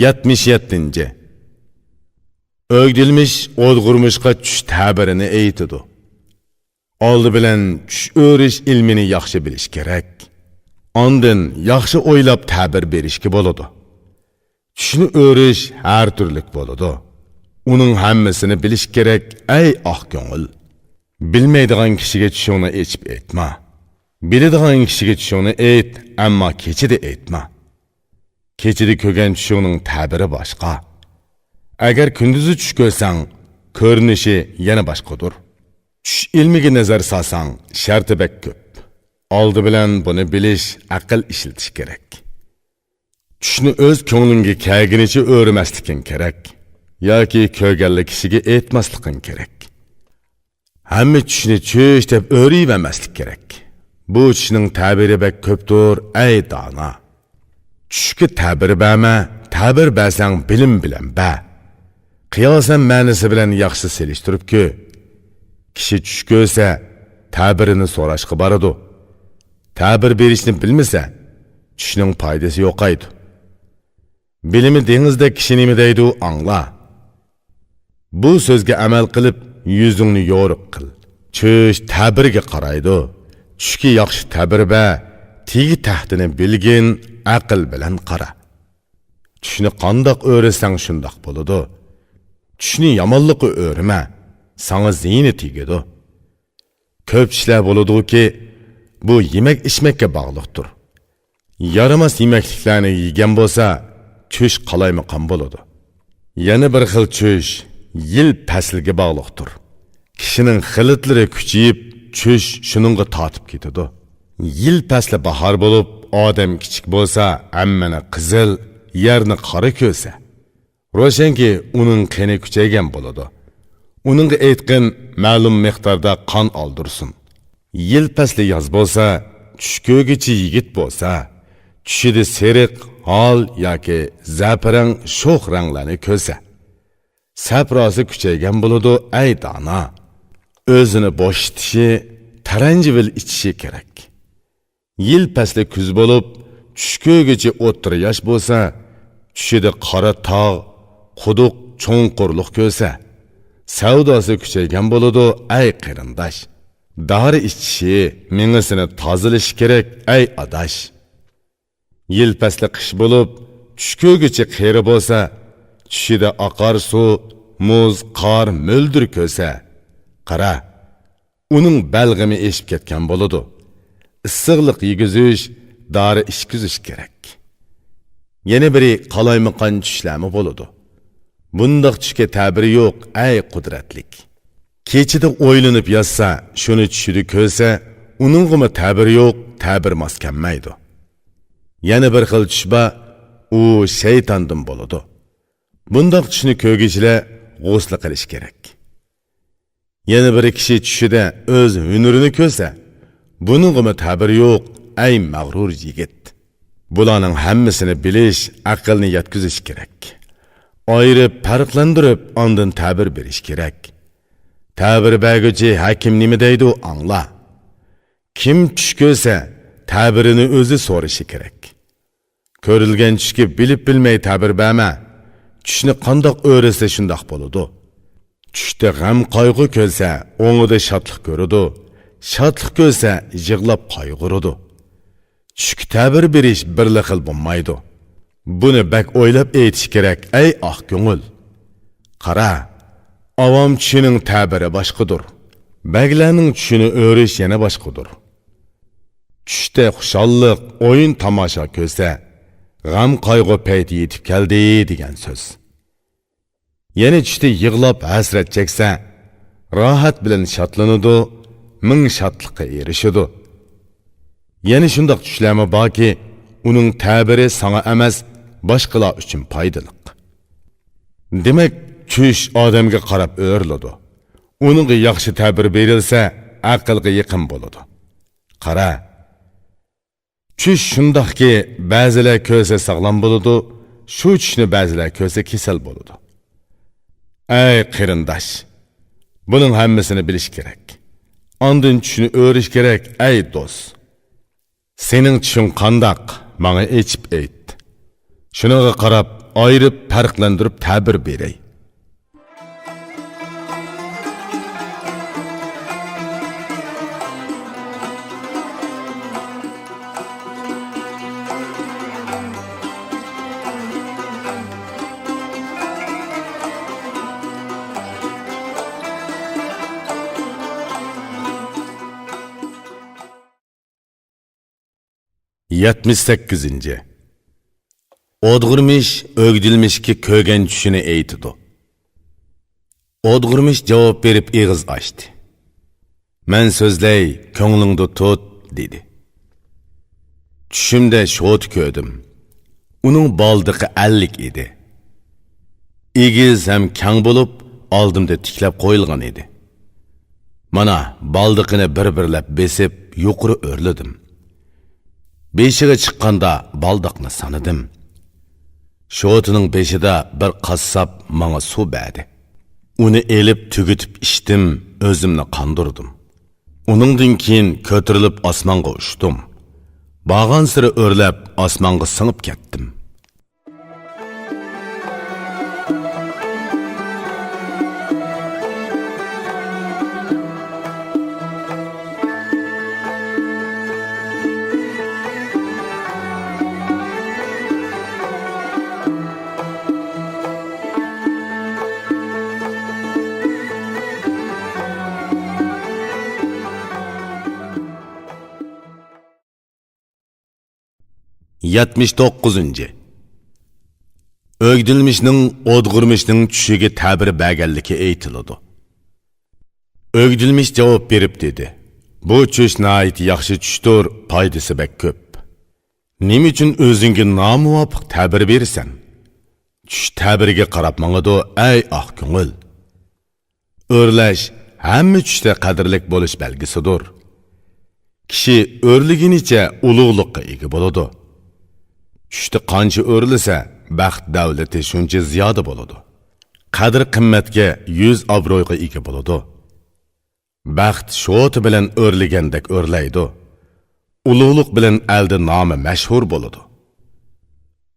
يەتمىش يەتتىنچى. ئۆگدۈلمىش ئودغۇرمىشقا چۈش تەبىرىنى ئېيتىدۇ. ئالدى بىلەن چۈش ئۆرۈش ئىلمىنى ياخشى بىلىش كېرەك. ئاندىن ياخشى ئويلاپ تەبىر بېرىشكە بولىدۇ. چۈشنى ئۆرۈش ھەر تۈرلۈك بولىدۇ. ئۇنىڭ ھەممىسىنى بىلىش كېرەك، ئەي ئاق كۆڭۈل. بىلمەيدىغان كىشىگە چۈشۈڭنى ئېچىپ ئېيتما. بىلىدىغان كىشىگە چۈشۈڭنى ئېيت، ئەمما كېچىدە ئېيتما. كېچىدە كۆرگەن چۈشۈڭنىڭ تەبىرى باشقا. ئەگەر كۈندۈزى چۈش كۆرسەڭ، كۆرۈنۈشى يەنە باشقىدۇر. چۈش ئىلمىگە نەزەر سالساڭ، شەرتى بەك كۆپ. ئالدى بىلەن بۇنى بىلىش، ئەقىل ئىشلىتىش كېرەك. چۈشنى ئۆز كۆڭلۈڭگە كەلگىنىچە ئۆرمەسلىكىڭ كېرەك. ياكى كۆرگەنلا كىشىگە ئېيتماسلىقىڭ كېرەك. ھەممە چۈشنى چۈش دەپ ئۆرۈۋەرمەسلىك كېرەك. بۇ چۈشنىڭ تەبىرى بەك كۆپتۇر، ئەي دانا. چۈشكە تەبىر بەرمە، تەبىر بەرسەڭ بىلىم بىلەن بەر. قىياسەن مەنىسى بىلەن ياخشى سېلىشتۇرۇپ كۆر. كىشى چۈش كۆرسە، تەبىرىنى سوراشقا بارىدۇ. تەبىر بېرىشنى بىلمىسە، چۈشنىڭ پايدىسى يوقايدۇ. بىلىمى دېڭىزدەك كىشى نېمە دەيدۇ، ئاڭلا. بۇ سۆزگە ئەمەل قىلىپ، يۈزۈڭنى يورۇق قىل. چۈش تەبىرگە قارايدۇ. چۈشكە ياخشى تەبىر بەر، تېگى تەختىنى بىلگىن، ئەقىل بىلەن قارا. چۈشنى قانداق ئۆرىسەڭ شۇنداق بولىدۇ. چۈشنى يامانلىققا ئۆرىمە، ساڭا زىيىنى تېگىدۇ. كۆپ چۈشلەر بولىدۇكى، بۇ يېمەك-ئىچمەككە باغلىقتۇر. يارىماس يېمەكلىكلەرنى يېگەن بولسا، چۈش قالايمىقان بولىدۇ. يەنە بىر خىل چۈش يىل پەسلىگە باغلىقتۇر. كىشىنىڭ خىلىتلىرى كۈچىيىپ، چۈش شۇنىڭغا تارتىپ كېتىدۇ. يىل پەسلى باھار بولۇپ، ئادەم كىچىك بولسا، ھەممىنى قىزىل، يەرنى قارا كۆرسە، روشەنكى، ئۇنىڭ قېنى كۈچەيگەن بولىدۇ. ئۇنىڭغا ئېيتقىن، مەلۇم مىقداردا قان ئالدۇرسۇن. يىل پەسلى ياز بولسا، چۈش كۆرگۈچى يىگىت بولسا، چۈشىدە سېرىق، ھال ياكى زەپىرەڭ شوخ رەڭلەرنى كۆرسە، سەپراسى كۈچەيگەن بولىدۇ، ئەي دانا. ئۆزىنى بوشىتىشى، تەرەنجىۋىل ئىچىشى كېرەك. يىل پەسلى كۈز بولۇپ، چۈش كۆرگۈچى ئوتتۇرا ياش بولسا، چۈشىدە قارا تاغ، قۇدۇق، چوڭقۇرلۇق كۆرسە، سەۋداسى كۈچەيگەن بولىدۇ، ئەي قېرىنداش. دارى ئىچىشى، مېڭىسىنى تازىلىشى كېرەك، ئەي ئاداش. يىل پەسلى قىش بولۇپ، چۈش كۆرگۈچى قېرى بولسا، چۈشىدە ئاقار سۇ، مۇز، قار، مۆلدۈر كۆرسە، قارا، ئۇنىڭ بەلغىمى ئېشىپ كەتكەن بولىدۇ. ئىسسىقلىق يېگۈزۈش، دارى ئىچكۈزۈش كېرەك. يەنە بىرى، قالايمىقان چۈشلەرمۇ بولىدۇ. بۇنداق چۈشكە تەبىرى يوق، ئەي قۇدرەتلىك. كېچىدە ئويلىنىپ ياتسا، شۇنى چۈشىدە كۆرسە، ئۇنىڭغىمۇ تەبىرى يوق، تەبىر ماس كەلمەيدۇ. يەنە بىر خىل چۈش بار، ئۇ شەيتاندىن بولىدۇ. بۇنداق چۈشنى كۆرگۈچىلەر غۇسلى قىلىش كېرەك. يەنە بىر كىشى چۈشىدە ئۆز ھۈنىرىنى كۆرسە، بۇنىڭغىمۇ تەبىر يوق، ئەي مەغرۇر يىگىت. بۇلارنىڭ ھەممىسىنى بىلىش، ئەقىلنى يەتكۈزۈش كېرەك. ئايرىپ، پەرقلەندۈرۈپ، ئاندىن تەبىر بېرىش كېرەك. تەبىر بەرگۈچى ھەكىم نېمە دەيدۇ، ئاڭلا. كىم چۈش كۆرسە، تەبىرىنى ئۆزى سورىشى كېرەك. كۆرۈلگەن چۈشكە بىلىپ بىلمەي تەبىر بەرمە. چۈشنى قانداق ئۆرىسە شۇنداق بولىدۇ. چۈشتە غەم قايغۇ كۆرسە، ئوڭىدا شادلىق كۆرىدۇ. شادلىق كۆرسە، يىغلاپ قايغۇرىدۇ. چۈشكە تەبىر بېرىش بىرلا خىل بولمايدۇ. بۇنى بەك ئويلاپ ئېيتىش كېرەك، ئەي ئاق كۆڭۈل. قارا، ئاۋام چۈشىنىڭ تەبىرى باشقىدۇر. بەگلەرنىڭ چۈشىنى ئۆرۈش يەنە باشقىدۇر. چۈشتە خۇشاللىق، ئويۇن تاماشا كۆرسە، غەم قايغۇ پەيتى يېتىپ كەلدى دېگەن سۆز. يەنە چۈشتە يىغلاپ ھەسرەت چەكسە، راھەت بىلەن شادلىنىدۇ، مىڭ شادلىققا ئېرىشىدۇ. يەنە شۇنداق چۈشلەرمۇ باركى، ئۇنىڭ تەبىرى ساڭا ئەمەس، باشقىلار ئۈچۈن پايدىلىق. دېمەك، چۈش ئادەمگە قاراپ ئۆرۈلىدۇ. ئۇنىڭغا ياخشى تەبىر بېرىلسە، ئەقىلگە يېقىن بولىدۇ. قارا، چۈش شۇنداقكى، بەزىلەر كۆرسە ساغلام بولىدۇ، شۇ چۈشنى بەزىلەر كۆرسە كېسەل بولىدۇ. ئەي قېرىنداش، بۇنىڭ ھەممىسىنى بىلىش كېرەك. ئاندىن چۈشنى ئۆرۈش كېرەك، ئەي دوست. سېنىڭ چۈشۈڭ قانداق؟ ماڭا ئېچىپ ئېيت. شۇنىڭغا قاراپ، ئايرىپ، پەرقلەندۈرۈپ تەبىر بېرەي. يەتمىش سەككىزىنچى. ئودغۇرمىش ئۆگدىلمىشكە كۆرگەن چۈشىنى ئېيتىدۇ. ئودغۇرمىش جاۋاب بېرىپ ئېغىز ئاچتى. مەن سۆزلەي، كۆڭلۈڭدە تۇت، دېدى. چۈشۈمدە شوتا كۆردۈم. ئۇنىڭ بالدىقى ئەللىك ئىدى. ئېگىز ھەم كەڭ بولۇپ، ئالدىمدا تىكلەپ قويۇلغان ئىدى. مانا، بالدىقىنى بىر-بىرلەپ بېسىپ، يۇقىرى ئۆرلىدىم. بېشىغا چىققاندا بالداقنى سانىدىم. شوتىنىڭ بېشىدا بىر قاسساپ ماڭا سۇ بەردى. ئۇنى ئېلىپ تۈگىتىپ ئىچتىم، ئۆزۈمنى قاندۇردۇم. ئۇنىڭدىن كېيىن كۆتۈرۈلۈپ ئاسمانغا ئۇچتۇم. بارغانسېرى ئۆرلەپ، ئاسمانغا سىڭىپ كەتتىم. يەتمىش توققۇزىنچى. ئۆگدۈلمىشنىڭ ئودغۇرمىشنىڭ چۈشىگە تەبىر بەرگەنلىكى ئېيتىلىدۇ. ئۆگدۈلمىش جاۋاب بېرىپ دېدى: «بۇ چۈش ناھايىتى ياخشى چۈشتۇر، پايدىسى بەك كۆپ. نېمە ئۈچۈن ئۆزۈڭگە نامۇۋاپىق تەبىر بېرىسەن؟ چۈش تەبىرىگە قاراپ ماڭىدۇ، ئەي ئاق كۆڭۈل! ئۆرلەش ھەممە چۈشتە قەدىرلىك بولۇش بەلگىسىدۇر. كىشى ئۆرلىگىنىچە ئۇلۇغلۇققا ئىگە بولىدۇ. چۈشتە قانچە ئۆرلىسە، بەخت دەۋلىتى شۇنچە زىيادە بولىدۇ. قەدىر-قىممەتكە، يۈز-ئابرۇيغا ئىگە بولىدۇ. بەخت شوتا بىلەن ئۆرلىگەندەك ئۆرلەيدۇ. ئۇلۇغلۇق بىلەن ئەلدە نامى مەشھۇر بولىدۇ.»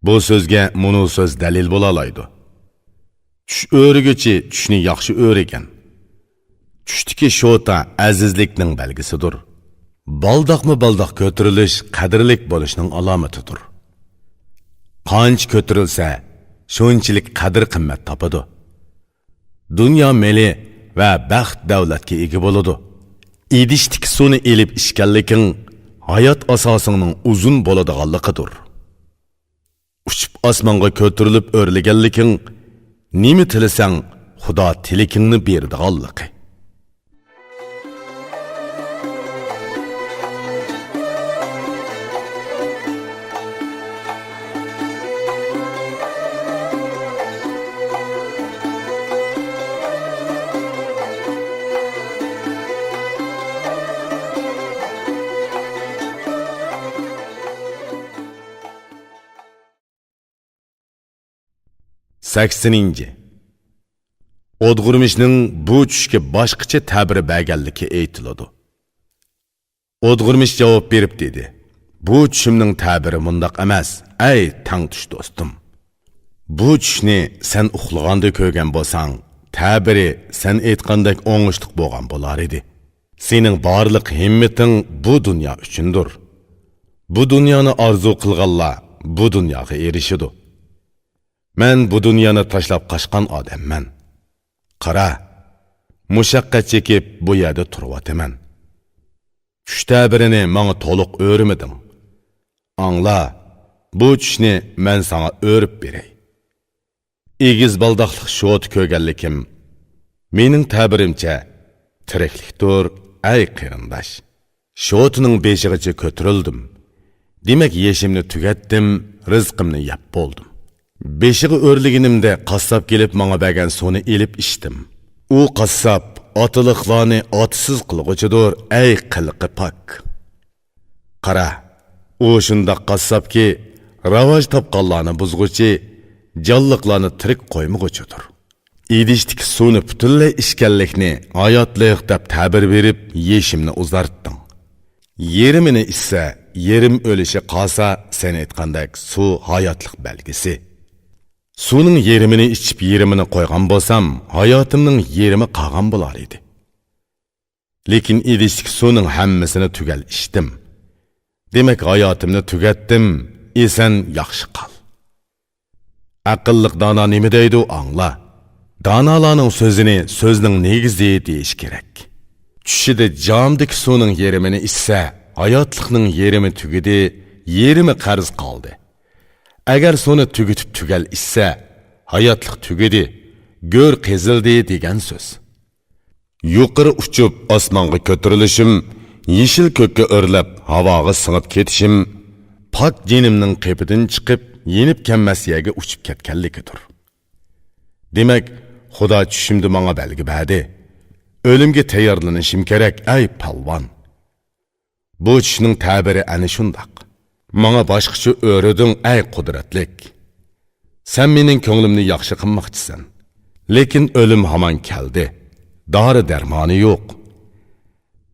بۇ سۆزگە مۇنۇ سۆز دەلىل بولالايدۇ: «چۈش ئۆرۈگۈچى چۈشنى ياخشى ئۆرىگەن.» چۈشتىكى شوتا ئەزىزلىكنىڭ بەلگىسىدۇر. بالداقمۇ بالداق كۆتۈرۈلۈش قەدىرلىك بولۇشنىڭ ئالامىتىدۇر. قانچە كۆتۈرۈلسە، شۇنچىلىك قەدىر-قىممەت تاپىدۇ. دۇنيا مېلى ۋە بەخت-دەۋلەتكە ئىگە بولىدۇ. ئىدىشتىكى سۇنى ئېلىپ ئىچكەنلىكىڭ ھايات ئاساسىڭنىڭ ئۇزۇن بولىدىغانلىقىدۇر. ئۇچۇپ ئاسمانغا كۆتۈرۈلۈپ ئۆرلىگەنلىكىڭ، نېمە تىلىسەڭ، خۇدا تىلىكىڭنى بېرىدىغانلىقى. سەكسىنىنچى. ئودغۇرمىشنىڭ بۇ چۈشكە باشقىچە تەبىر بەرگەنلىكى ئېيتىلىدۇ. ئودغۇرمىش جاۋاب بېرىپ دېدى: «بۇ چۈشۈمنىڭ تەبىرى مۇنداق ئەمەس، ئەي تەڭتۇش دوستۇم. بۇ چۈشنى سەن ئۇخلىغاندا كۆرگەن بولساڭ، تەبىرى سەن ئېيتقاندەك ئوڭۇشلۇق بولغان بولار ئىدى. سېنىڭ بارلىق ھىممىتىڭ بۇ دۇنيا ئۈچۈندۇر. بۇ دۇنيانى ئارزۇ قىلغانلار بۇ دۇنياغا ئېرىشىدۇ. مەن بۇ دۇنيانى تاشلاپ قاچقان ئادەممەن. قارا، مۇشەققەت چېكىپ بۇ يەردە تۇرۇۋاتىمەن. چۈش تەبىرىنى ماڭا تولۇق ئۆرمىدىڭ. ئاڭلا، بۇ چۈشنى مەن ساڭا ئۆرۈپ بېرەي. ئېگىز بالداقلىق شوتا كۆرگەنلىكىم، مېنىڭ تەبىرىمچە، تىرىكلىكتۇر، ئەي قېرىنداش. شوتىنىڭ بېشىغىچە كۆتۈرۈلدۈم. دېمەك، يېشىمنى تۈگەتتىم، رىزقىمنى يەپ بولدۇم. بېشىغا ئۆرلىگىنىمدە قاسساپ كېلىپ ماڭا بەرگەن سۇنى ئېلىپ ئىچتىم. ئۇ قاسساپ ئاتىلىقلارنى ئاتىسىز قىلغۇچىدۇر، ئەي قىلىقى پاك. قارا، ئۇ شۇنداق قاسساپكى، راۋاج تاپقانلارنى بۇزغۇچى، جانلىقلارنى تىرىك قويمىغۇچىدۇر. ئىدىشتىكى سۇنى پۈتۈنلەي ئىچكەنلىكنى ھاياتلىق دەپ تەبىر بېرىپ، يېشىمنى ئۇزارتتىڭ. يېرىمىنى ئىچسە، يېرىم ئۆلۈشى قالسا، سەن ئېيتقاندەك سۇ ھاياتلىق بەلگىسى. سۇنىڭ يېرىمىنى ئىچىپ، يېرىمىنى قويغان بولسام، ھاياتىمنىڭ يېرىمى قالغان بولار ئىدى. لېكىن ئىدىشتىكى سۇنىڭ ھەممىسىنى تۈگەل ئىچتىم. دېمەك، ھاياتىمنى تۈگەتتىم، ئېسەن ياخشى قال. ئەقىللىق دانا نېمە دەيدۇ، ئاڭلا. دانالارنىڭ سۆزىنى سۆزنىڭ نېگىزى دېيىش كېرەك. چۈشىدە جامدىكى سۇنىڭ يېرىمىنى ئىچسە، ھاياتلىقنىڭ يېرىمى تۈگىدى، يېرىمى قەرز قالدى. ئەگەر سۇنى تۈگىتىپ تۈگەل ئىچسە، ھاياتلىق تۈگىدى، گۆر قېزىلدى دېگەن سۆز. يۇقىرى ئۇچۇپ ئاسمانغا كۆتۈرۈلۈشۈم، يېشىل كۆككە ئۆرلەپ ھاۋاغا سىڭىپ كېتىشىم، پاك جېنىمنىڭ قېپىدىن چىقىپ، يېنىپ كەلمەس يەرگە ئۇچۇپ كەتكەنلىكىدۇر. دېمەك، خۇدا چۈشۈمدە ماڭا بەلگە بەردى. ئۆلۈمگە تەييارلىنىشىم كېرەك، ئەي پالۋان! بۇ چۈشنىڭ تەبىرى ئەنە شۇنداق. ماڭا باشقىچە ئۆرۈدۈڭ، ئەي قۇدرەتلىك! سەن مېنىڭ كۆڭلۈمنى ياخشى قىلماقچىسەن. لېكىن ئۆلۈم ھامان كەلدى. دارى-دەرمانى يوق.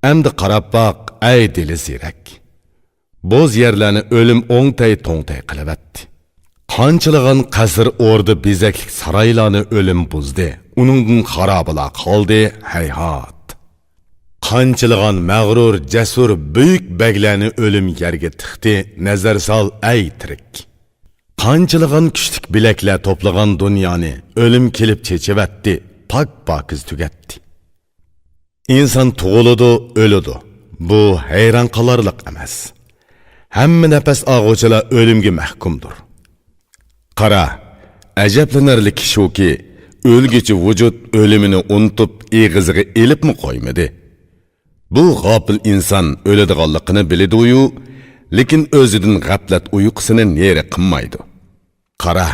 ئەمدى قاراپ باق، ئەي دىلى زېرەك! بوز يەرلەرنى ئۆلۈم ئوڭتەي-توڭتەي قىلىۋەتتى. قانچىلىغان قەسىر، ئوردا، بېزەكلىك سارايلارنى ئۆلۈم بۇزدى. ئۇنىڭدىن خارابىلار قالدى، ھەيھات! قانچىلىغان مەغرۇر، جەسۇر، بۈيۈك بەگلەرنى ئۆلۈم يەرگە تىقتى، نەزەر سال، ئەي تىرىك! قانچىلىغان كۈچلۈك بىلەكلەر توپلىغان دۇنيانى ئۆلۈم كېلىپ چېچىۋەتتى، پاك-پاكىز تۈگەتتى. ئىنسان تۇغۇلىدۇ، ئۆلىدۇ. بۇ ھەيران قالارلىق ئەمەس. ھەممە نەپەس ئالغۇچىلار ئۆلۈمگە مەھكۇمدۇر. قارا، ئەجەبلىنەرلىكى شۇكى، ئۆلگۈچى ۋۇجۇد ئۆلۈمىنى ئۇنتۇپ، ئېغىزىغا ئېلىپمۇ قويمىدى. بۇ غاپىل ئىنسان ئۆلىدىغانلىقىنى بىلىدۇيۇ، لېكىن ئۆزىدىن غەپلەت ئۇيقۇسىنى نېرى قىلمايدۇ. قارا،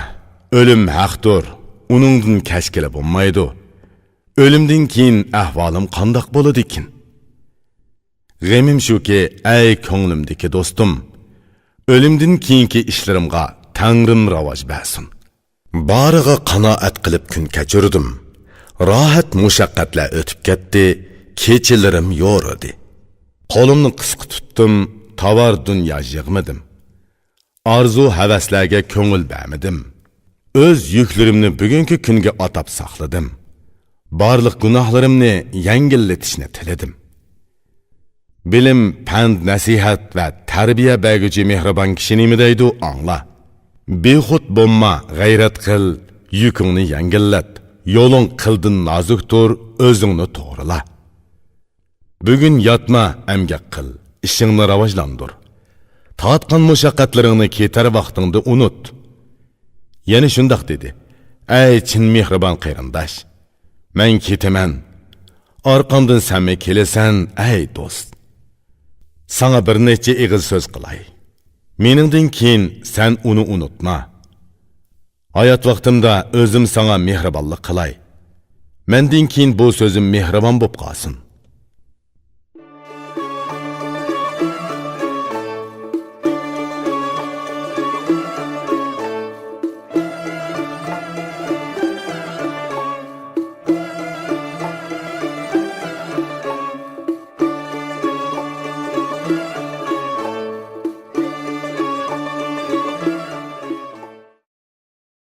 ئۆلۈم ھەقتۇر، ئۇنىڭدىن كەچكىلى بولمايدۇ. ئۆلۈمدىن كېيىن ئەھۋالىم قانداق بولىدىكىن؟ غېمىم شۇكى، ئەي كۆڭلۈمدىكى دوستۇم، ئۆلۈمدىن كېيىنكى ئىشلىرىمغا تەڭرىم راۋاج بەرسۇن. بارىغا قانائەت قىلىپ كۈن كەچۈردۈم. راھەت مۇشەققەتلەر ئۆتۈپ كەتتى، كېچىلىرىم يورۇدى. قولۇمنى قىسقا تۇتتۇم، تاۋار دۇنيا يىغمىدىم. ئارزۇ-ھەۋەسلەرگە كۆڭۈل بەرمىدىم. ئۆز يۈكلىرىمنى بۈگۈنكى كۈنگە ئاتاپ ساقلىدىم. بارلىق گۇناھلىرىمنى يەڭگىللىتىشنى تىلىدىم. بىلىم، پەند، نەسىھەت ۋە تەربىيە بەرگۈچى مېھرىبان كىشى نېمە دەيدۇ، ئاڭلا. بىخۇد بولما، غەيرەت قىل، يۈكۈڭنى يەڭگىللەت، يولۇڭ قىلدىن نازۇكتۇر، ئۆزۈڭنى توغرىلا. بۈگۈن ياتما، ئەمگەك قىل، ئىشىڭنى راۋاجلاندۇر. تارتقان مۇشەققەتلىرىڭنى كېتەر ۋاقتىڭدا ئۇنۇت. يەنە شۇنداق دېدى، ئەي چىن مېھرىبان قېرىنداش! مەن كېتىمەن. ئارقامدىن سەنمۇ كېلىسەن، ئەي دوست! ساڭا بىر نەچچە ئېغىز سۆز قىلاي. مېنىڭدىن كېيىن سەن ئۇنى ئۇنتۇما. ھايات ۋاقتىمدا ئۆزۈم ساڭا مېھرىبانلىق قىلاي. مەندىن كېيىن بۇ سۆزۈم مېھرىبان بولۇپ قالسۇن.